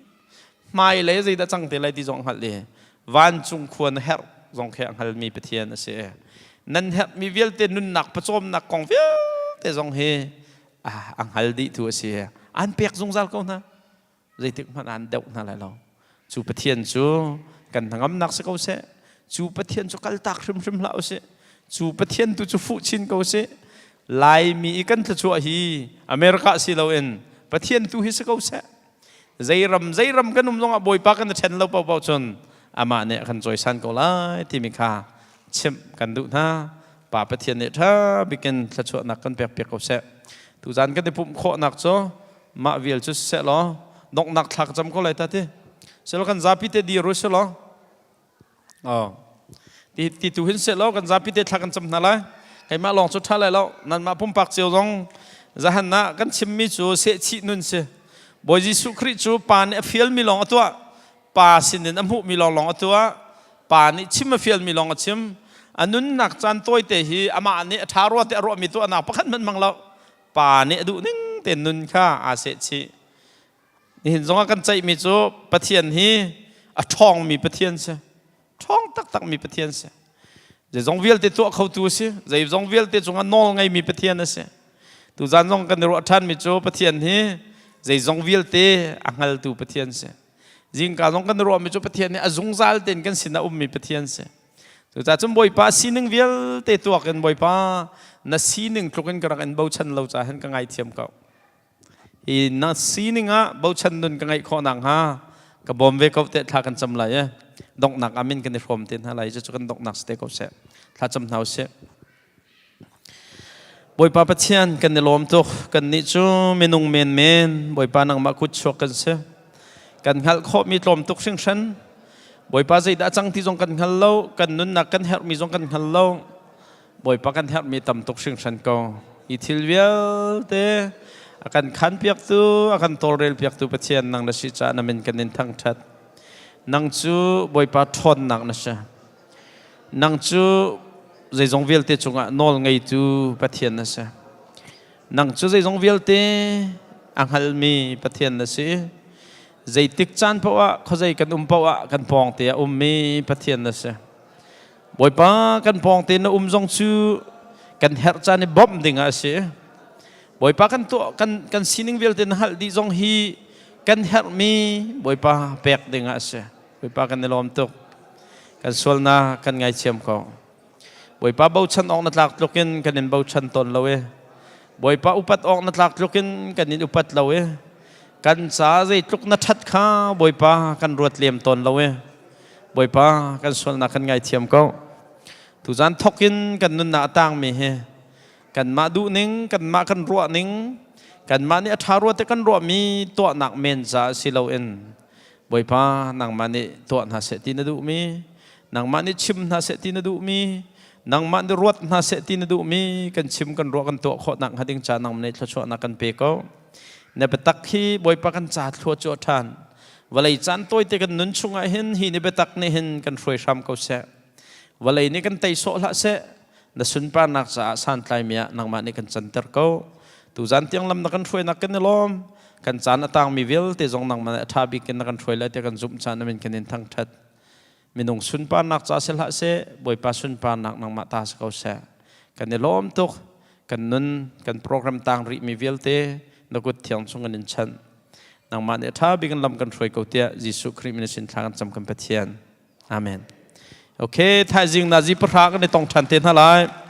Hmailei zeidah cang te lai ti zong hngalh dih. Vancung khua na herh zong khi a hngalmi Pathian a si. Nan herhmi vialte nunnak pawcawmnak kong vialte zong hi a hngal dihtu a si. An pek zungzal ko hna. Zeitik hmanh an deuh hna lai lo. Cu Pathian cu kan hnangamnak si ko seh. Cu Pathian cu kaltak hrimhrim hlah usih. Cu Pathian tu cu fuh chin ko sih. Laimi i kan thluachuah hi America si loin Pathian tu hi si ko seh. Zeiram zeiram kan um zongah Bawipa kan i ṭhen lo paohpaoh cun amah nih a kan cawisan ko lai timi kha chimh kan duh hna. Pa Pathian nih ṭha bikin thluachuahnak kan pekpiak ko seh. Tuzan kan i pumh khawhnak cu mah vial cu siseh law donghnak thla ka cam ko lai ta ti. Selaw kan zapi te dir u selaw. Oh. Ti ti tu hin seh law kan zapi te thla kan cam hna lai. Keimah lawng cu ṭha lai lo. Nanmah pumpak cio zong zahan ah kan chimmi cu sehchih nun si. Bawi Jesuh Khrih cu pa nih a fialmi lawng a tuah. Pa sinin a hmuhmi lawng lawng a tuah. Pa nih chim a fialmi lawng a chim. A nunnak caan tawite hi amah nih a ṭha rua te a ruahmi tuahnak pakhat hmanh hmang lo. Pa nih a duh ning tein nun kha aa sehchih. Nihin zongah kan ceihmi cu Pathian hi a ṭhawngmi Pathian si. Ṭhawng taktakmi Pathian si. Zeizong vialte tuah khotu a si. Zeizong vialte cungah nawl ngeimi Pathian a si. Tuzan zong kan i ruah ṭhanmi cu Pathian hi zeizong vialte a hngaltu Pathian si. Zingka zong kan i ruahmi cu Pathian hi a zungzal tein kan sinah ummi Pathian si. Cucaah cun Bawipa sining vialte tuak in Bawipa na sining tluk in ka rak in bochan lo caah hin ka ngaithiam ko. Hi na sining ah bochan nun ka ngeih khawh nakhnga ka bawm ve ko te thla kan cam lai e. Donghnak amin kan i hrawm te hna lai cu kan donghnak si te ko seh. Thla cam hna usih. Bawipa Pathian kan i lawm tuk. Kan nih cu minung menmen Bawipa nangmah kut chuak kan si. Kan hngalh khawhmi tlawm tuk hringhran. Bawipa zeidah cang ti zong kan hngal lo. Kan nunnak kan herhmi zong kan hngal lo. Bawipa kan herhmi tam tuk hringhran ko. Hi thil vialte a kan khanpiaktu, a kan tawlrelpiaktu Pathian nang na si caah na min kan in thangṭhat. Nang cu Bawipa ṭhawnnak na si. Nang cu zeizong vialte cungah nawl ngeitu Pathian na si. Nang cu zeizong vialte a hngalmi Pathian na si. Zeitik caan paoh ah, khuazei kan um paoh ah kan pawngte a ummi Pathian na si. Bawipa kan pawngte na um zong cu kan herh caan i bawmh ding ah a si. Bawipa kan tuah kan kan sining vialte na hngalh dih zong hi kan herhmi Bawipa pek ding ah a si. Bawipa kan i lawm tuk. Kan sualnak kan ngaithiam ko. Bawipa bochan awk na tlak tluk in kan in bochan tawn lo i Bawipa upat awk na tlak tluk in kan in upat lo i kan ca zeitluk na ṭhat kha Bawipa kan ruat lem tawn lo i Bawipa kan sualnak kan ngaithiam ko. Tuzan thok in kan nunnak a tangmi hi kanmah duhning, kanmah kan ruahning, kanmah nih a ṭha rua te kan ruahmi tuahnak men caah si loin Bawipa nangmah nih tuah hna seh ti na duhmi, nangmah nih chim hna seh ti na duhmi, nangmah nih ruat hna seh ti na duhmi kan chim kan ruah kan tuah khawh nak hnga ding ca nangmah nih thluachuahnak kan pe ko. Na biatak hi Bawipa kan ca thlua cu a ṭhan. Vawlei caan tawite kan nun chungah hin hi ni biatak nih hin kan hruai hram ko seh. Vawlei nih kan tei sawh hlah seh. Na sunparnak caah santlaimi ah nangmah nih kan canter ko. Tuzan tiang lam na kan hruainak kan i lawm. Kan caan a tangmi vialte zong nangmah nih a ṭha bik in na kan hruai lai tiah kan zumh caan amin kan in thangṭhat. Minung sunparnak ca si hlah seh, Bawipa sunparnak nangmah ta si ko seh. Kan i lawm tuk. Kan nun, kan program tang rihmi vialte na kut thiang chung kan in chanh. Nangmah nih a ṭha bik in lam kan hruai ko tiah Jesuh Khrih min sin thla kan cam kan Pathian. Amen. Okay, thaizing nazi pahra kan i tong ṭhan te hna lai.